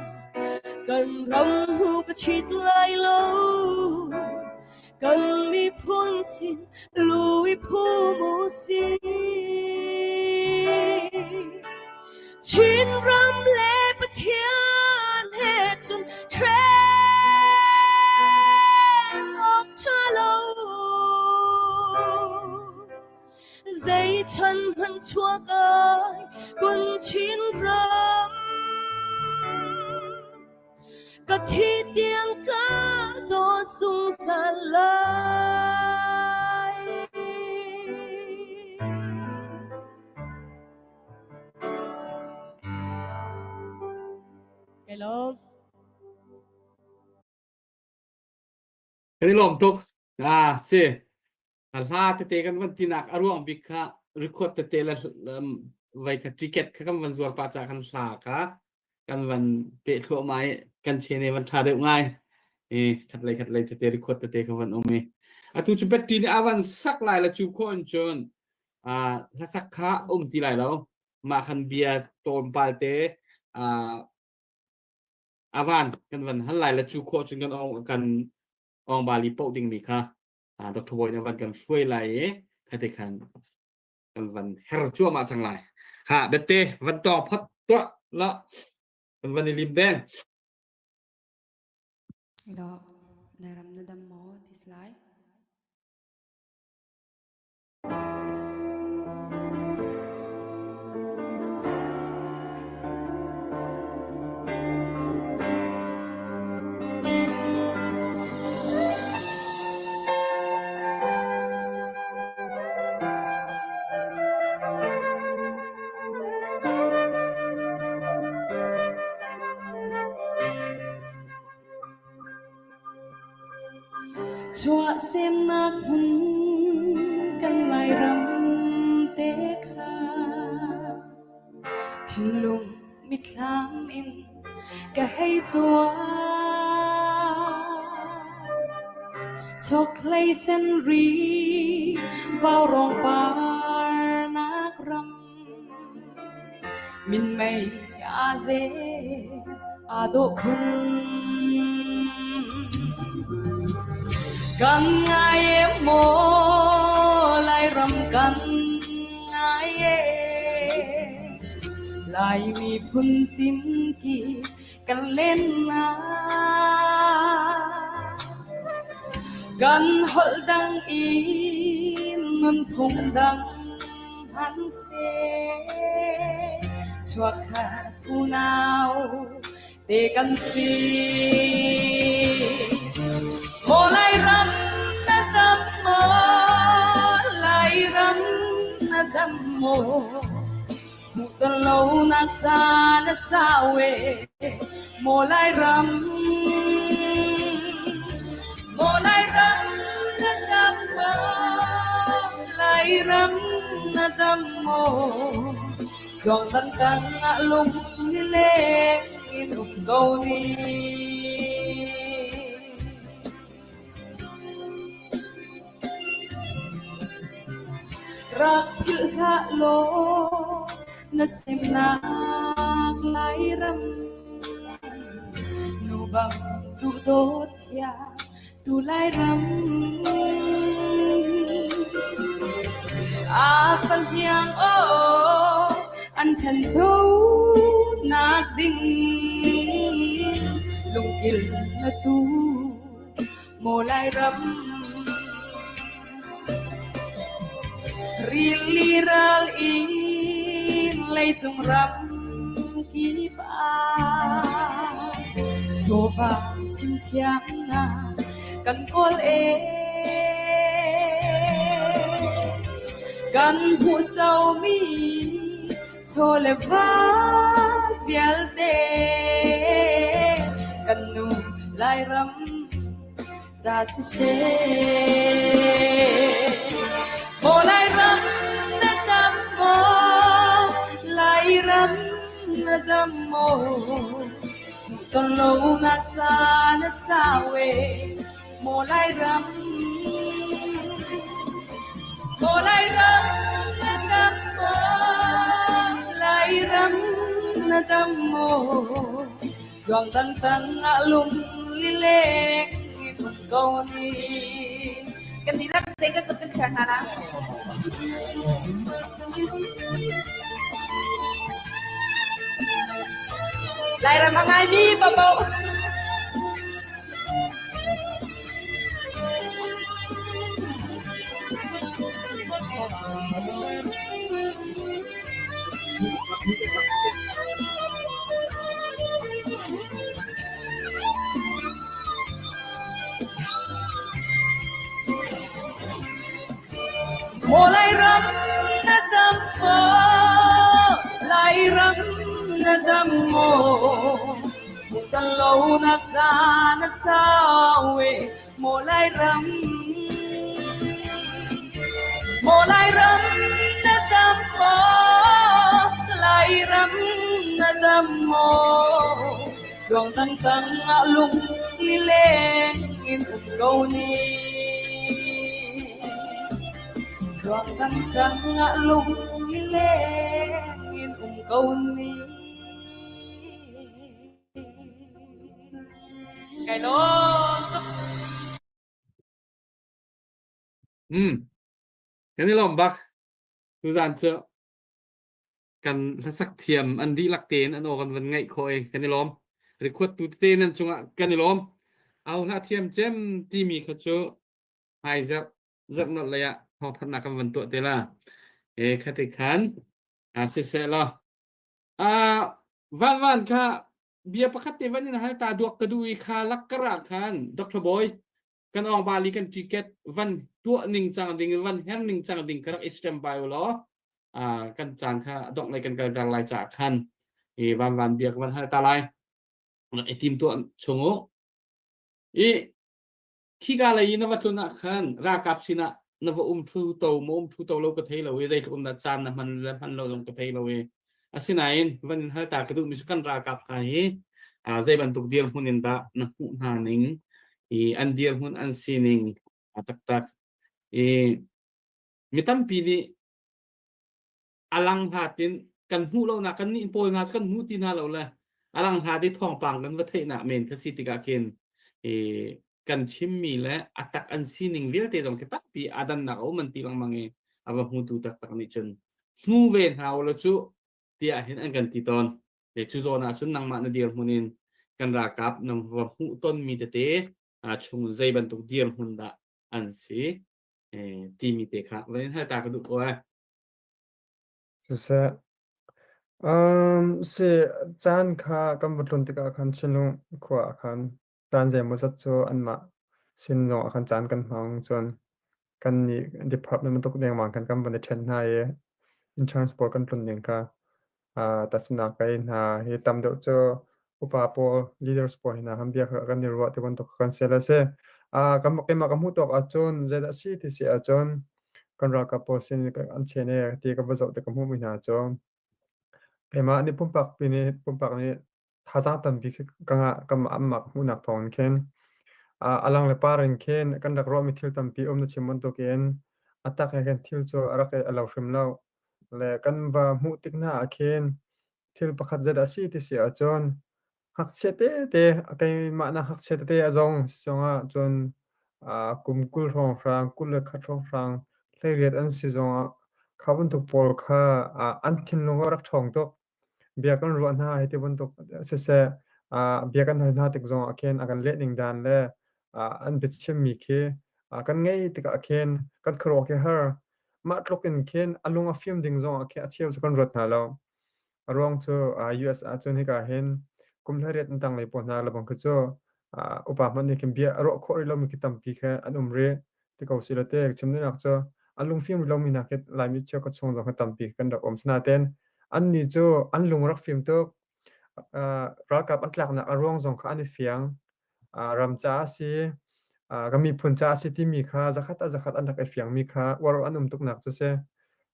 kan ram hnu ka chit lai lo. Kan miphun sin lui phum u si. Chin ram le Pathian he cun ṭhen awk ṭha lo. Zei chan hmanh chuak ai kun Chin ram. Ka thi tiang ka dawt zungzal lai. Kai lawm. Kan i lawm tuk. Ah, si. A hla tete kan van tinak a ruang bik kha record tete le vai kha ticket kha kan van zuar pah ca kan hla kha kan van peh thluahmah i kan chene van tha deuh ngai. I khat lei khat lei tete record tete kha van um i atu cu battery nih a van sak lai la cu khawh in cun hlasak kha um ti lai lo. Mah khan bia tlawmpal te a van kan van hal lai la cu khawh cun kan ong kan ong bali poh dingmi kha Dr. Bawi na van kan hruai lai i khate khan kan van her cuahmah cang lai. Ha bette van tawng phot tuah la kan van i lim deng. Lo, Lairam na dam maw ti si lai? Chuahsemnak hmun kan Lairam te kha thinlung mitthlam in ka hei cuang. Chokhlei senri vaurawng parnak ram minmei aa ze aa dawh khun. Kan ngai e maw Lairam kan ngai e Lai miphun timki kan len na Kan holh dang in nunphung dang han seh chuakkhat unau te kan si. Maw Lairam na dam maw Lairam na dam maw hmuh ton lo nak caan a sau e maw Lairam maw Lairam na dam maw Lairam na dam maw tluang dang kan ah lung nileng in um ko ni. Rak philh hlah law na semnak Lairam nu ba. Bang duhdawt thiam tu Lairam. A fahniang aw an ṭhancho nak ding lungkil na tu maw Lairam. Rili ral in leicung ram kip ah chawva fimthiamnak kan kawl e. Kan hmuh comi chaw le va vialte kan nu Lairam ca siseh. Maw Lairam na dam maw? Lairam na dam maw? Hmuhton lo na ca na sau e. Maw Lairam, Maw Lairam na dam maw? Lairam na dam maw? Luang dang tang ah lung lileng in um ko ni. Kan dihlak te kan kut kan share hna la. Lairam a ngaimi papo. Maw Lairam na dam maw? Lairam na dam maw? Hmuhton lo na caan a sau e maw Lairam. Maw Lairam na dam maw? Lairam na dam maw? Tluang tangtang ah lung lileng in um ko ni. Tluang tangtang ah lung lileng in um ko ni. Kai lawm tuk. Mm. Kan i lawm bak. Tuzan cu kan hlasak thiam an dihlak tein an aw kan van ngaih khawh i kan i lawm. Record tu tete nan cungah kan i lawm. Au hla thiam cem timi kha cu hmai zarh zarh nolh lei ah thawngthanhnak kan van tuah te la. E khati khan a siseh law Ah van van kha bia pakhat te van in hal ta duak ka du i kha lakkar ah khan Dr. Boy kan ong bali kan ticket van tuah ning cang ding van her ning cang ding ka rak i stand by law ah kan caan kha dongh lei kan kal dar lai ca khan i van van bia ka van hal ta lai rak i tim tuah chung u i Khika lei i na va tlun ah khan ralkap sinah na va um thu to maw um thu to lo ka thei lo i zeitluk in dah caan na hman le hman lo zong ka thei lo i asinain van in hal ta ka duhmi cu kan ralkap hna hi zei bantuk dirhmun in dah na hmuh hna ning i an dirhmun an sining a taktak i mi tampi nih a lang hlat in kan hmuh lonak kan nih pawl hna kan hmu ti hna lo le a lang hlat i thawngpang kan va theihnak men kha si tikah khin i kan chimmi le a tak an sining vialte zong khi tampi a dannak a um an ti lengmang i a va hmutu taktak nih cun hmu ve hna u law cu tiah hin an kan ti tawn e cu zawn ah cun nangmah na dirhmun in kan ralkap na va hmuh tonmi tete chung zei bantuk dirhmun dah an si timi te kha van in hal ta ka duh ko eh Siseh, um, si caan kha kan va tlun tikah khan Chinlung khua ah khan caan zeimawzat cu anmah sin zong ah khan caan kan hmang. Cun kannih department bantuk dengmang khan kan van i ṭhen hna i insurance pawl kan tlun ning kha uh, tahchunhnak ka in hna hi tam deuh cu upa pawl leaders pawl hna han bia kha kan i ruah ti bantuk kan si le si. Uh, kan keimah ka hmuh tawk ahcun zeidah a si ti si ahcun kan ralkap pawl sin an chen i ti ka va zoh tik ka hmuhmi hna cu keimah nih pumpak pi nih pumpak nih thazaang tampi khi ka ngah kanmah anmah ka hmuhnak thawng in khin a lang le par in khin kan rak ruahmi thil tampi um na chim bantukin a tak he khin thil cu a rak i a lo hrim lo le kan va hmuh tik hna ah khin thil pakhat zet a si ti si ahcun. Ngakchia tete keimah nak ngakchia tete a zong zongah cun kum 20 hrawnghrang, 21 hrawnghrang, 18 an si zongah kha bantuk pawl kha an thinlung a rak ṭhawng tuk. Bia kan ruah hna hei ti bantuk siseh, bia kan hal hna tik zongah khin a kan leh ning dan le an biachimmi khi kan ngaih tikah khin kan khuaruah khi har. Mah tluk in khin a lung a fim ding zongah khin a cheu cu kan ruat hna lo. A ruang cu US ahcun hika hin kum 18 in tanglei pawl hna lebang khi cu upa hmanh nih khin bia a ruah khawh rih lomi khi tampi khi an um rih. Ti ko sila te chim duhnak cu a lungfim rih lomi hna khi Laimi cheukhat chung zong khi tampi kan rak um. Sinain annih cu an lung rak fim tuk. Ralkap an tlaknak a ruang zong kha an i fiang. Ram ca a si, ka miphun ca a si timi kha zakhat ah zakhat an rak i fiangmi kha uar an um tuknak cu si.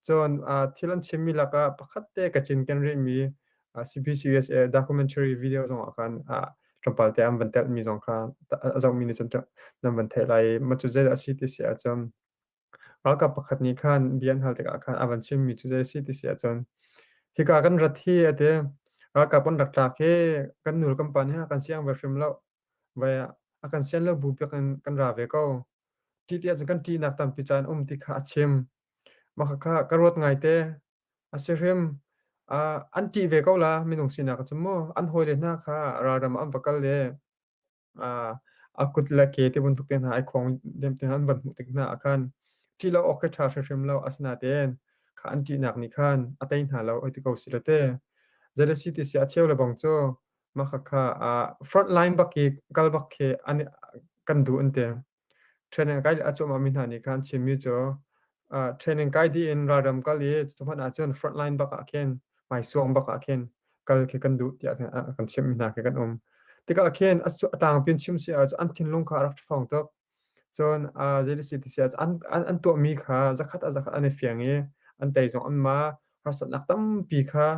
Cun thil an chimmi lakah pakhat te ka cinken rihmi CBCUSA documentary video zongah khan tlawmpal te an van telhmi zong kha a zohmi nih cun nan van theih lai i mah cu zeidah a si ti si ahcun Ralkap pakhat nih khan bia an hal tikah khan a van chimmi cu zei a si ti si ahcun hika kan rat hi a ti. Ralkap kan rak tlak hi kan nu le kan pa nih a kan siang ve hrim lo. Vai ah a kan sian lo bu piak in kan ra ve ko. Ṭih ti ahcun kan ṭihnak tampi caan um ti kha a chim. Mah khakha ka ruat ngaite. A si hrim. Uh, an ṭih ve ko la minung sinak ah cun mu. An hawile hna kha ralram ah an va kal i a kut le ke ti bantuk te hna ai khong dem te hna an van hmuh tik hna ah khan ṭih lo awk khi ṭha hrimhrim lo asinain kha an ṭihnak nih khan a tei hna lo oi ti ko si le te zeidasi ti si a cheu le bang cu mah khakha front line bak i kal bak khi an kan duh an ti. Training kai a cuahmah mi hna nih khan chimmi cu training kai dih in ralram kal i cu hmanh ahcun front line bak ah khin hmaisuang bak ah khin kal khi kan duh tiah khin a kan chimhmi hna khi kan um. Tikah khin a tlangpi in chim si ahcun an thinlung kha a rak ṭhawng tuk. Cun zeiti ti si ahcun an, an, an tuahmi kha zakhat ah zakhat an i fiang i an tei zong an ma harsatnak tampi kha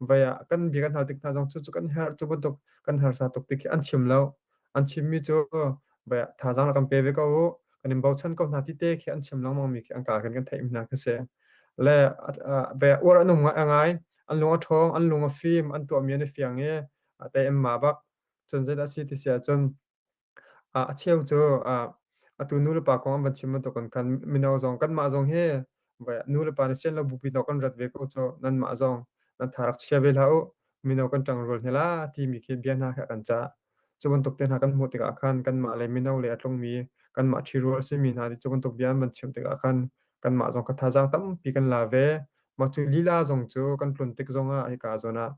vai ah kan bia kan hal tik hna zong cu cu kan herh cu bantuk kan harsa tuk ti khi an chim lo. An chimmi cu vai ah thazaang rak kan pe ve ko u, kan in bochan ko hna ti te khi an chim lengmang mi khi an ka khin kan theih mi hna khi si. Le vai ah uar an um ngai, an lung a ṭhawng, an lung a fim, an tuahmi an i fiang i tei an ma bak. Cun zeidah a si ti si ahcun A cheu cu atu nulepa kong an van chim bantukin khan mino zong kanmah zong hi nulepa nih sian lo bupi dawh kan rat ve ko cu nanmah zong nan tha rak chia ve hlah u mino kan ṭangrual hna la timi khi bia hna kha kan cah. Cu bantuk te hna kan hmuh tikah khan kanmah le mino le a tlungmi kanmah ṭhirual a simi hna nih cu bantuk bia an van chim tikah khan kanmah zong kha thazaang tampi kan la ve. Mah cu lila zong cu kan tlun tik zongah hika zawn ah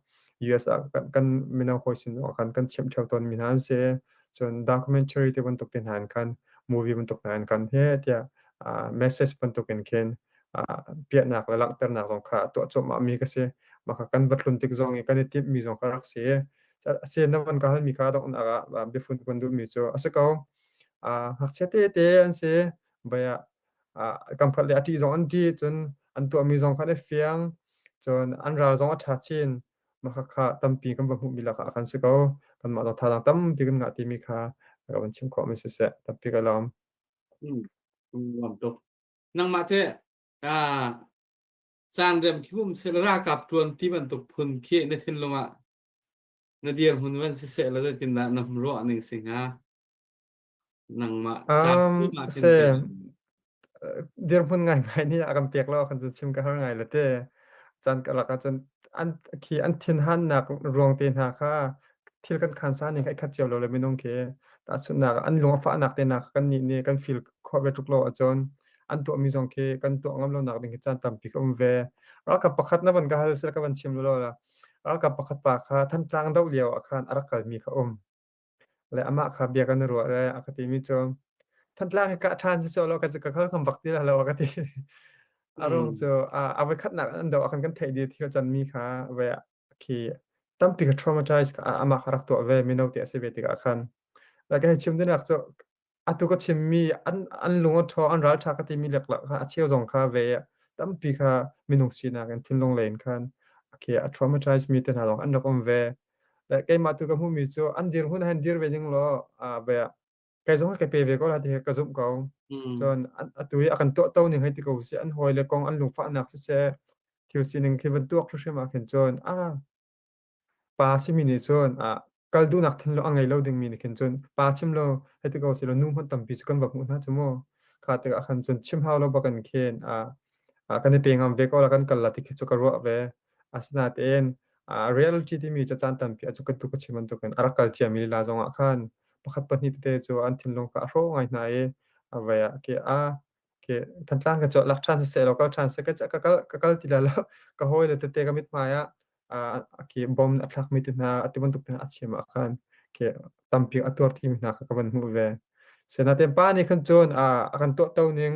US ah kan, kan mino hawi sin zongah khan kan chimh ṭheo tawnmi hna an si. Cun documentary te bantuk te hna in khan movie bantuk hna in khan he tiah uh, message bantuk in khin uh, piahnak le langhternak zong kha tuah cuahmah mi ka si. Mah kha kan va tlun tik zong i kan i timhmi zong ka rak si. A si na van ka halmi kha donghnak ah biafun kan duhmi cu a si ko. Uh, ngakchia tete an si. Bai ah kan phat le a ṭih zong an ṭih cun an tuahmi zong khan a fiang cun an ral zong a ṭha chin mah khakha tampi kan va hmuhmi lakah kan si ko kanmah zong thazaang tampi kan ngah timi kha ka van chim khawhmi siseh tampi ka lawm. Nuam tuk. Nangmah te caan rem khi um sel ralkap ṭuan ti bantuk phun khi na thinlung ah na dirhmun van siseh la zeitindah na ruah ning si hnga? Nangmah caan Um, khin se te. dirhmun ngaingai nih a kan pek lo kan cu chim ka har ngai le te. Caan ka lak ahcun an khi an thinhannak ruang te hna kha thil kan khan sa ning kha i khat cio lo le minung khi tahchunhnak ah an lung a fahnak te hna kha kan nih nih kan feel khawh ve tuk lo ahcun an tuahmi zong khi kan tuah ngam lonak ding khi caan tampi ka um ve. Ralkap pakhat na van ka hal sila ka van chim lo la. Ralkap pakhat pa kha Thantlang doh lio ah khan a rak kalmi kha um. Le amah kha bia kan i ruah le a ka timi cu Thantlang hi kah ṭhan si sawh law ka cu ka khal kham bak ti lo a ka ti. A ruang cu a voikhatnak an doh ah khan kan theih dih thil canmi kha ve khi tampi ka traumatize amah kha rak tuah ve mino te a si ve tikah khan. Le ka hei chim dingnak cu atu ka chimmi an an lung a ṭhaw an ralṭha ka timi leklak kha a cheu zong kha ve tampi kha minung sinak in thinlung lei in khan khi a traumatize mi te hna zong an rak um ve. Le keimah tu ka hmuhmi cu an dirhmun ah hin dir ve ning law ve kei zong ka pe ve ko la ti ka zumh ko. Cun atu i a kan tuahto ning hei ti ko si an hawi le kong an lungfahnak siseh thil sining khi van tuak hrimhrim ah khin cun ah pa simi nih cun ah. Kal duhnak thinlung a ngei lo dingmi nih khin cun pa chim lo hei ti ko sih law nu hmanh tampi cu kan va hmuh hna cu mu. Kha tikah khan cun chim hau lo bak in khin kan i pe ngam ve ko la kan kal la ti khi cu ka ruah ve. Asinain reality timi cu caan tampi ah cu kan tu ka chim bantukin a rak kal ciami lila zongah khan pakhat pahnih tete cu an thinlung kha a hrawh ngai hna i a vai ah ke a ke Thantlang ka cu lak ṭhan siseh law kal ṭhan seh ka ka kal ka kal ti lai lo ka hawile tete ka mithmai ah khi bom a thlakmi te hna atu bantuk te hna a chim ah khan khi tampi a tuar thimi hna kha ka van hmuh ve. Sinain pa nih khan cun a kan tuahto ning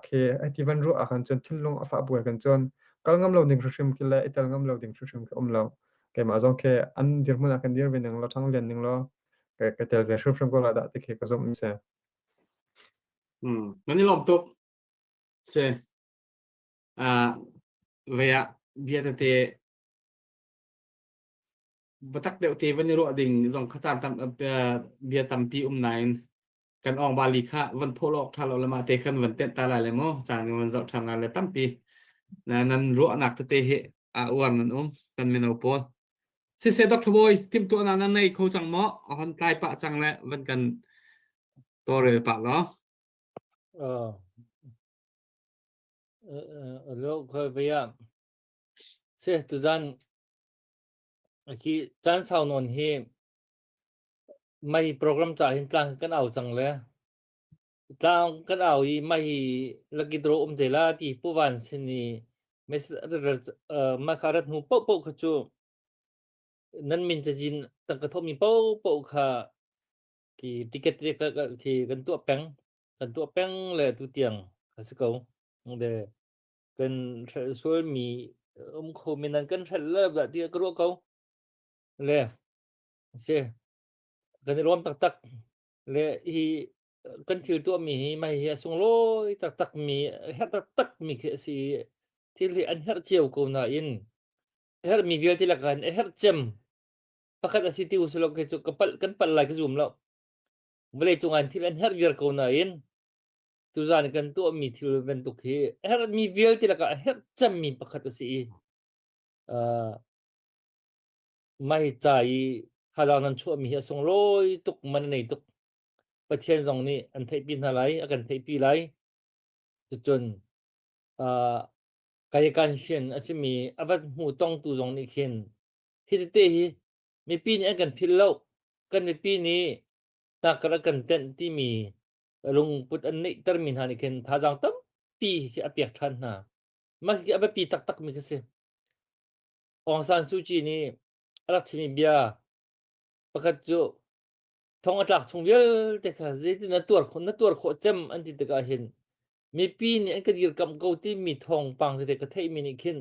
khi hei ti van ruah ah khan cun thinlung a fah buai khan cun kal ngam lo ding hrimhrim khi le i tel ngam lo ding hrimhrim khi um lo. Keimah zong khi an dirhmun ah khan dir ve ning law ṭhang lian ning law ka tel ve hrimhrim ko la dah ti khi ka zumh mi si. Nan i lawm tuk. Si. Vei ah bia tete biatak deuh te van i ruah ding zong kha caan tam bia tampi um nain kan ong bali kha van phawh awk ṭha lo le mah te khan van tenh ta lai le mu caan van zoh ṭhan lai le tampi nan ruahnak tete hi a uar nan um kan mino pawl siseh Dr. Bawi timhtuahnak nan nei kho cang maw a hon tlai pah cang le van kan tawlrel pah law Tuzan khi caan sau nawn hi mei program caah hin tlang kan au cang le tlang kan au i mei lucky draw um te la ti Pu Van sin i mah kha rat hnu paohpaoh kha cu nan min cazin tangka thawhmi paohpaoh kha khi ticket te khi kan tuah peng. Kan tuah peng le tutiang a si ko. De kan hrelh sualmi um kho men nan kan hrelh le dah tiah ka ruah ko. Le si kan i lawm taktak. Le hi kan thil tuahmi hi mai hi a sunglawi taktak mi herh taktak mi khi a si. Thil hi an herh cio ko nain herhmi vialte lakah hin a herh cem pakhat a si ti usilo khi cu ka palh kan palh lai ka zum lo. Vawleicung ah thil an herh viar ko nain tuzan kan tuahmi thil bantuk hi a herhmi vialte lakah a herh cemmi pakhat a si i uh, mai ca i thazaang nan chuahmi hi a sunglawi tuk man a nei tuk. Pathian zong nih an theihpi hna lai, a kan theihpi lai. Cucun uh, kayakan shin a simi a va hmu tongtu zong nih khin hi tete hi mipi nih an kan philh lo. Kan mipi nih hnakkar a kan tenh timi lungput an neihtermi hna nih khin thazaang tampi khi a pek ṭhan hna. Mah hi a biapi taktakmi khi si. Aung San Suu Kyi nih a rak chimmi bia pakhat cu thong a tlak chung vialte kha zeitin na tuar khawh na tuar khawh cem an ti tikah hin mipi nih an ka dirkamh ko timi thawngpang tete ka theihmi nih khin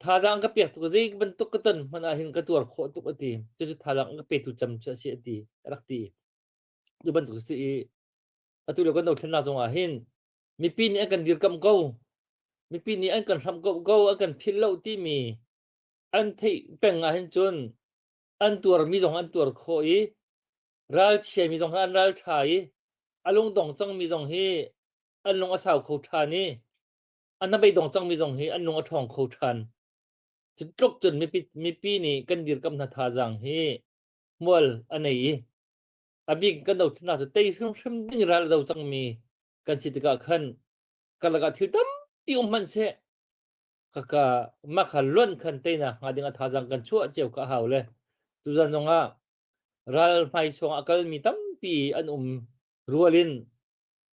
thazaang ka pek tuk zei bantuk ka ton hmanh ah hin ka tuar khawh tuk a ti cucu thazaang ka petu cem cu a si a ti a rak ti cu bantuk si i atu lio kan dothlennak zong ah hin mipi nih an kan dirkamh ko mipi nih an kan hramh ko ko an kan philh lo timi an theih peng ah hin cun an tuarmi zong an tuar khawh i ralchiami zong an ral ṭha i a lungdong cangmi zong hi an lung a sau kho ṭhan i a hnabei dong cangmi zong hi an lung a ṭhawng kho ṭhan. Cu tluk cun mipi, mipi nih kan dirkamh hna thazaang hi hmual a nei i a bik kan dothlennak cu tei hrimhrim ding ral a do cangmi kan si tikah khan karlak ah thil tampi um hmanh seh kaka mah kha luan khan teinak hnga ding a thazaang kan chuah cio kha a hau le tuzan zong ah ral hmaisuang a kalmi tampi an um rual in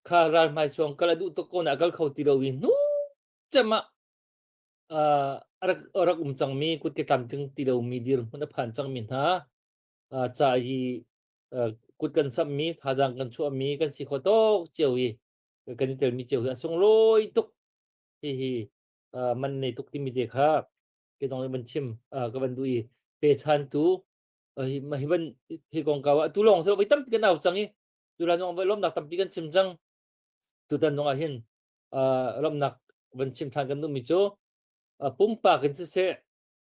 kha ral hmaisuang kal a duh tuk ko na a kal kho ti lo i hnu cem ah a rak a rak um cangmi kutke tlamtling ti lomi dirhmun a phan cangmi hna ca hi kut kan samhmi thazaang kan chuahmi kan si kho tawk cio i kan i telmi cio hi a sunglawi tuk hihi man nei tuk timi te kha ke zong van chim ka van duh i pechantu hi hi ban hi kongkau ah tu lawng se voi tampi kan au cang i Tulan zong voi lawmnak tampi kan chim cang. Tutan zong ah hin lawmhnak van chim than kan duhmi cu pumpak in siseh,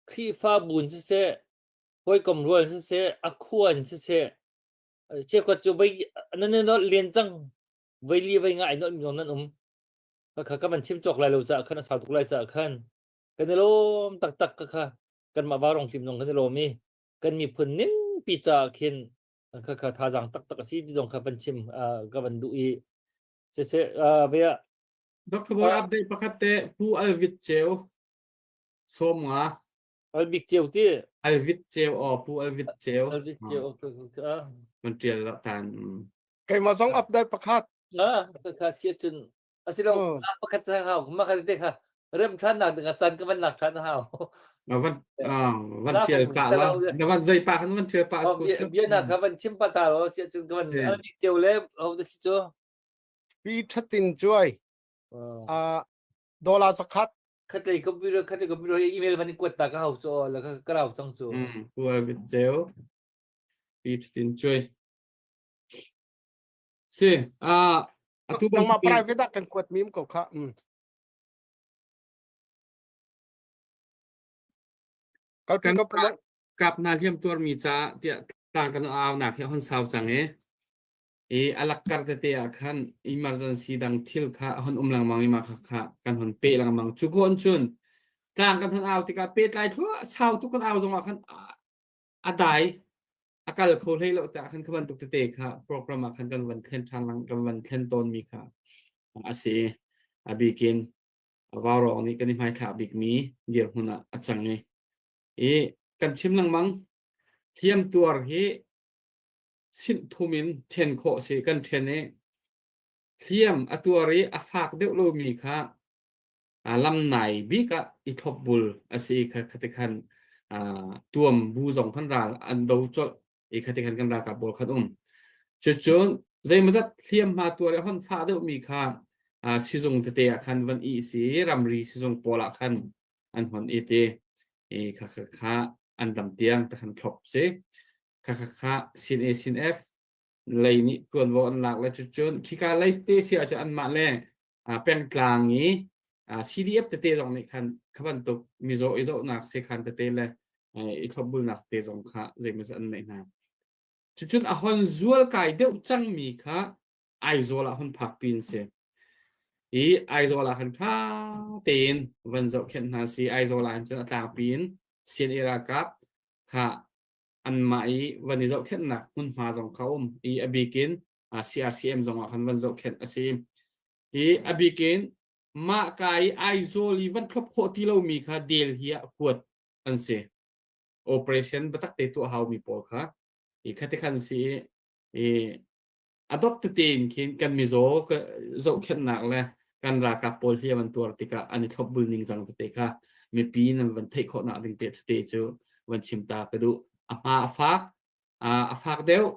Khrihfabu in siseh, hawikom rual in siseh, a khua in siseh, cheukhat cu voi nan i nolh len cang, voi li voi nga ai nolhmi zong nan um. Kha ka van chim cawk lai lo caah khan a sau tuk lai caah khan kan i lawm taktak ka kha kanmah Vaurong team zong kan i lawm i. kan miphun ningpi caah khin kha kha thazaang taktak a si ti zong kha van chim ka van duh i siseh vea Dr. Boy update pakhat te Pu Alvit Ceu som nga Albik Ceu ti Alvit Ceu o Pu Alvit Ceu Alvit Ceu okay okay man tial la tan keimah zong update pakhat ah kha sia cun asilo pakhat sa hau ma kha te kha rem than nak ding chan ka van lak than hau van van tial pa la na van zei pa khan van tial pa bia na kha van chim pa ta ro sia cun ka van Albik Ceu le ho da si chu pi thatin chuai a dollar zakhat khatlei computer khatlei computer hi email van in kuat ta ka hau chu la ka ka rau cang chu mm pu Albik Ceu pi thatin chuai si a atu nangmah private ah kan kuat mi ko kha mm kalpi kan ko kap na hliam tuar mi ca tiah tlang kan au nak hi hon sau cang e i a lakkar tete ah khan emergency dang thil kha a hon um lengmang i mah kha kha kan hon peh lengmang cu ko cun tlang kan hon au tikah pehtlai thluah sau tuk kan au zongah khan a dai a kal kho hlei lo tiah khan kha bantuk tete kha program ah khan kan van thlen ṭhan kan van thlen tawn mi kha a si a bikin vaurawng nih kan i hmaithlak bikmi dirhmun ah a cang i i kan chim lengmang hliam tuar hi sinh thum in then khawh si kan then i hliam a tuar i a fak deuh lomi kha lam nai bik ah i thlopbul a si i kha khati khan tuam bu zong khan ral an do colh i khati khan kan ralkap pawl khan um cucun zeimawzat hliamhma tuar i hon fah deuhmi kha sizung tete ah khan van i si ramri sizung pawl ah khan an hon i ti i kha kha kha an dam tiang ta khan thlop si kha kha kha sin A sin F lei nih tuanvo an lak le cucun khika lei te si ahcun anmah le pengtlang i CDF tete zong nih khan kha bantuk mizaw i zohnak sekhan tete le i thlopbulnak te zong kha zeimawzat an neih hna. Cucun a hon zual kai deuh cangmi kha Aizawl ah hon phak pin si. I Aizawl ah khan ṭha tein van zohkhenh hna si. Aizawl ah hin cun a tlangpi in CNA ralkap kha anmah i van i zohkhenhnak hmunhma zong kha um i a bikin CRCM zong ah khan van zohkhenh a si. I a bikin mah ka i Aizawl i van thlop khawh ti lomi kha Delhi ah kuat an si. Operation biatak te tuah haumi pawl kha i khati khan si i a dot tete in khin kan mizaw zohkhenhnak le kan ralkap pawl hliam an tuar tikah an i thlopbul ning zang tete kha mipi nan van theih khawhnak ding te tete cu van chim ta ka duh. A hma a fak, a fak deuh,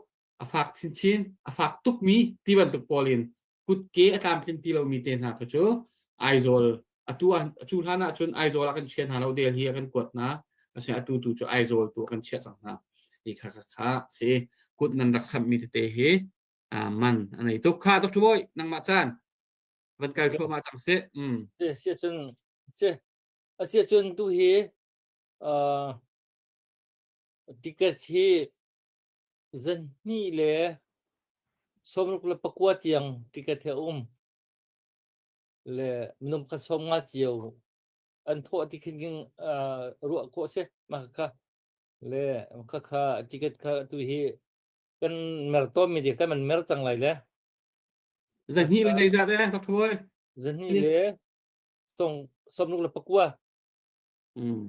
a fak chinchin, a fak tukmi ti bantuk pawl in kutke a tlamtling ti lomi te hna kha cu Aizawl atu cu hlan ah cun Aizawl ah kan chia hna lo Delhi ah kan kuat hna asinain atu tu cu Aizawl tu ah kan chiah cang hna hi kha kha kha si kut nan rak samhmi tete hi man a nei tuk kha Dr. Bawi nangmah caan van kal thluahmah cang sih mm. Si cun si asi cun tu hi ticket hi Zanhnih le 69 tiang ticket he a um. Le minung kha 50 cio an thawh ti khin king uh, ruah khawh si mah kha le kha kha ticket kha tu hi kan mer tawn mi kan man mer cang lai le Zanhnih le zeizat eh Dr. Boy? Zanhnih le song somruk le pakua. Mm.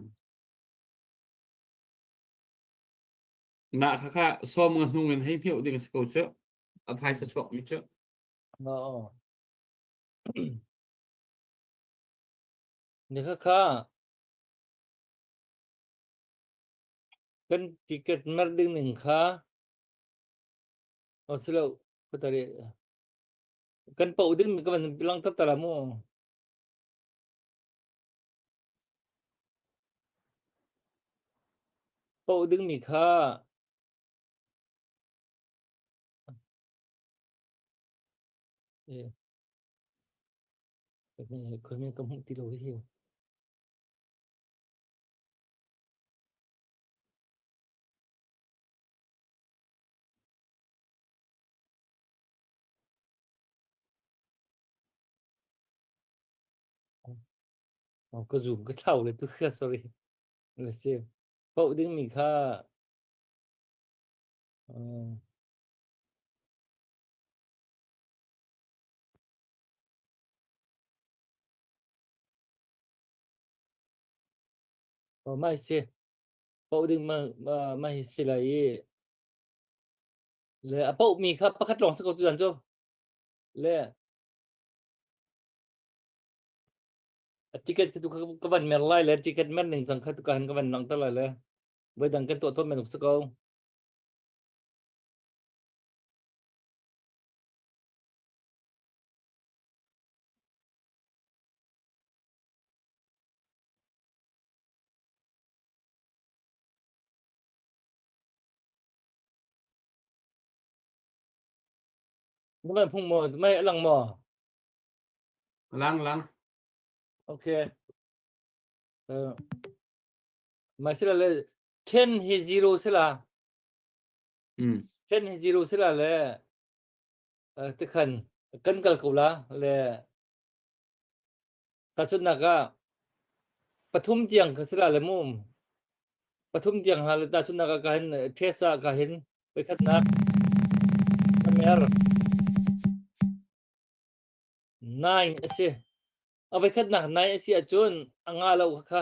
Mah khakha sawm nga hnung in hei hmioh ding a si ko cu. A phaisa chuakmi cu. Oo. Ni khakha kan ticket mar ding ning kha o silo kutari kan pau ding mi ka van bilang tat tala mu. Poh dingmi kha ka hmuh ti lo hi. Ka zoom ka thlau le tu kha sorry. Na si. Poh dingmi kha. Uh. Oh, mai si. Paoh ding ma ma ma hi si lai i le a paoh mi kha pakhat lawng si ko tu cu. Le a ticket khi tu ka van mer lai le ticket mer ning cang kha tu ka han ka van langhter lai le voi dang kan tuah tawn men si ko. Na van phung maw? Mei a lang maw? Lang lang. Okay. Uh, mai sila le 10 hi 0 sila. Mm. 10 hi 0 sila le uh, tikhan kan kal ko la le Tahchunhnak ah, pathum tiang kha si la le mu. Pathum tiang ha le tahchunhnak ah ka hin test ah ka hin voikhatnak mer nine a si. A voikhatnak nine a si ahcun a nga lo kha kha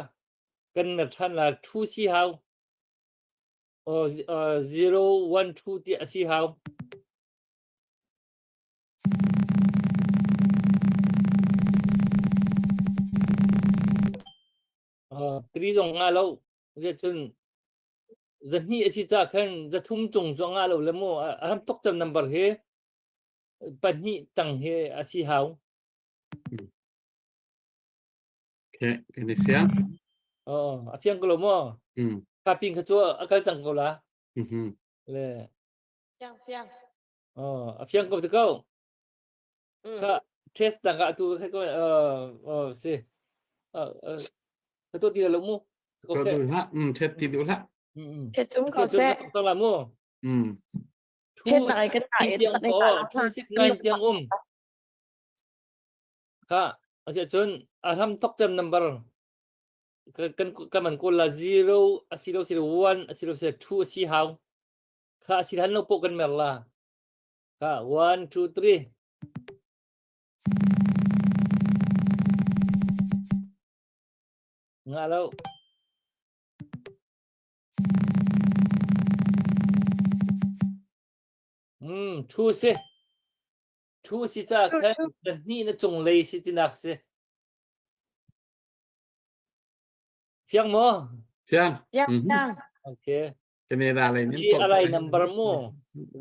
kan mer ṭhan la two si hau. Uh, 0 1 2 ti a si hau. Tiri zong ngah lo. Zeicun zahnih a si ca khan zathum cung cu a ngah lo le mu. A ram tuk cem number hi pahnih tang hi a si hau. Okay, kan i fiang. Oh, a fiang ko lo maw? Mm. Ka pin kha cu a kal cang ko la. Mhm. Le Fiang fiang. Oh, a fiang ko te ko. Mm. Kha test dang ah tu kha ko uh si. Uh ka to ti lo mu. Ko tu ha. Mm, thet ti du la. Mm. Thet chung ko se. To la mu. Mm. Thet na kan ta e tiang ko 269 tiang um. Kha asia chun a ram tok cem number kan kan man ko la 0 asilo si 1 asilo si 2 si hau. Kha si han lo po kan mer la. Kha 1 2 3 Nga lo. Hmm, thu si. Thu si ca khan na hni na cung lei si tinak si. Fiang maw? Fiang. Fiang. Fiang. Okay. Canada lei nin Hi alai number mu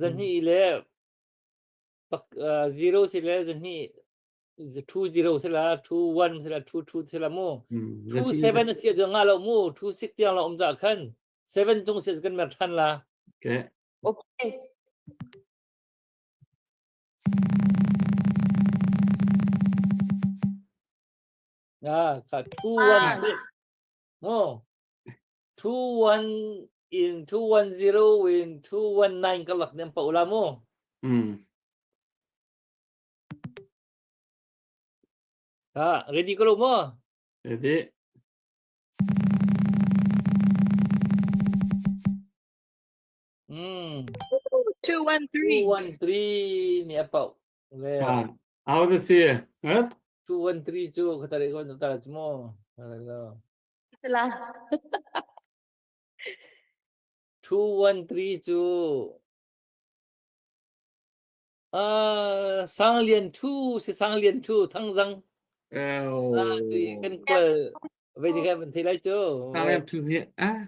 zahnih le pak zero si le zahnih 20 si la 21 si la 22 si la mu 27 si cu nga lo mu 26 tiang lo um za khan 7 cung si kan mer than la okay okay Ah, ka 2 1 mo 2 1 in 210 in 219 ka lak nem pa ula mu. Mm. Ha, ready ko lo mo? Ready. Mm. 213. 213 ni apa? Le. Ah, how to see? Eh? 213 chu khatare ko tara chu mo. Lo. La. 213 cu uh, Sang Lian Thu si Sang Lian Thu Thang Zang ah tui kan kual ve ni kan thei lai cu Sang Lian Thu hi a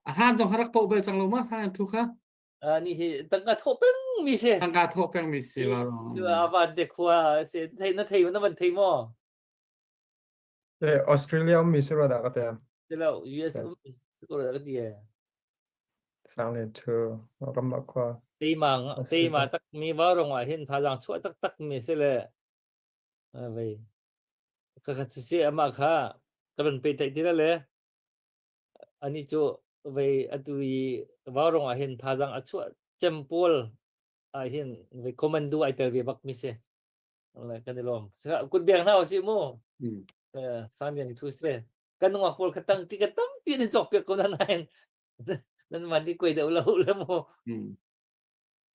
a han zong harak po bel cang lo ma Sang Lian Thu kha a ni hi tangka tho peng mi si tangka tho peng mi si la tu avan te khua se thei na thei na van thei mo Eh, Australia ummi si rua dah ka ti. Ti lo, US ummi si ko dah ka ti eh. Sang le thu, ram ah khua. Teima teima tak mi va rong ah hin thazaang chuah taktak mi si le vei ka ka chu si ama kha ka ron pe tai ti le ani chu vei atu i va rong ah hin thazaang a chuah cem pawl ah hin vei commando ai tel ve bak mi si kan i lawm kut biak hna usih mu sang lian thu se kan nungak pawl kha tang ti ka tampi nan cawk piak ko na nain nan man di kuai deuh lo le mu.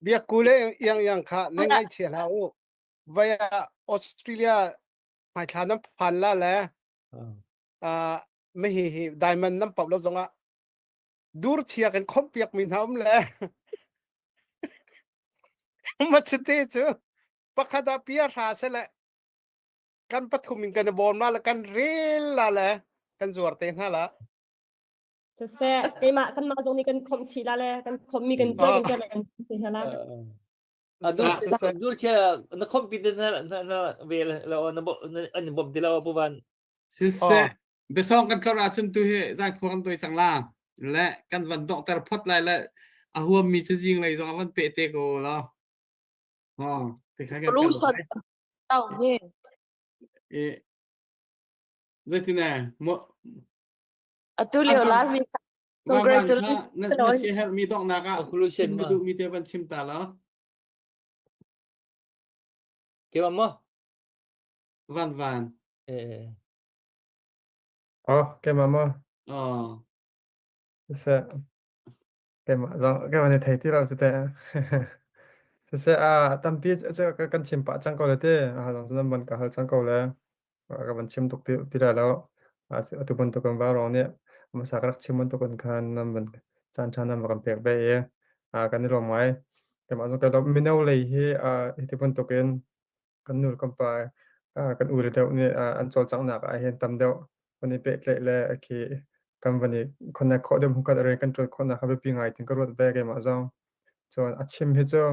Biakku le iang iang kha nan ngaihchia hlah u. Vai ah Australia hmaithla nan phan la le uh, mi hi hi diamond nan pau lo zongah dur chia kan khomh piak mi hna um le ma chite cu pakhat ah pia hra se le kan pathum in kan bawm la le kan rel la le kan zuar te hna la Siseh, keimah kanmah zong nih kan khomh chih la le kan khomhmi kan tuai kan tuai le kan te hna la. Dur chia na khomh pi te na na ve lo na bo an bom ti lo pu van. Siseh, biasong kan tlor ahcun tu hi zan khua kan toi cang la le kan van donghter phot lai le a huam mi cu zing lei zong a van pe te ko lo. Oh, te kha kan Solution tau nge. E zeitin mo Atu lio lar mi congratulations. Na na si herh mi donghnak ah Conclusion chim ma. duh mi te van chim ta lo. Ke ma mo? Van van. Eh. Oh, keimah maw? Oh. Siseh, keimah zong keimah nih thei ti lo si teh. Siseh, ah tampi cu kan chim pah cang ko le ti. Ah zong cu nan van ka hal cang ko le. Ka van chim tuk ti, ti lai lo. Atu bantuk kan vaurawng nih hmasa ka rak chim bantuk in khan nan van caan ṭha nan va kan pek ve i kan i lawm ngai. Keimah zong ka lawm. Mino lei hi hiti bantukin kan nu le kan pa kan u le deuh nih an cawlcanghnak ah hin tam deuh van i pehtlaih le khi kan van i connect khawh deuh hmunkhat rian kan ṭuan khawhnak kha biapi ngai tin ka ruat ve keimah zong. Cun a chim hi cu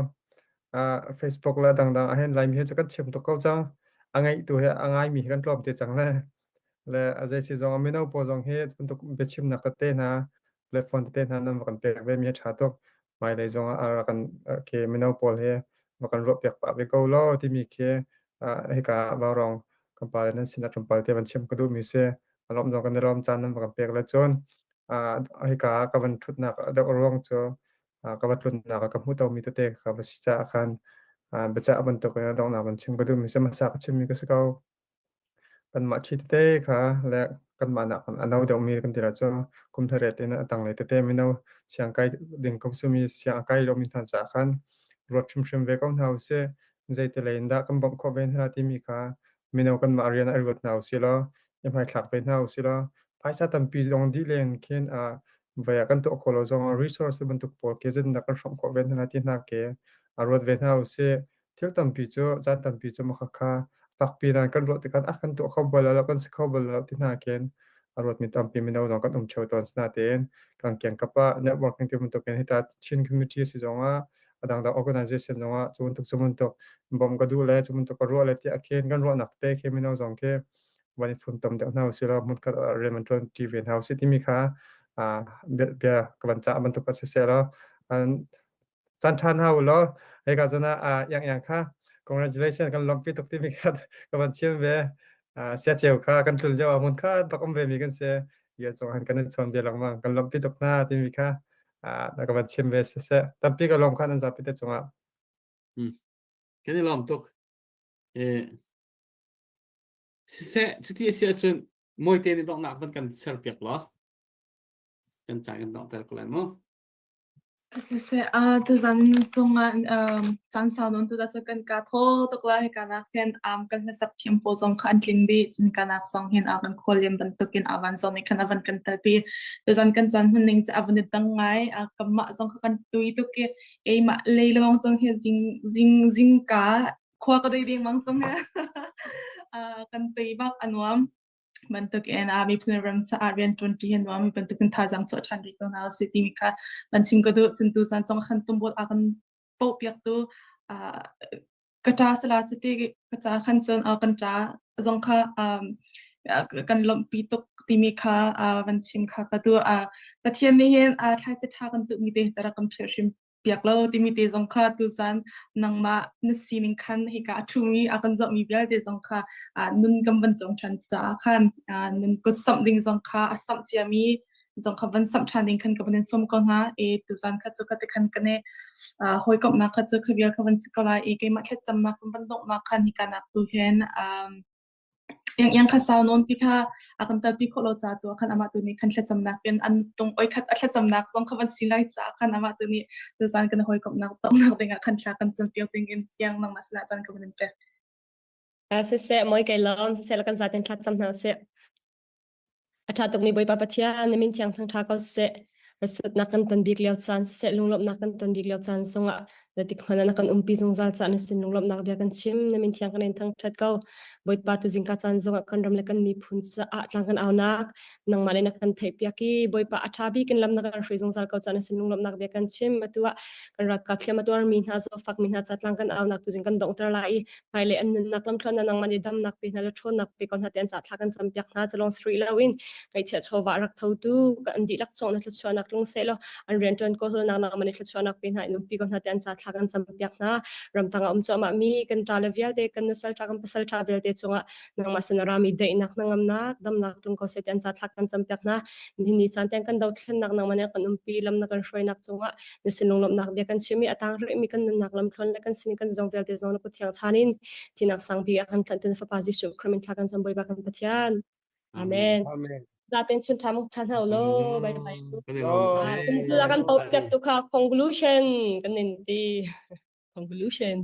Facebook le dangdang ah hin Laimi hi cu kan chim tuk ko cang. A ngaihtu he a ngaimi hi kan tlawm te cang le. Le a zei si zong ah mino pawl zong hi bantuk biachimnak tete hna platform tete hna nan va kan pek ve mi hi ṭha tuk. Hmailei zong ah a kan khi mino pawl hi va kan ruah piak pah ve ko law timi khi hika vaurawng kan pa le nan sinah tlawmpal te van chim ka duhmi si. A lawm zong kan i lawm caan nan va kan pek le cun hika ka van ṭhutnak deuh ruang cu ka va tlunnak ah ka hmuh tomi tete ka va si caah khan biacah bantuk in a donghnak van chim ka duhmi si hmasa ka chimmi ka si ko. Kanmah ṭhi tete kha le kanmah nak a no deuhmi kan ti ahcun kum thariat in a tanglei tete mino siang kai ding ko simi siang a kai lomi hna caah khan ruat hrimhrim ve ko hna usih. Zeiti lei in dah kan bawmh khawh ve hna timi kha mino kanmah rian ah i ruat hna usih law i hmaithlak ve hna usih law phaisa tampi zong dih len khin voi ah kan tuah khawh lo zong ah resource bantuk pawl khi zeitindah kan hrawmh khawh ve hna ti hna khi ruat ve hna usih. Thil tampi cu caan tampi cu mah khakha fakpi nan kan ruah tikah ah kan tuah kho bal lo kan si kho bal lo ti hna khin a ruatmi tampi mino zong kan um ṭheo tawn. Sinain kan kiangkap ah networking ti bantuk in hita Chin community si zong ah a dangdang organization zong ah cu bantuk cu bantuk bawmh ka duh le cu bantuk ka ruah le tiah khin kan ruahnak te khi mino zong khi van i funtom deuh hna usih law hmunkhat ah rian van ṭuan ṭi ve hna usih timi kha bia ka van cah bantuk a si seh law caan ṭha hna u law hika zawn ah iang iang kha congratulations kan lawmhpi tuk timi kha ka van chim ve. Siaceu kha kan tlun lio ah hmunkhat bak um ve mi kan si. Ia zong han kan i chawn bia lengmang kan lawmhpi tuk hna timi kha ka van chim ve siseh tampi ka lawm kha nan zapi te cungah. Kan i lawm tuk. Siseh, cuti a si ahcun mawite nih donghnak van kan serpiak law kan ca kan donghter ko lai mu. Siseh, uh, tuzan zongah um, caan sau nawn tu cu kan ka thaw tuk la hika nak hin um, kan hlasak thiam pawl zong kha an tling dih cun ka nak zong hin a kan khualian bantukin avan zong nih khan avan kan telpi tuzan kan caan hman ning cu avan i dang ngai uh, kanmah zong kha kan tui tuk i keimah lei lawng zong hi zing zing zingka khua ka dei ding mang zong he uh, kan tui bak a nuam bantuk in a miphun ram caah rian ṭuan ṭi hi nuam mi bantuk in thazaang chuah ṭhan rih ko hna usih timi kha kan chim ka duh cun tu zan zong khan tumbul a kan poh piak tu ka ṭa sala cuti ka ca khan cun kan ṭa zong kha kan lawmhpi tuk timi kha van chim kha ka duh Pathian nih hin thlaici ṭha kan tuhmi te hi rak kan philh hrim piak lo timi te zong kha tuzan nangmah na sining khan hika a ṭhumi a kan zohmi vialte zong kha nun kan van cawng ṭhan caah khan nun kut samh ding zong kha a samh ciami zong kha van samh ṭhan ding khan ka van in sawm ko hna e tuzan kha cu ka te khan kan i hawikomhnak kha cu kha vial kha van si ko lai i keimah thlacamnak kan van donghnak khan hika nak tu hin. Yang yang kha sau nawn pi kha a kan telpi khawh lo ca tu ah khan amah tu nih khan thlacamnak in an tung oi khat a thlacamnak zong kha van si lai caah khan amah tu nih tuzaan kan hawikomhnak tonnak dingah khan thla kan campiak ding in tiang nangmah sinah caan ka van in pek. Siseh, moi kai lawm, siseh la kan zaten thla cam hna sih. A ṭha tukmi Bawipa Pathian, na min thiang thangṭha ko seh. Harsatnak kan ton bik lio caan siseh, lunglawmhnak kan ton bik lio caan zongah zeitik hmanh ah na kan umpi zungzal caah na sin lunglawmhnak bia kan chim. Na min thiang kan in thangṭhat ko. Bawipa tu zingka caan zongah kan ram le kan miphun caah tlang kan aunak nangmah le na kan theihpiak i Bawipa a ṭha bik in lam na kan hruai zungzal ko caah na sin lunglawmhnak bia kan chim. Atu ah kan ralkap hliam a tuarmi hna, zawtfakmi hna ca tlang kan aunak tuzing kan donghter lai i hmailei an nunnak lamthluan ah nangmah nih damnak pe hna le ṭhawnnak pe ko hna ti an ca thla kan campiak hna culong si rih loin ngaihchiah chawva rak thotu kan dihlak cawng na thluachuahnak tlung seh law an rianṭuan kawlhawlnak nangmah nih thluachuahnak pe hna in umpi ko hna ti an ca thla kan campiak hna ramtang ah um cuahmah mi kan ṭa le vialte kan nusal ṭha kan pasal ṭha vialte cungah nangmah sin a rami daihnak hnangamnak damnak tlung ko seh ti an ca thla kan campiak hna nihin ni caan tiang kan dothlennak nangmah nih kan umpi lam na kan hruainak cungah na sin lunglawmhnak bia kan chim i a tang rihmi kan nunnak lamthluan le kan sin kan zong vialte zong na kut thiang chan in thinak sangpi a kan tlanh tu na fapa Jesuh Christ min thla kan cam Bawipa kan Pathian. Amen. Amen. Zaten chun tha muk tha hna lo bye bye. Oh. Kan po piak tu kha conclusion kan nin ti conclusion.